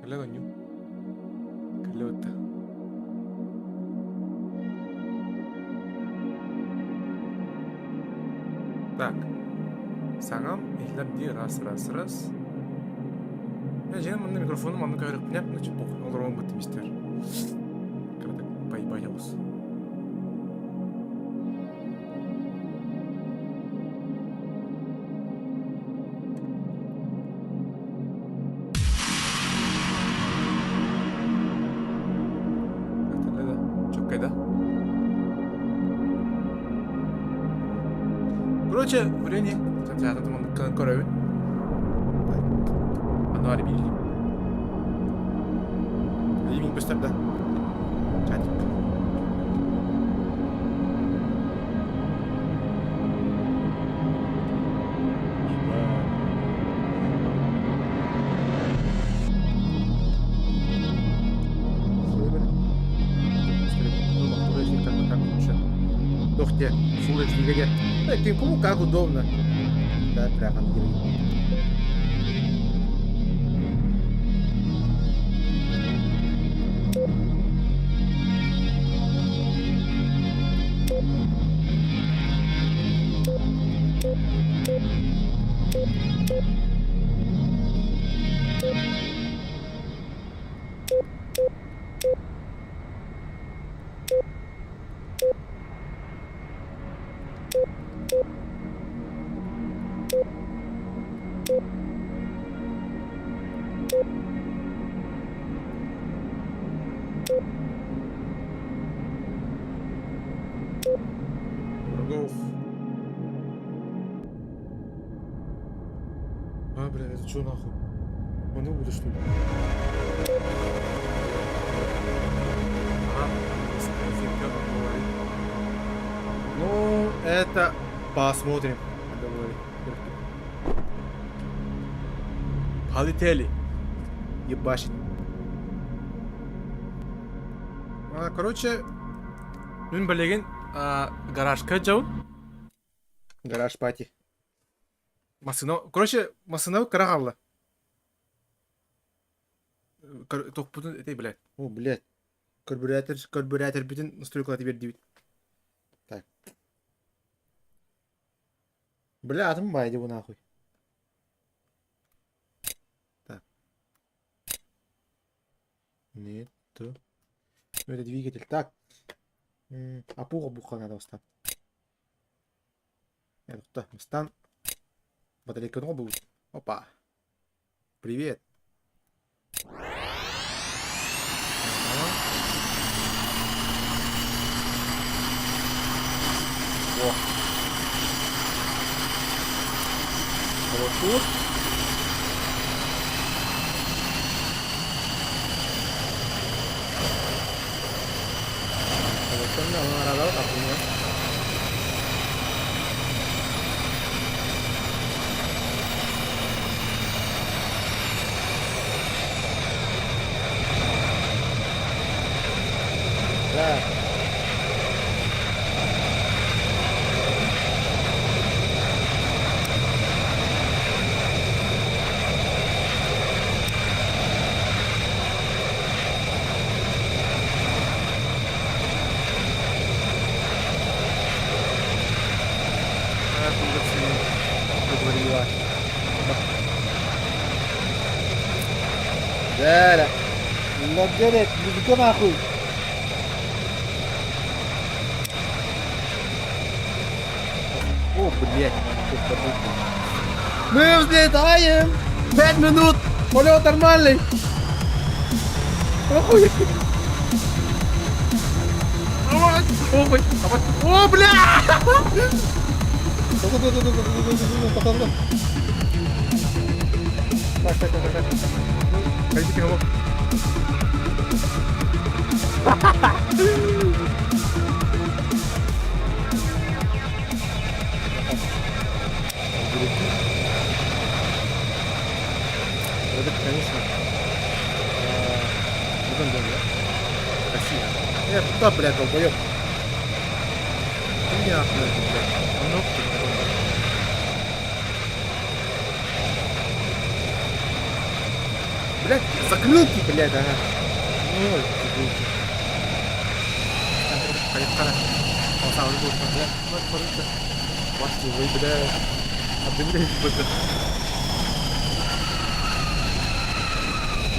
Кэлэ оонньуу. Кэлэ ытта. Так. Саҥам иһиллэр дии раз раз раз. Мен дьиҥэ манна микрофону манна көһөрөхпүнэ ну чэ похуй олоруом быттым истэр. Кыратык поебать оҕус. Чөккэй да? Короче, времени көрөбүн. Аны биир. Мин көстөр да. Чатик. Тохте, Full HD-ге. Так, кому как удобно. Да, прямо Врагов. А, бля, это что нахуй? Он буду что ли? А, ну, это посмотрим. Полетели. Ебашить. А, короче, мин билигин гаражка дьон. Гараж пати. Массыына, короче, массыына кыра хаалла. Тохпутун этэй, блядь. О, блядь. Карбюратор, карбюраторбытын настройкалата биэрдибит. Так. Бля, атым баайды бу нахуй. Так. Нет, то. Ну, это двигатель. Так. Апуга буха надо встать. Это Стан. Батарейка будет. Опа. Привет. Ага. О. Вот тут. Да. Да, Let's get it. Музыка нахуй. О, блядь. Мы взлетаем! 5 минут! Полет нормальный! Охуй! О, ой, О, бля! Так, так, так, так. Пойдите, голов. Это, конечно, Россия. Я куда, блядь, долбоёб? Ты нахуй, блядь. А ну, Блядь, закрылки, блядь, ага. Ну, закрылки.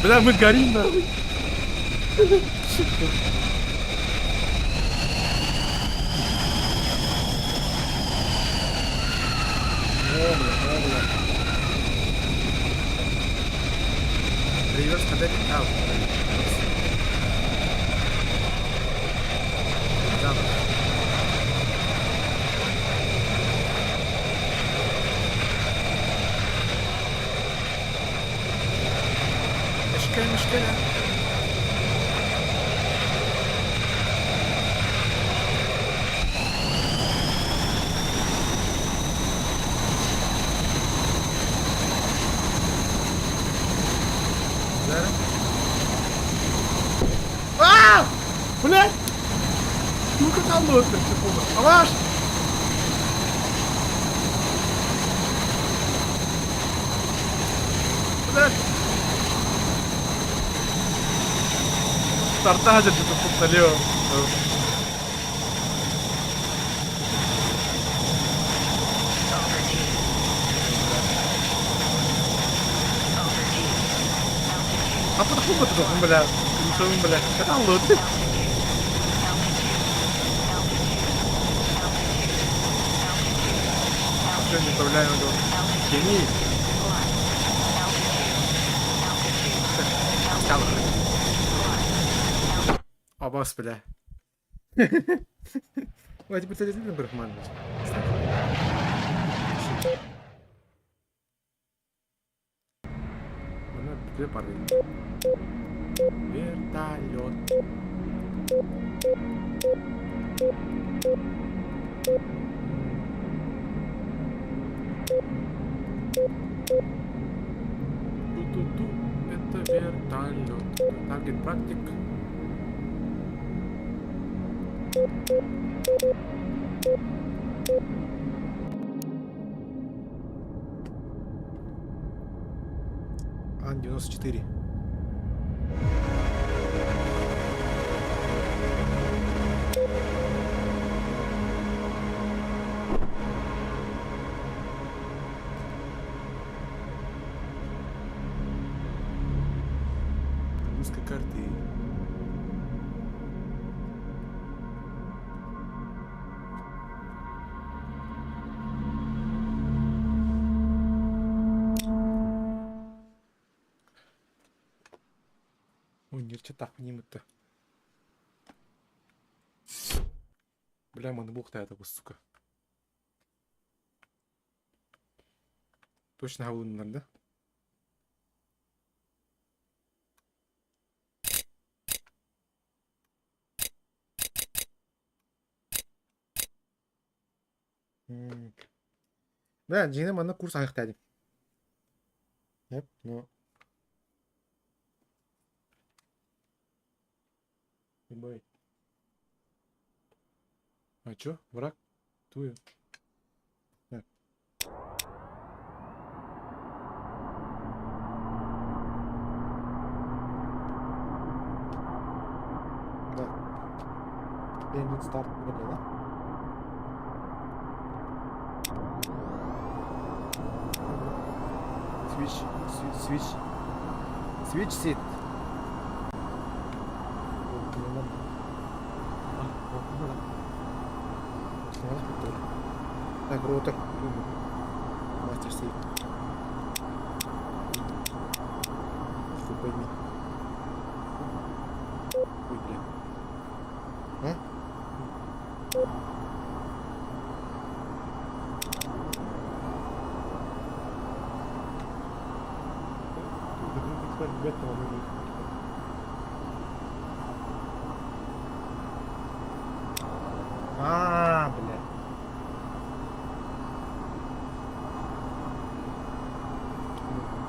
Бля, мы горим, нахуй. О, бля, о, бля. Реверс кадет. А, реверс. Да. مشكلة مشكلة. А! Блядь! Ну-ка там секунду. Аваш! Блядь! Стартазер что-то тут налево. А потом бля, бля, лут. Что не управляем его? Гений. Абас, бля. Ой, теперь ты действительно брахман. Две пары. Вертолет. Ту-ту-ту, это вертолет. Таргет практик. Ан-94. Русской карты. Ой, не так не-то. Бля, манбухта это, сука. Точно говно, да? Бля, дьиҥэ манна курс ааһыахтаах Yep, но. Ебать. А чё? Враг? Тую. Так. Да. Engine start böyle да? Switch, switch, switch seat. Так, ротор. Мастер сейф. Хуй пойми. Ой, бля. А? Билбэт да ону Аа, бля.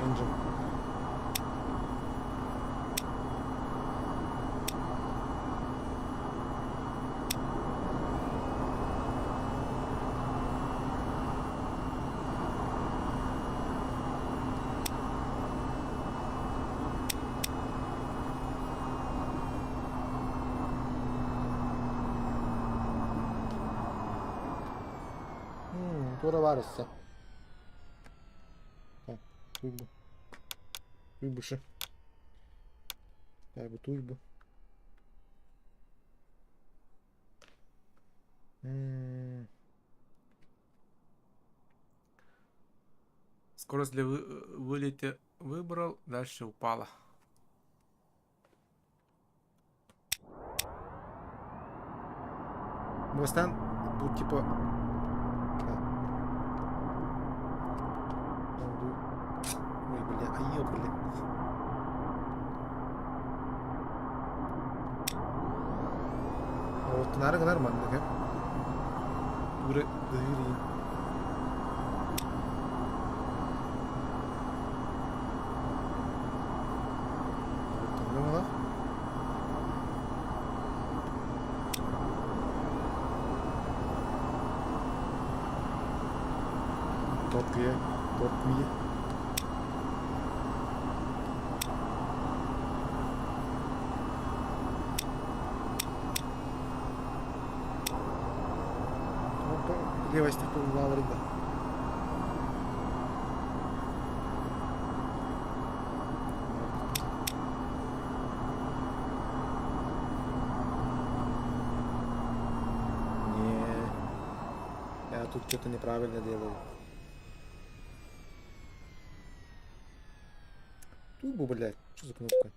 Engine. Туора баар өссө. Так, туйбу. Туйбушы. Так, бу туйбу. Скорость для вылета выбрал, дальше упала. Бастан бу типа Ой, бля, а ё, бля. Оттунары гынар маннык Тура дыырыйын. Торкуйа, торкуйа. Левая сторона да. Не, я тут что-то неправильно делаю. Тубу, блядь, что за кнопка?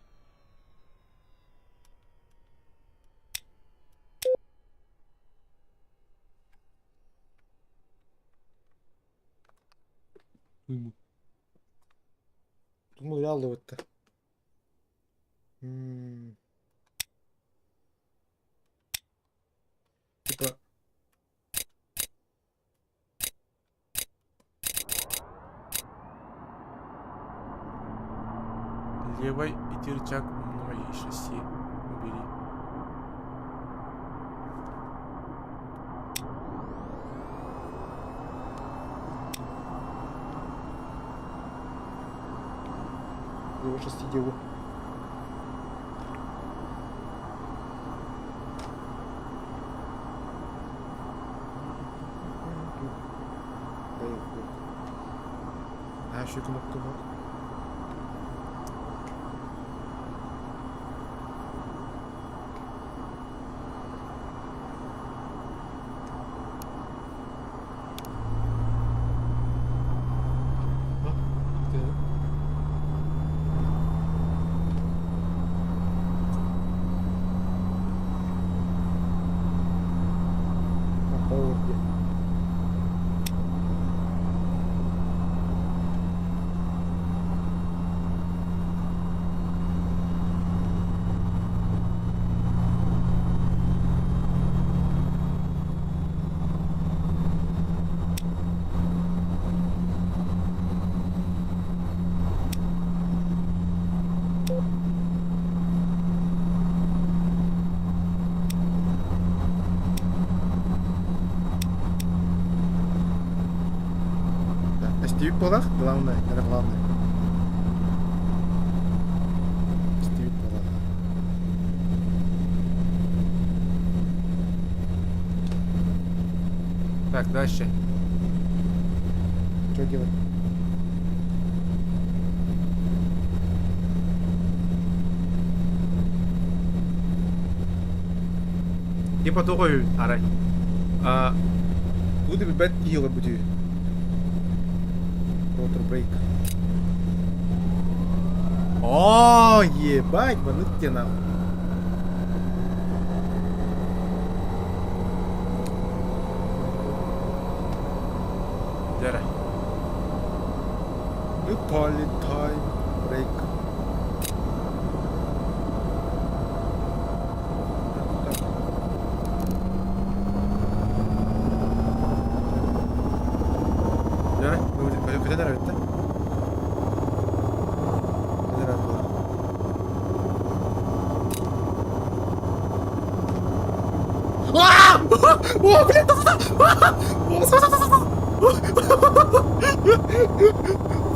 Тубу. Думал, реально вот это. Типа... Левой и рычаг мной и шасси убери. Левой шасси делаю. А, еще кнопка вот. А, ты? А, power где? Да. Стивик буолах, главное, это главное. Стивик буолах. Так, дальше. Что делать? Типа тугой арай. А, Буду бет ила буду. Ротор брейк. О, ебать, маннык те нахуй. Дера. Выпали time break. О, блядь,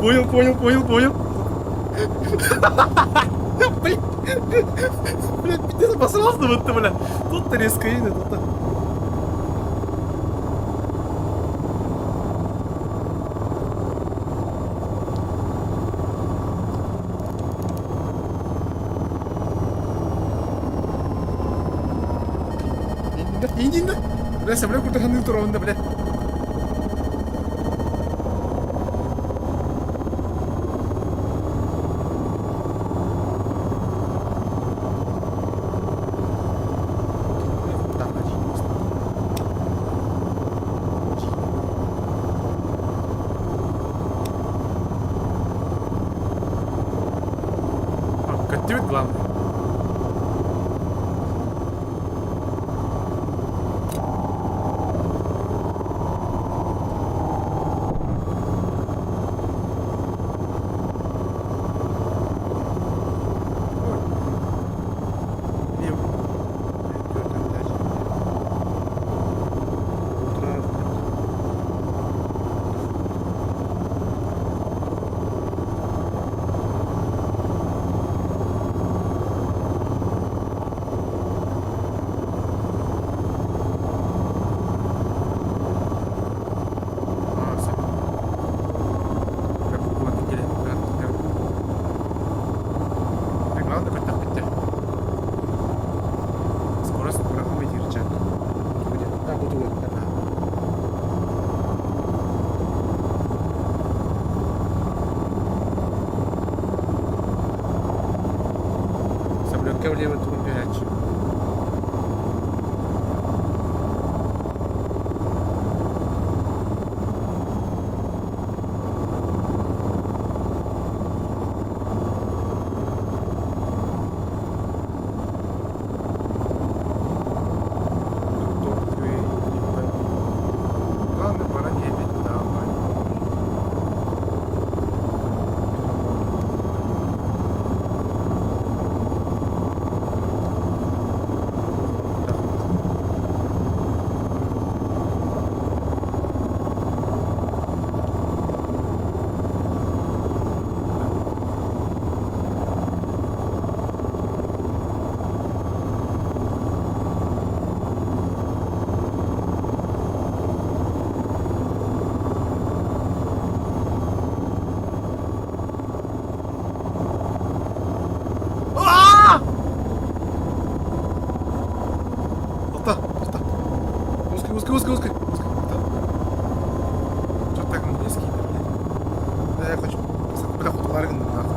Понял, понял, понял, понял. Блин, блядь, пиздец, обосрался вот ты, бля. Тут-то резко именно, тут-то. Иннинэ, бля, сэмлэ курдук ханнык туруонда, бля. Көттүбүт главное. Скорость Самолекка влево тугун түһээччи. Главное, пора не опять давай. Алта, алта. Узкий, узкий, узкий, узкий. Узкий. Что так низкий, блядь? Да я хочу. Бля, хотулар гынным нахуй.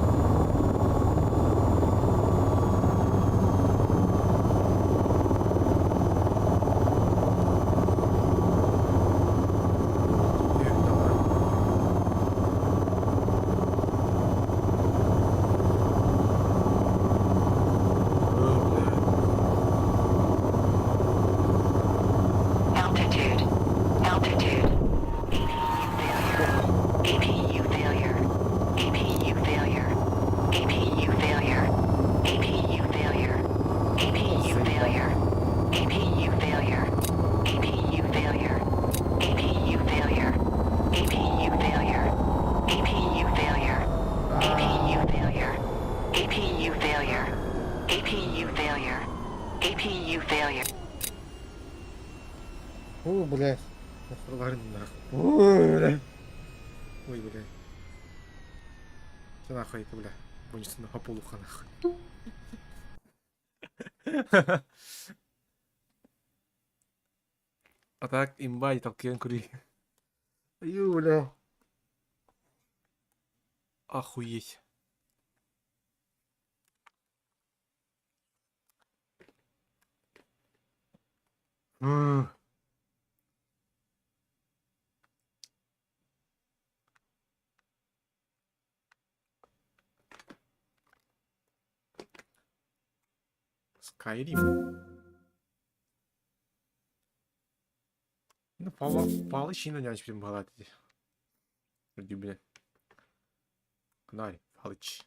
Altitude. Altitude. APU failure. APU failure. APU failure. APU failure. APU failure. APU failure. APU failure. APU failure. APU failure. APU failure. APU failure. APU failure. APU failure. APU failure. О, блядь. Нахуй. Ой, бля. Ой, бля. Что нахуй это, бля? Вынесу на полуха, нахуй. А так, имба, и толкин кури. Ю, бля. Охуеть. М. Skyrim. Ну, Fallout шинэ яаж юм балаад тий. Дүбнэ. Канари, Fallout.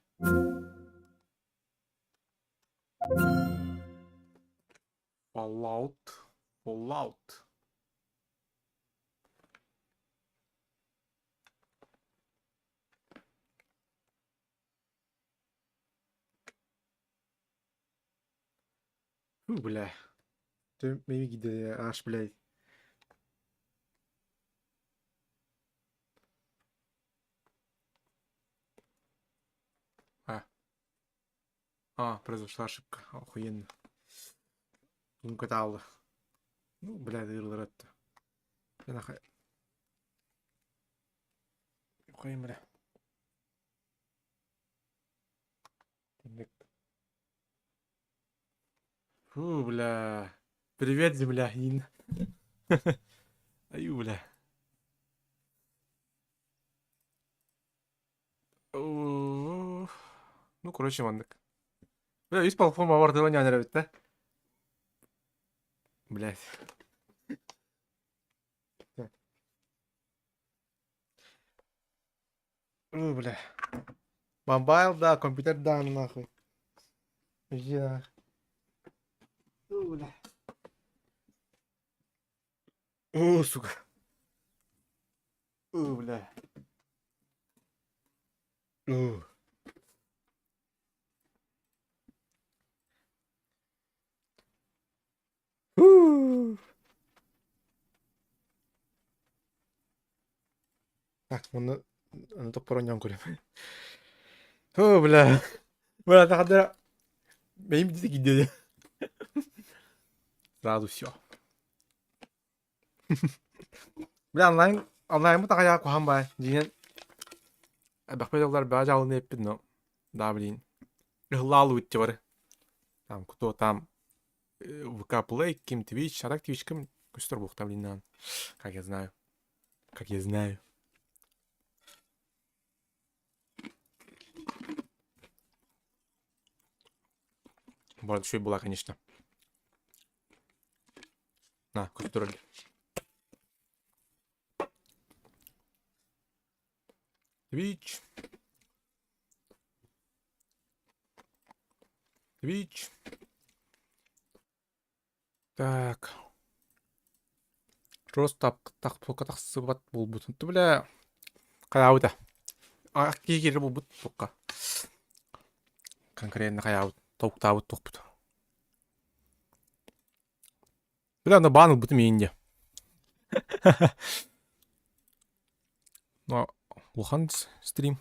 Fallout. Fallout. Фу, бля. Ты аж, блядь. А. А, произошла ошибка. Охуенно. Угадала. Ну, бля, это. Я нахай. Охуенно, бля. Фу, бля. Привет, земля, Ин. Аю, бля. Ну, короче, маннык. Бля, үс платформа бар дылы нянер эбит да? Блядь. Ой, бля. Мобайл, да, компьютер, да, нахуй. Иди нахуй. Ой, бля. О, сука. О, бля. О. Фу. Так, оны аны топпоронньон көрөм. О, бля. Бля, тахадара. Бэйим дите кидде. Сразу все. Бля, онлайн, онлайн такая кухан бай. Дьиҥэн элбэхпит дьоллор баа дьаалыны эппит, но да, блин. Ыһыллаалыбыт бары. Там кто там ВК Play, ким Twitch, а так Twitch ким көстөр буохта, блин, как я знаю. Как я знаю. Может, еще и была, конечно. На, көстөр Twitch. Twitch. Так. Просто тахсыбат буолбутун. Ту бля хайаабыта. Киһи киирэр буолбут туохха. Конкретно хайаабыт толуктаабыт туохпут. Бля, аны баан ылбытым иин дьэ. Но улахан стрим.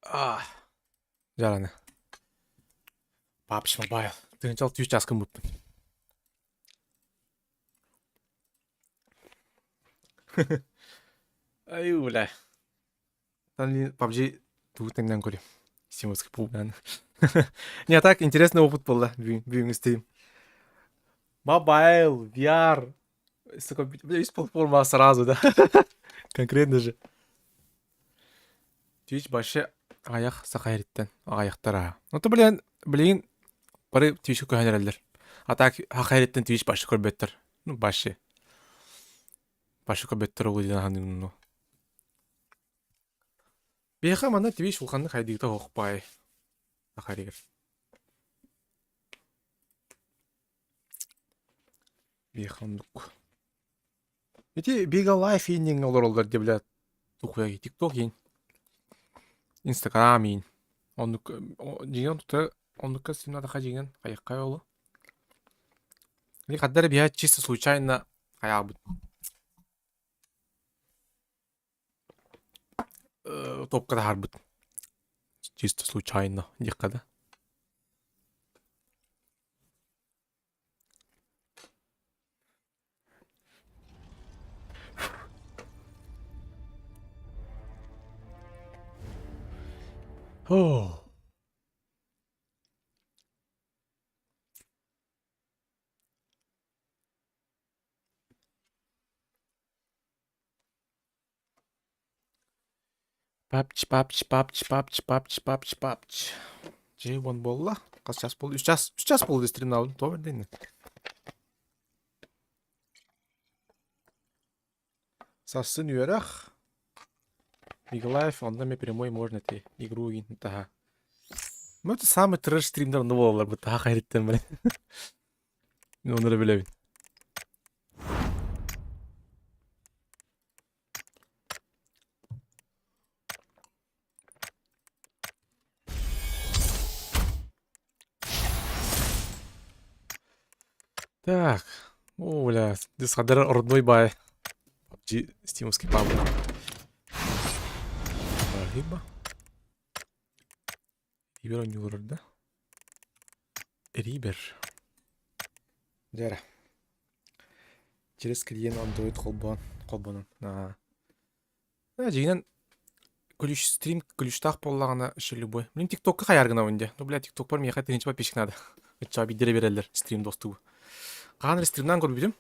А, дьэ PUBG Mobile. Тыһыынча 6 чаас гыммыппын. Ай, бля. PUBG тугу тэҥнээн көрүм. Симовский пул, Не, так интересный опыт был, да, бүгүҥҥү стрим. Mobile, VR, сука, бля, үс платформа сразу, да? Конкретно же. Twitch вообще аҕыйах саха ириттэн аҕыйахтара. Ну то блин, блин, бары Twitch көһөн эрэллэр. А так саха ириттэн Twitch башы көрбөттөр. Ну, башы. Башы көрбөттөр ол диэн ханыыбын ну. Биһиэхэ манна Twitch улаханнык хайдыыта суох баай саха иригэр. Биһиэхэ оннук. Ити Biga Life ииниҥҥэ олороллор дии бля тухуйа TikTok иин, Instagram иин. Оннук дьиҥэн тута оннукка симнатаха дьиҥэн хайыахха олу. Хадда эрэ биһиэхэ чисто случайно хайаабыт топка таһаарбыт. Чисто случайно диэххэ да. Оо. PUBG, PUBG, PUBG, PUBG, PUBG, PUBG, PUBG. J1 буолла. Хас час буолла? Үс час, үс час буолла стримнаабытым. Тоҕо бэрдэй иннэ? Сарсын үөрэх. Николаев онно эмиэ прямой можно эти игру таһа. Ну это самый трэш стримдер онно буолаллар бу таһа хайрыттан блин. Мин ону эрэ билэбин. Так, о, бля, Дисхадер родной бай. PUBG стимовский паб. Рыба. Рибер оонньуулар да? Рибер. Дьэ Через клиент Android холбоон холбонон. Аа. Дьиҥинэн ключ стрим ключтаах буоллаҕына еще любой. Блин, ТикТокка хайаар гынабын дии. Ну, бля, ТикТокпар миэхэ тыһыынча подписчик надо. Ычча биирдэрэ биэрэллэр стрим достугу. Хаһан эрэ стримнаан көрбүтүм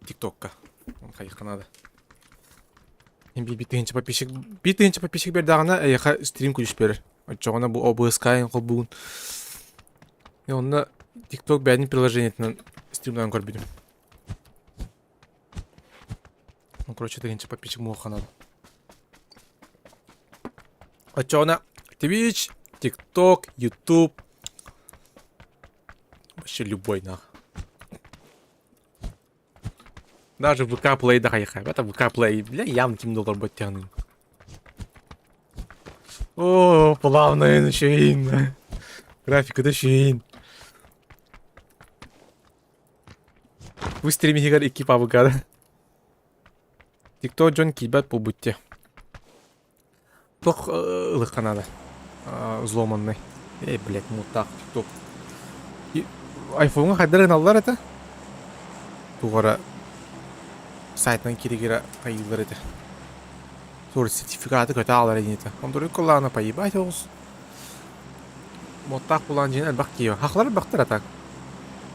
ТикТокка. Хайыахха надо. Биир тыһыынча подписчик биир тыһыынча подписчик биэрдэҕинэ эйиэхэ стрим ключ биэрэр. Оччоҕуна бу OBS-ка холбугун. И онно ТикТок бэйэтин приложениетынан стримнаан көрбүтүм. Ну, короче, тыһыынча подписчик муохха надо. Оччоҕуна Twitch, TikTok, YouTube вообще любой нах. Даже ВК Play да хайха. Это ВК Play, бля, явно ким доллар баттяны. О, плавная начейн. Графика да шейн. Бу стрим иһигэр икки пабыка ТикТок дьон киирбэт буолбут дии. Туох ылыахха наада взломанный. Эй, блядь, муттаах ТикТок. Айфоҥҥа хайдах гыналлар этэ? Туох эрэ сайтынан киирэ-киирэ хайыыллар этэ. Туох сертификаты көтө аалар инитэ. Онтуруй кылаана поебать оҕус. Муоттаах булаан дьиэн элбэх киһи. Хахлар элбэхтэр а так.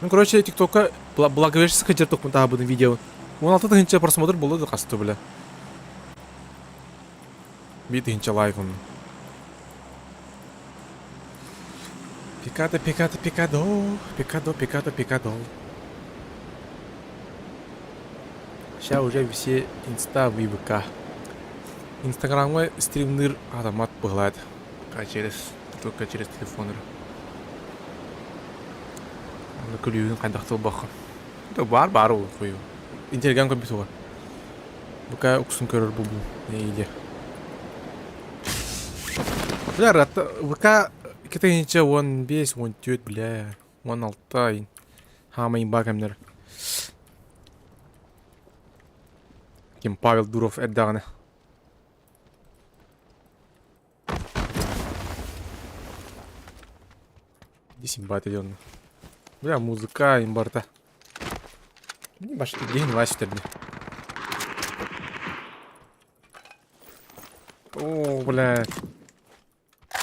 Ну, короче, ТикТокка Благовещенская сылдьар тохпун таһабытын видео. 16 тыһыынча просмотр буолла да хасты бля. Биир тыһыынча лайк онно. Пикадо, пикадо, пикадо, пикадо, пикадо, пикадо. Сейчас уже все инста в ВК. Инстаграмҥа стримныр адамат быһылаат. Через, только через телефон эрэ. Онно күлүүһүн хайдах тылбахха. Баар баар ол хою. Интеллигент компьютер. Бука уксун көрөр бу бу. Иде. Бля, ратта ВК 2 15, 14, бля, 16 хаамай имба кэмнэр. Ким Павел Дуров эрдэҕинэ. Иди симбат идёт. Бля, музыка имбарта. Не башты день ластерни. О, бля.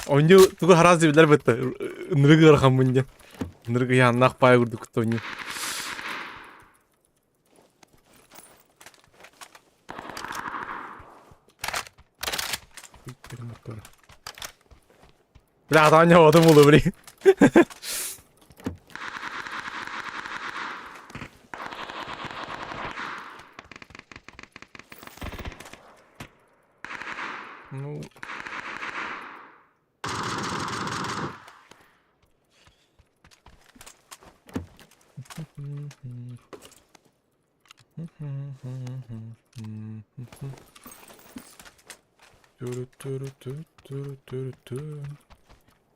Оонньуу тугу араас диэбилэр бытта ынырык ыарахаммын диэн. Ынырык ыйааннаах паай курдук оонньуу. Бля, Таня оҕото буолуо блин. Ну...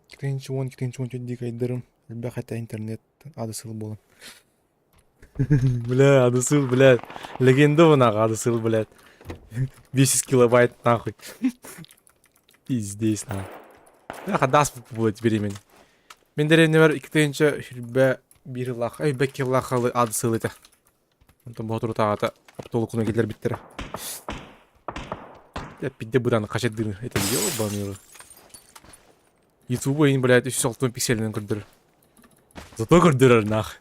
Китинчи уон китинчи уон диэки айдарым элбэх этэ интернет адысыл буолан. Бля, адысыл, блядь. Легенда нахуй, адысыл, блядь. 10 килобайт нахуй. Пиздец нахуй. Бля, хадас буолуо беременна. Мин дэриэбинэбэр 2 сүүрбэ биир ыллаах, эй, бэкки ыллаах адысыл этэ. Онтон боотурутааҕыта оптолокуна киллэрбиттэрэ. Эппитде быдан хачырдыыр это ёбаный Ютуба иһин, блядь, 360 пикселинэн көрдөрөр. Зато көрдөрөр нах.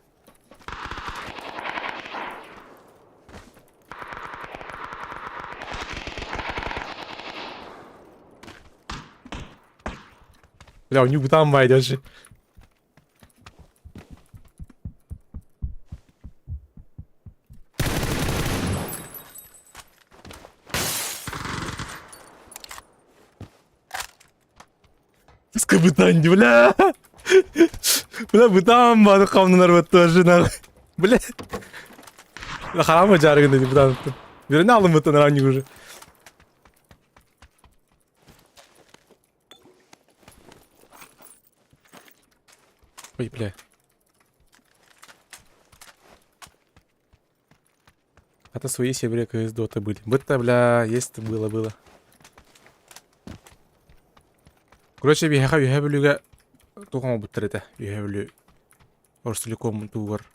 Бля, у них там байдешь. Скабытан, бля. Бля, бытаан бааны хамнанар баттыа нахуй. Бля. Хараама дьаарыгын дии бытаан. Бирини алыммыттан ранник уже. Ой, бля. Это свои серверы КС Дота были. Бытта, бля, есть было, было. Короче, биһиэхэ үһэ бүлүүгэ туох оҥорбуттар этэ. Үһэ бүлүү Ростелеком тугар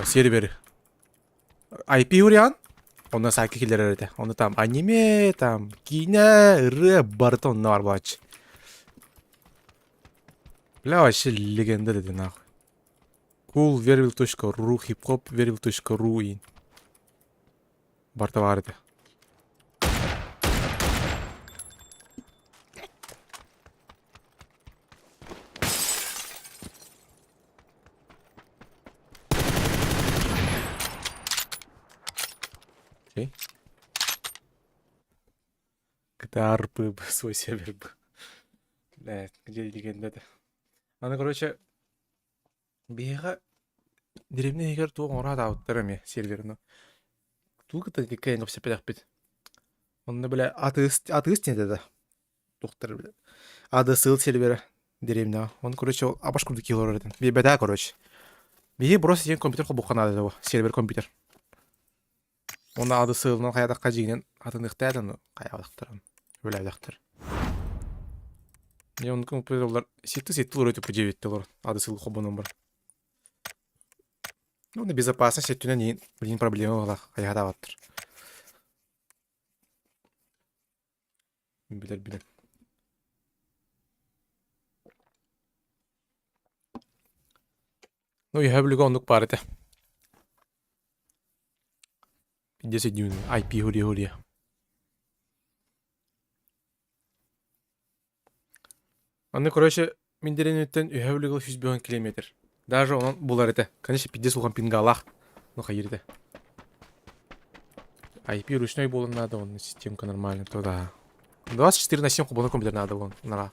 сервер IP уриан онно саакы киллэрэр этэ. Онно там аниме, там киинэ, ырыа барыта онно бар буолааччы. Бля, вообще легенда деді нахуй. Coolverville.ru, hiphopverville.ru и барыта баар этэ. Окей. GTA RP свой сервер был. Бля, где легенда это? Аны, короче, Биһиэхэ дэриэбинэ иһигэр туох оҥоро сатаабыттар эмиэ серверин. Тугу кытта кыайан кэпсэппэтэхпит. Онно бile атыыс атыыс диэн этэ да туохтар бile АДС сервера дэриэбинэҕэ. Ону короче ол абаш курдук киһи олорор этин. Биэрбэтээ короче. Биһиги просто диэн компьютер холбуохха наада этэ сервер компьютер. Уонна АДС-ынан хайатахха дьиҥинэн атыныахтаа да хайаабатахтар үлэлээтэхтэр. Дьэ оннук олар ситти ситти олорор типа дьиэбитте олорон АДС холбонон баран. Ну, на безопасность өттүнэн иин билигин проблема буолар хайаатаабаттар. Билэр билэн. Ну, үһэ бүлүгэ оннук баар этэ. Пиздец өйдүүн IP хури-хури. Аны, короче, мин дэриэбинэттэн үһэ бүлүгэ 150 километр. Даже онон булар этэ. Конечно, пиздец улахан пингалаах. Ну, хайыр этэ. IP ручной буолан надо, он системка нормально, то да. 24 на 7 холбонор компьютер надо вон, нара.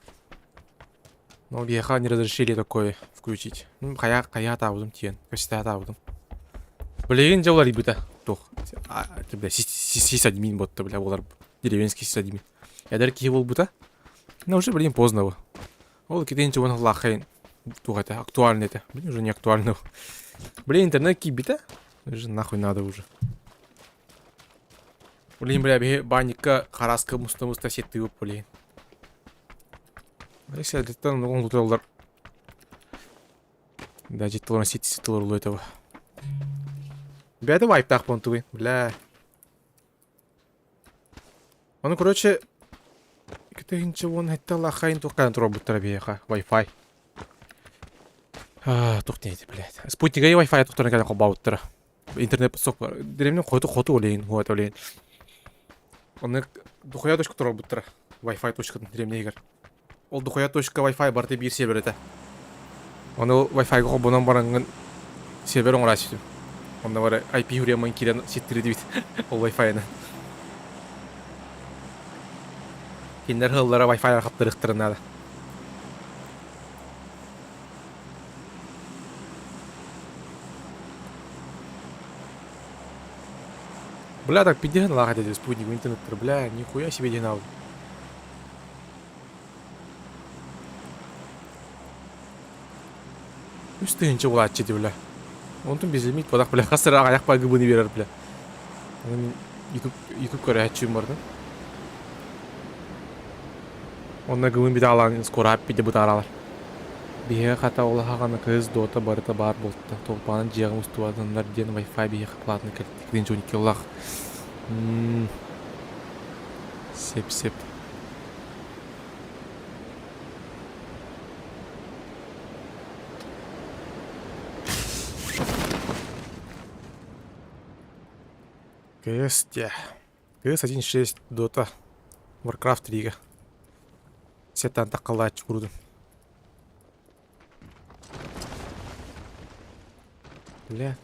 Но биһиэхэ не разрешили такое включить. Ну, хайа хайа атаабытым тиийэн, көстө атаабытым. Билигин дьэ уларыйбыта. Туох, бля, сисадмин буотта, бля, буолар деревенский сисадмин. Эдэр киһи буолбута. Но уже, блин, поздно было. Ол китинчи уон сыллааххайын туох этэ, актуальный этэ. Блин, уже не актуально. Блин, интернет киирбитэ. Уже нахуй надо уже. Блин, бля, биһи баанньыкка хараска муста-муста сеттыыбыт, блин. Если әдеттен оң туталлар. Да, жеттілер сет сеттілер ұлы этого. Бля, это вайптах понтугай, бля. Оны, короче, Кытыгынчы уон хэтте лахайын туққан тура биэха, Wi-Fi. Тух дейді, блядь. Спутнига Wi-Fi туқтарын кәлі қолбауыттыра. Интернет сок деревня хоту хоту олейин, хуат олейин. Оны духуя точка турар Wi-Fi точка деревня егер. Ол духуя точка Wi-Fi барты биир сервер этэ. Оны Wi-Fi холбонон барангын сервер оҥоро сүтүм. Онно бары IP хуриамын киирэн ситтири ол Wi-Fi-ны. Кинилэр ыаллара Wi-Fi хаптарыахтарын наада. Бля, так пиздец лагать эти спутник интернет, бля, нихуя себе динал. Үс тыһыынча булааччы ити, бля. Онтун безлимит бодах, бля, хас эрэ аҕыйах гыбыны биэрэр, бля. Аны мин YouTube, YouTube көрөөччүм бардым. Онно гыбын бит аалаан скоро бите бытааралар. Биһиэхэ хата ол аһаҕана кыыс Дота барыта баар буолта. Толпаанын дьиэҕэ устубатыннар диэн Wi-Fi биһиэхэ платно кэлтик 12 Сеп-сеп. КС те. КС 1.6 Dota Warcraft 3-ге. Сеттан таққалааччы курдум. Бля.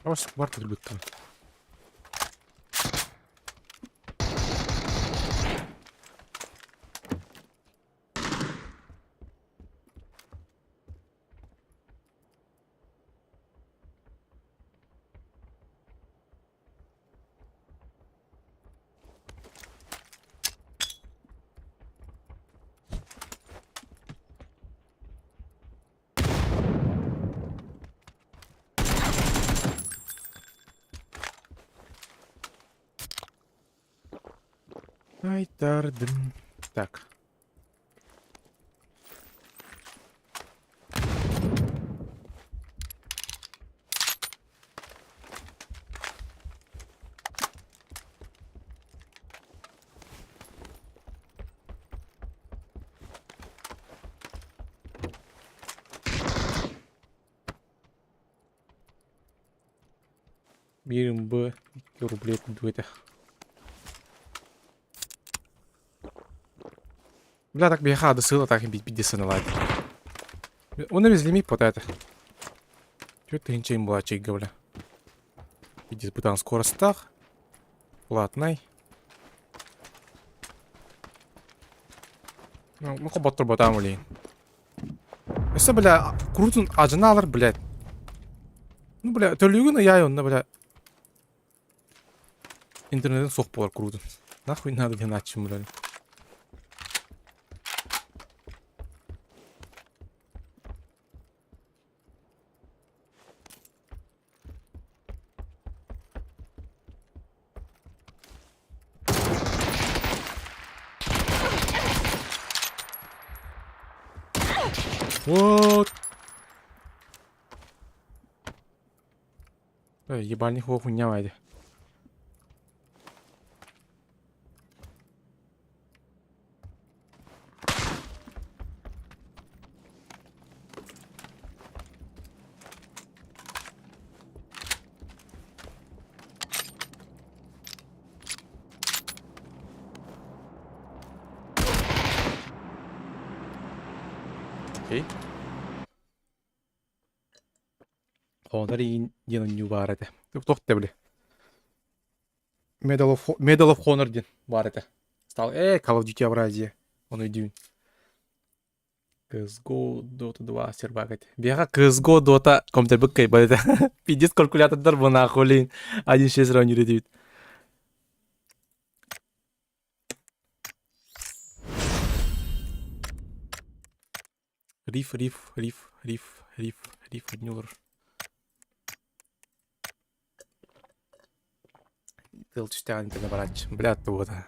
Ос бар турбуттан. Айтардым. Так. Биир МБ 2 рублей курдук этэ. Бля, так биһиэхэ ады сыала так биирдэ сыаналаата. Уонна безлимит вот это. 4000 им буолааччыга бля. Пиздец бытаан скоростаах. Платнай. Ну, хоботтор ботаам блин. Өссө, бля, курутун ажынаалар, блядь. Ну, бля, төлүүгүн ыйаай онно, бля. Интернетин суох буолар куруутун. Нахуй надо диэн ааччым, бля. Вот. Эй, ебальник хуйня вайди. Окей. Honor диэн оонньуу баар этэ. Туох да били. Medal of, Medal of Honor диэн баар этэ. Стал Call of Duty Евразия. Ону өйдүүбүн. CSGO Dota 2 сервак этэ. Биэхэ CSGO Dota компьютербыт кыайбат этэ. Пиздец калькулятордар бу нахуй блин. 1.6 равнир этибит. Риф, риф, риф, риф, риф, риф, однюлар. Тыл түстэҕин интернет барааччы. Бля, туота.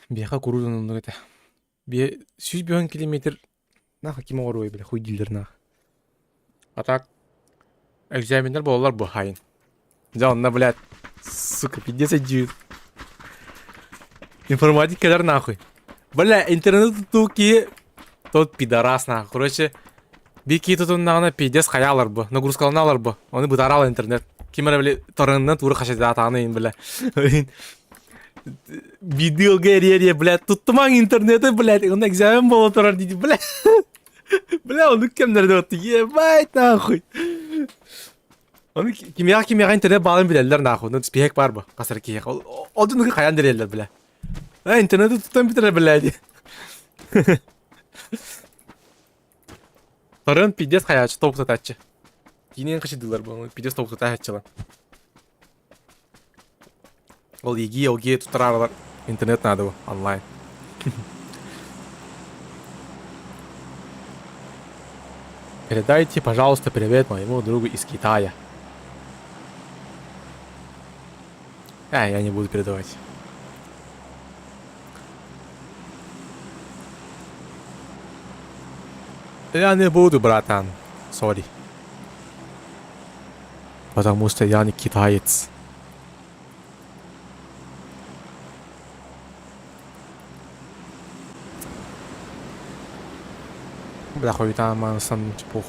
Биэхэ куруутун оннук этэ. Бие 150 километр нах ким оҕоруой бля хуй дииллэр нах. А так экзаменнар буолалар бу хайын. Дьэ онно блядь, сука, пиздец өйдүүр. Информатик кэлэр нахуй. Бля, интернет тутуу киһи тот пидорас нахуй. Короче, биир киһи тутуннаҕына пиздец хайаалар бу, нагрузкаланалар бу. Ону бытараал интернет. Ким эрэ били торренынан тууру хачайдаатаҕына иһин бля. Биирдии ыалга эрийэ-эрийэ, блядь, туттумаҥ интернеты, блядь, онно экзамен буола турар дии, бля. Бля, оннук кэмнэрде вот, ебать нахуй. Ону кимиэхэ кимиэхэ интернет баалын билэллэр нахуй, ну спиһэк баар бу, хас эрэ киһиэхэ. Ол дьонугу хайаан дириэллэр, бля. Э, интернети туттан бүтэрэ, блядь. Торрент пиздец хайааччы, тобуктатааччы. Киинин кычыдыылар бу, пиздец тобуктатааччылар. Ол ЕГЭ, ОГЭ туттараарылар интернет наада бу, онлайн. Передайте, пожалуйста, привет моему другу из Китая. А, я не буду передавать. Я не буду, братан. Сори. Потому что я не китаец. Бля, хуй там чепух.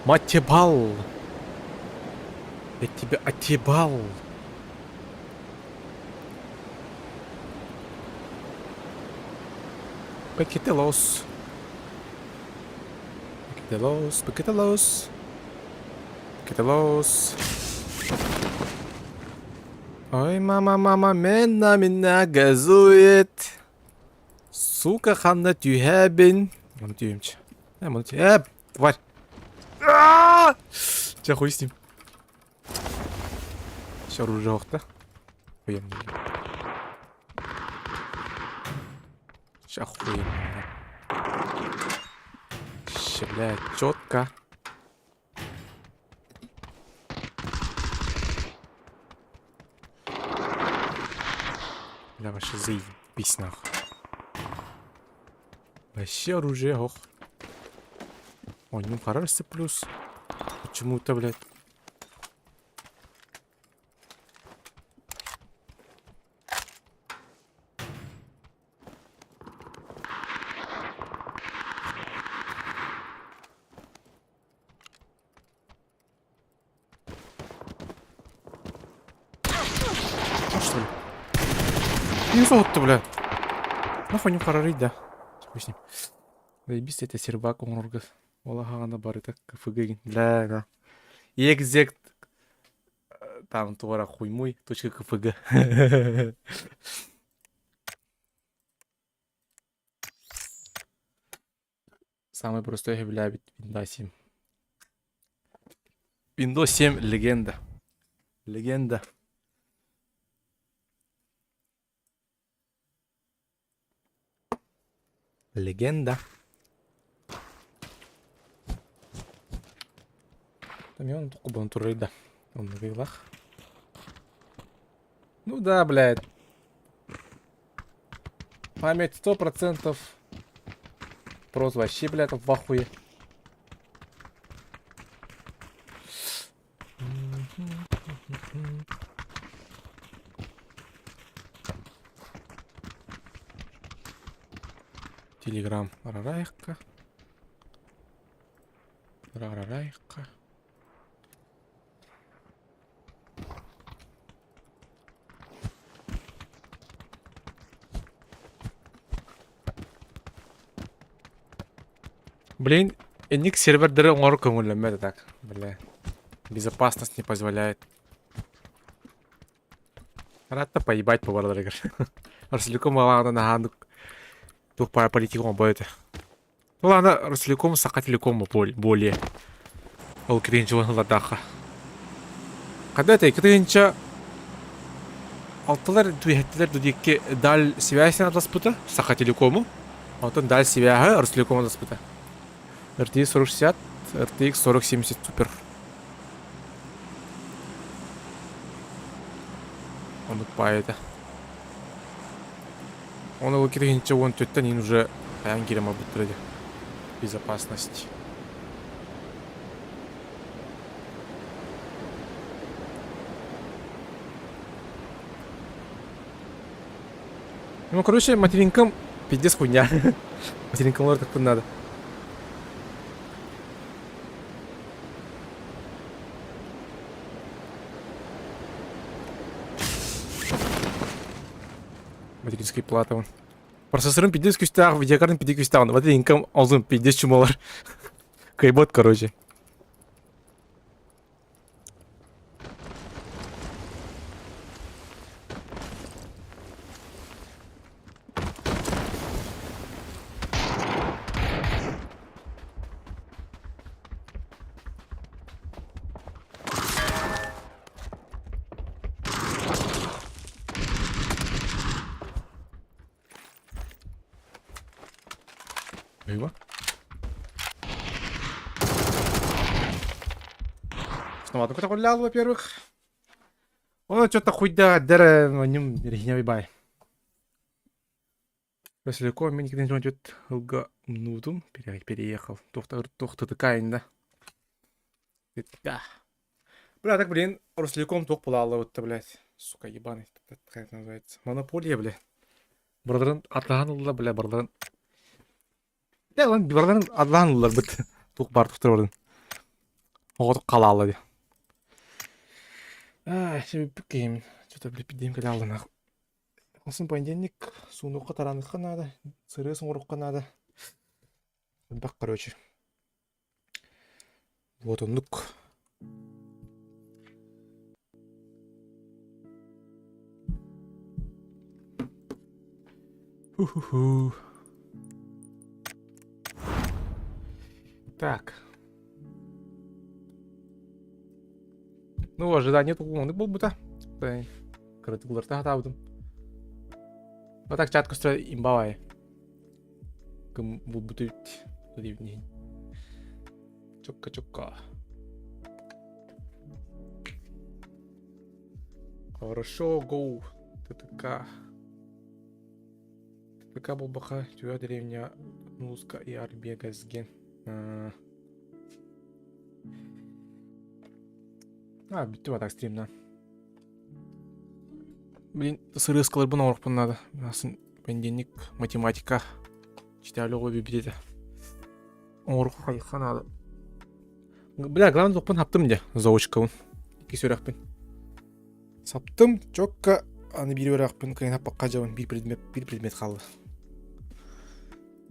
Матебал! Я тебя отъебал! Пакетелос. Пакетелос, пакетелос. Кетелос. Ой, мама, мама, мен на меня газует. Сука, ханна түһэбин. Маны түһүмчү. Э, маны тү... Э, тварь. Чэ, хуй с ним. Все, оружие охта. Охуенно. Ща охуенно. Ща, блядь, четко. Бля, вообще заебись нахуй. Вообще оружие, ох. Ой, ну хороший плюс. Почему-то, блядь. Что ли? Не золото, бля. Нахуй не харарить, да. Хуй с ним. Заебись это сервак оҥорорго. Ол аһаҕана барыта КФГ Бля, да. Екзект там туора хуймуй точка КФГ. Самый простой сөбүлээбит Windows 7. Windows 7 легенда. Легенда. Легенда. Там он турар да. Он на Ну да, блядь. Память 100%. Просто вообще, блядь, в ахуе. Телеграм. Рарайка. Рарайка. Блин, инник сервердері оҥорор көҥүллэммэт так, бля. Безопасность не позволяет. Рад-то поебать по бардарыгар. Ростелеком ладно наһаандык туох пара политика оҥорбот этэ. Ну ладно, Ростелеком Саха Телеком более. Ол кринжеван ладаха. Когда это кринча алтылар түһэттилэр дудикки даль связь атласпыта Саха Телекому. Онтон даль свяһы Ростелеком атласпыта. RTX 4060, RTX 4070 Super. Оннук баайы этэ. Оны ол киргинче уон төттен ин уже хайан киирэн барбыттар этэ. Безопасность. Ну, короче, материнкам пиздец хуйня. Материнкам лор так надо. Материнская плата вон. Процессорым пиздец күстээх, видеокартам пиздец күстээх. Материнкам озун пиздец чумалар. Кайбот, короче. Ыйба. Снова көтөҕүллээх, во-первых. Оны что-то хуйда дэр ним рехнявый бай. Васильков мен никогда не ылга умнутум переехал. Тохта да. Бля, так, блин, Ростелеком туох буолаалла блядь. Сука, ебаный, как это называется? Монополия, бля. Бардарын атлахан ылла, бля, бардарын. Да, лан бардарын атлахан ыллар бит. Туох бар тухтар бардын. Оҕотук халаалла ди. Аа, бүккеймин. Что-то, бля, пидем кэлэ алланах. Осын понедельник суунуохха тараныхха наада, сырыы оҥоруохха наада. Элбэх, короче. Вот оннук. Ху-ху-ху. Так. Ну, ожидание тугуннык буолбута. Кыратыгыларта хатаабытым. А так чат көстөр имбавай. Кым булбут эбит. Диэбитин иһин. Чокка-чокка. Хорошо, гоу. ТТК. ТТК буолбаха түө деревня Нуска и Арбегазген. А, бүттү так стримна. Блин, сырыскаларбын оҥоруохпун наада. Асын понедельник математика читали оҕо бибитетэ. Оҥоруох хайха наада. Бля, главное тохпун хаптым дьэ, заочкабын. Икки сүрэхпин. Саптым, чокка аны биир үөрэхпин кыайан хаппакка дьабын биир предмет, биир предмет хаалла.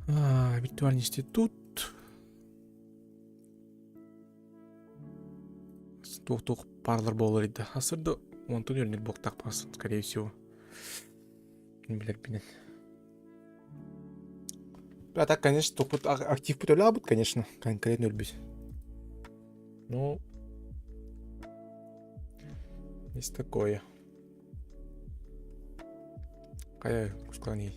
А, виртуальный институт. Туох-туох парлар буолар иде. Асырды онтон өрнүр буоктаах баас, скорее всего. Билэрбинэн. А так, конечно, тупут актив өлөбүт, конечно, конкретно өлбүт. Ну, есть такое. Хайа, кускаланий.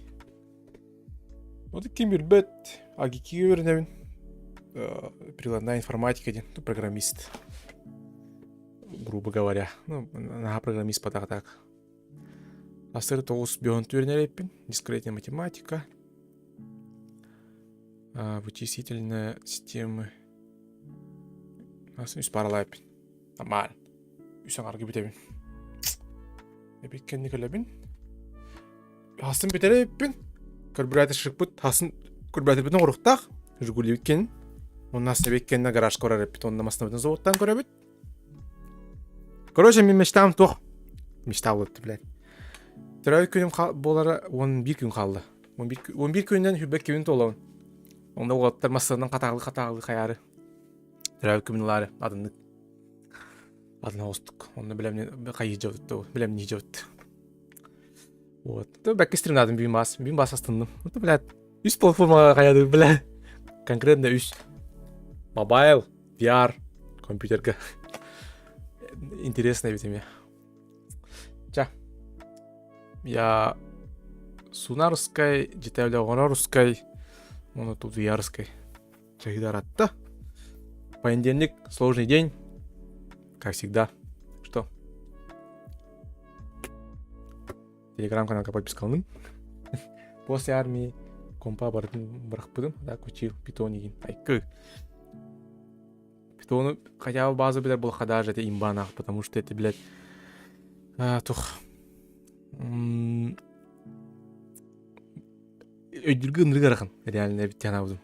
Вот ким билбэт, АГИКИ үөрэнэбин. Прикладная информатика диэн, ну, программист. Грубо говоря. Ну, наһаа программист патах так. Асыр тоҕус бөһөн үөрэнэр эппин. Дискретная математика. Вычислительная системы. Асын үс паралайпын. Нормально. Үс аҥарга бүтэбин. Эбит кэнни кэлэбин. Хасын бүтэрэ эбиппин. Көрбүрэтэ шыкпыт. Хасын көрбүрэтэрбитин оҥоруохтаах. Жигулибит кэнин. Онно астабит кэннэ гаражка барар эппит. Онно массыынабытын заводтан көрөбүт. Короче, мин мечтам туох. Мечта буолутту, блядь. Төрөөбүт күнүм буолара 11 күн хаалла. 11 күнүнэн хүрбэт күнүн туолабын. Онно уолаттар массыынанан хатаалы-хатаалы хайаары. Төрөөбүт күмүн ылаары атыннык. Атын оҕустук. Онно билэмни хайыы билэмни дьабыт. Вот. Бэккэ стримнадым бүгүн баас. Бүгүн баас астынным. Это, блядь, үс платформаға хаядыр, бля. Конкретно үс. Мобайл, VR, компьютерга. Интересно ведь мне. Ча. Я сунарской, детали русской, он тут VR-ской. Чахидаратта. Понедельник, сложный день, как всегда. Что? Телеграм-каналга подпискалным. После армии компа бардым бырахпытым, да, учил питон игин. Айкы. Питону хотя бы базу билэр буолха даже это имба нах, потому что это, блядь, а, тух. Өйдүргү ынырык ыарахан реально эбит санаабытым.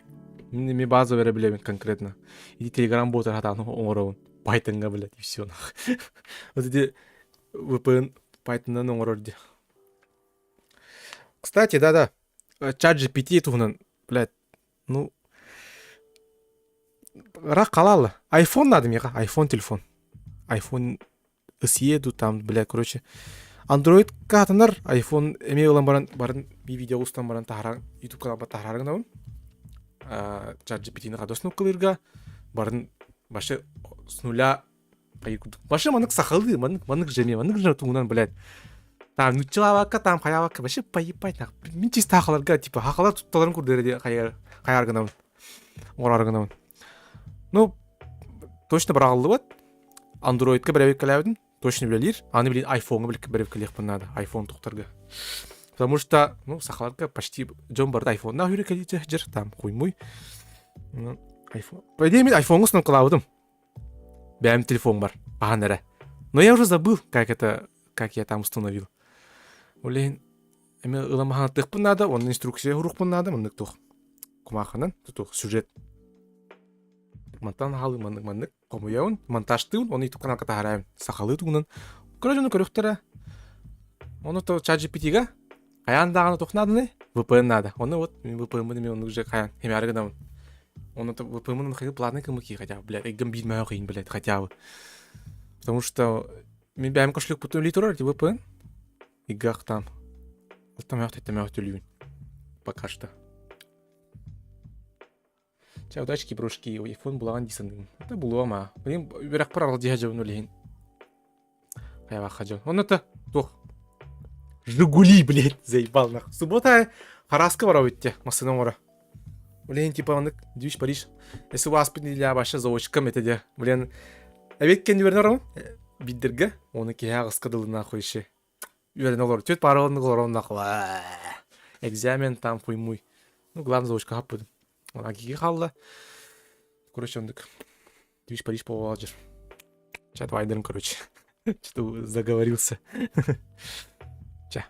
Мин эмиэ база эрэ билэбин конкретно. Ити телеграм ботар хатаан оҥоробун. Pythonга, блядь, и все нах. Вот эти VPN Python'дан оҥорор дии. Кстати, да-да, чат GPT туһунан, блядь, ну, ыраах халаалы. iPhone надо миэхэ, iPhone телефон. iPhone съеду там, бля, короче. Android каатанар, iPhone эмиэ ылан баран, барын би видео устан баран таһаран, YouTube каналбар таһарар гынабын. Чат GPT-ни хадос нуккалыырга барын вообще с нуля Вообще маннык сахалыы, маннык маннык же эмиэ, маннык же тугунан, блядь. Там нуччалаабакка, там хайаабакка, вообще поебать нах. Мин чисто хахаларга, типа хахалар тутталарын курдары де хайар хайар гынабын. Оҥорор гынабын. Ну, точно быраҕыллыбат. Андроидка бэрэбиккэлээбитим, точно үлэлиир. Аны блин, айфоҥҥа бэрэбиккэлиэхпин наада, айфон тухтарга. Потому что, ну, сахаларга почти дьон барыта айфоннаах үрэ кэлиир там хуймуй. Ну, айфон. По идее, мин айфоҥҥа установкалаабытым. Бэйэм телефон бар, хаһан эрэ. Но я уже забыл, как это, как я там установил. Блин, эми ыламаһаатыахпын наада, онно инструкция уруохпун наада, маннык туох кумааханан туох сюжет. Мантан хаалыы маннык маннык хомуйабын, монтажтыыбын, оны YouTube каналга таһаарайын сахалыы тугунан. Көрө дьону көрүөхтэрэ. Ону то ChatGPT-га хайаан даҕаны туох нааданы? VPN наада. Ону вот VPN-мын эмиэ оннук же хайаан химяары гынабын. Ону VPN-мын хайы платный кымыки хотя бы, блядь, эггем биир мөһө кыйын, блядь, хотя бы. Потому что мен бэйэм кошелек путун ли турар, VPN. Игах там. Алта мөһө тетте мөһө төлүүбүн. Пока что. Чэ, удачки, брошки, айфон булаҕын дии саныыбын. Это булуом аа. Блин, үөрэхпэр аралдьыһа дьон үлэһин. Хайабахха дьон. Онно то туох. Жигули, блядь, заебал нах. Суббота хараска барабыт те, массыына оҥоро. Блин, типа оннук Движ Париж. Если у ааспыт неделя вообще заочкам это де. Блин, эбит кэннибэрин оромун биддерге, оны киһи аҕыска дылы нахуй еще. Үөрэнэ олор. Түөрт пара оннук олорон нахуй. Экзамен там хуймуй. Ну, главное заочка хаппытым. Она киги хаалла. Короче, оннук. Движ Париж буолаалдьыр. Чат вайдерым, короче. Что-то заговорился. Ча.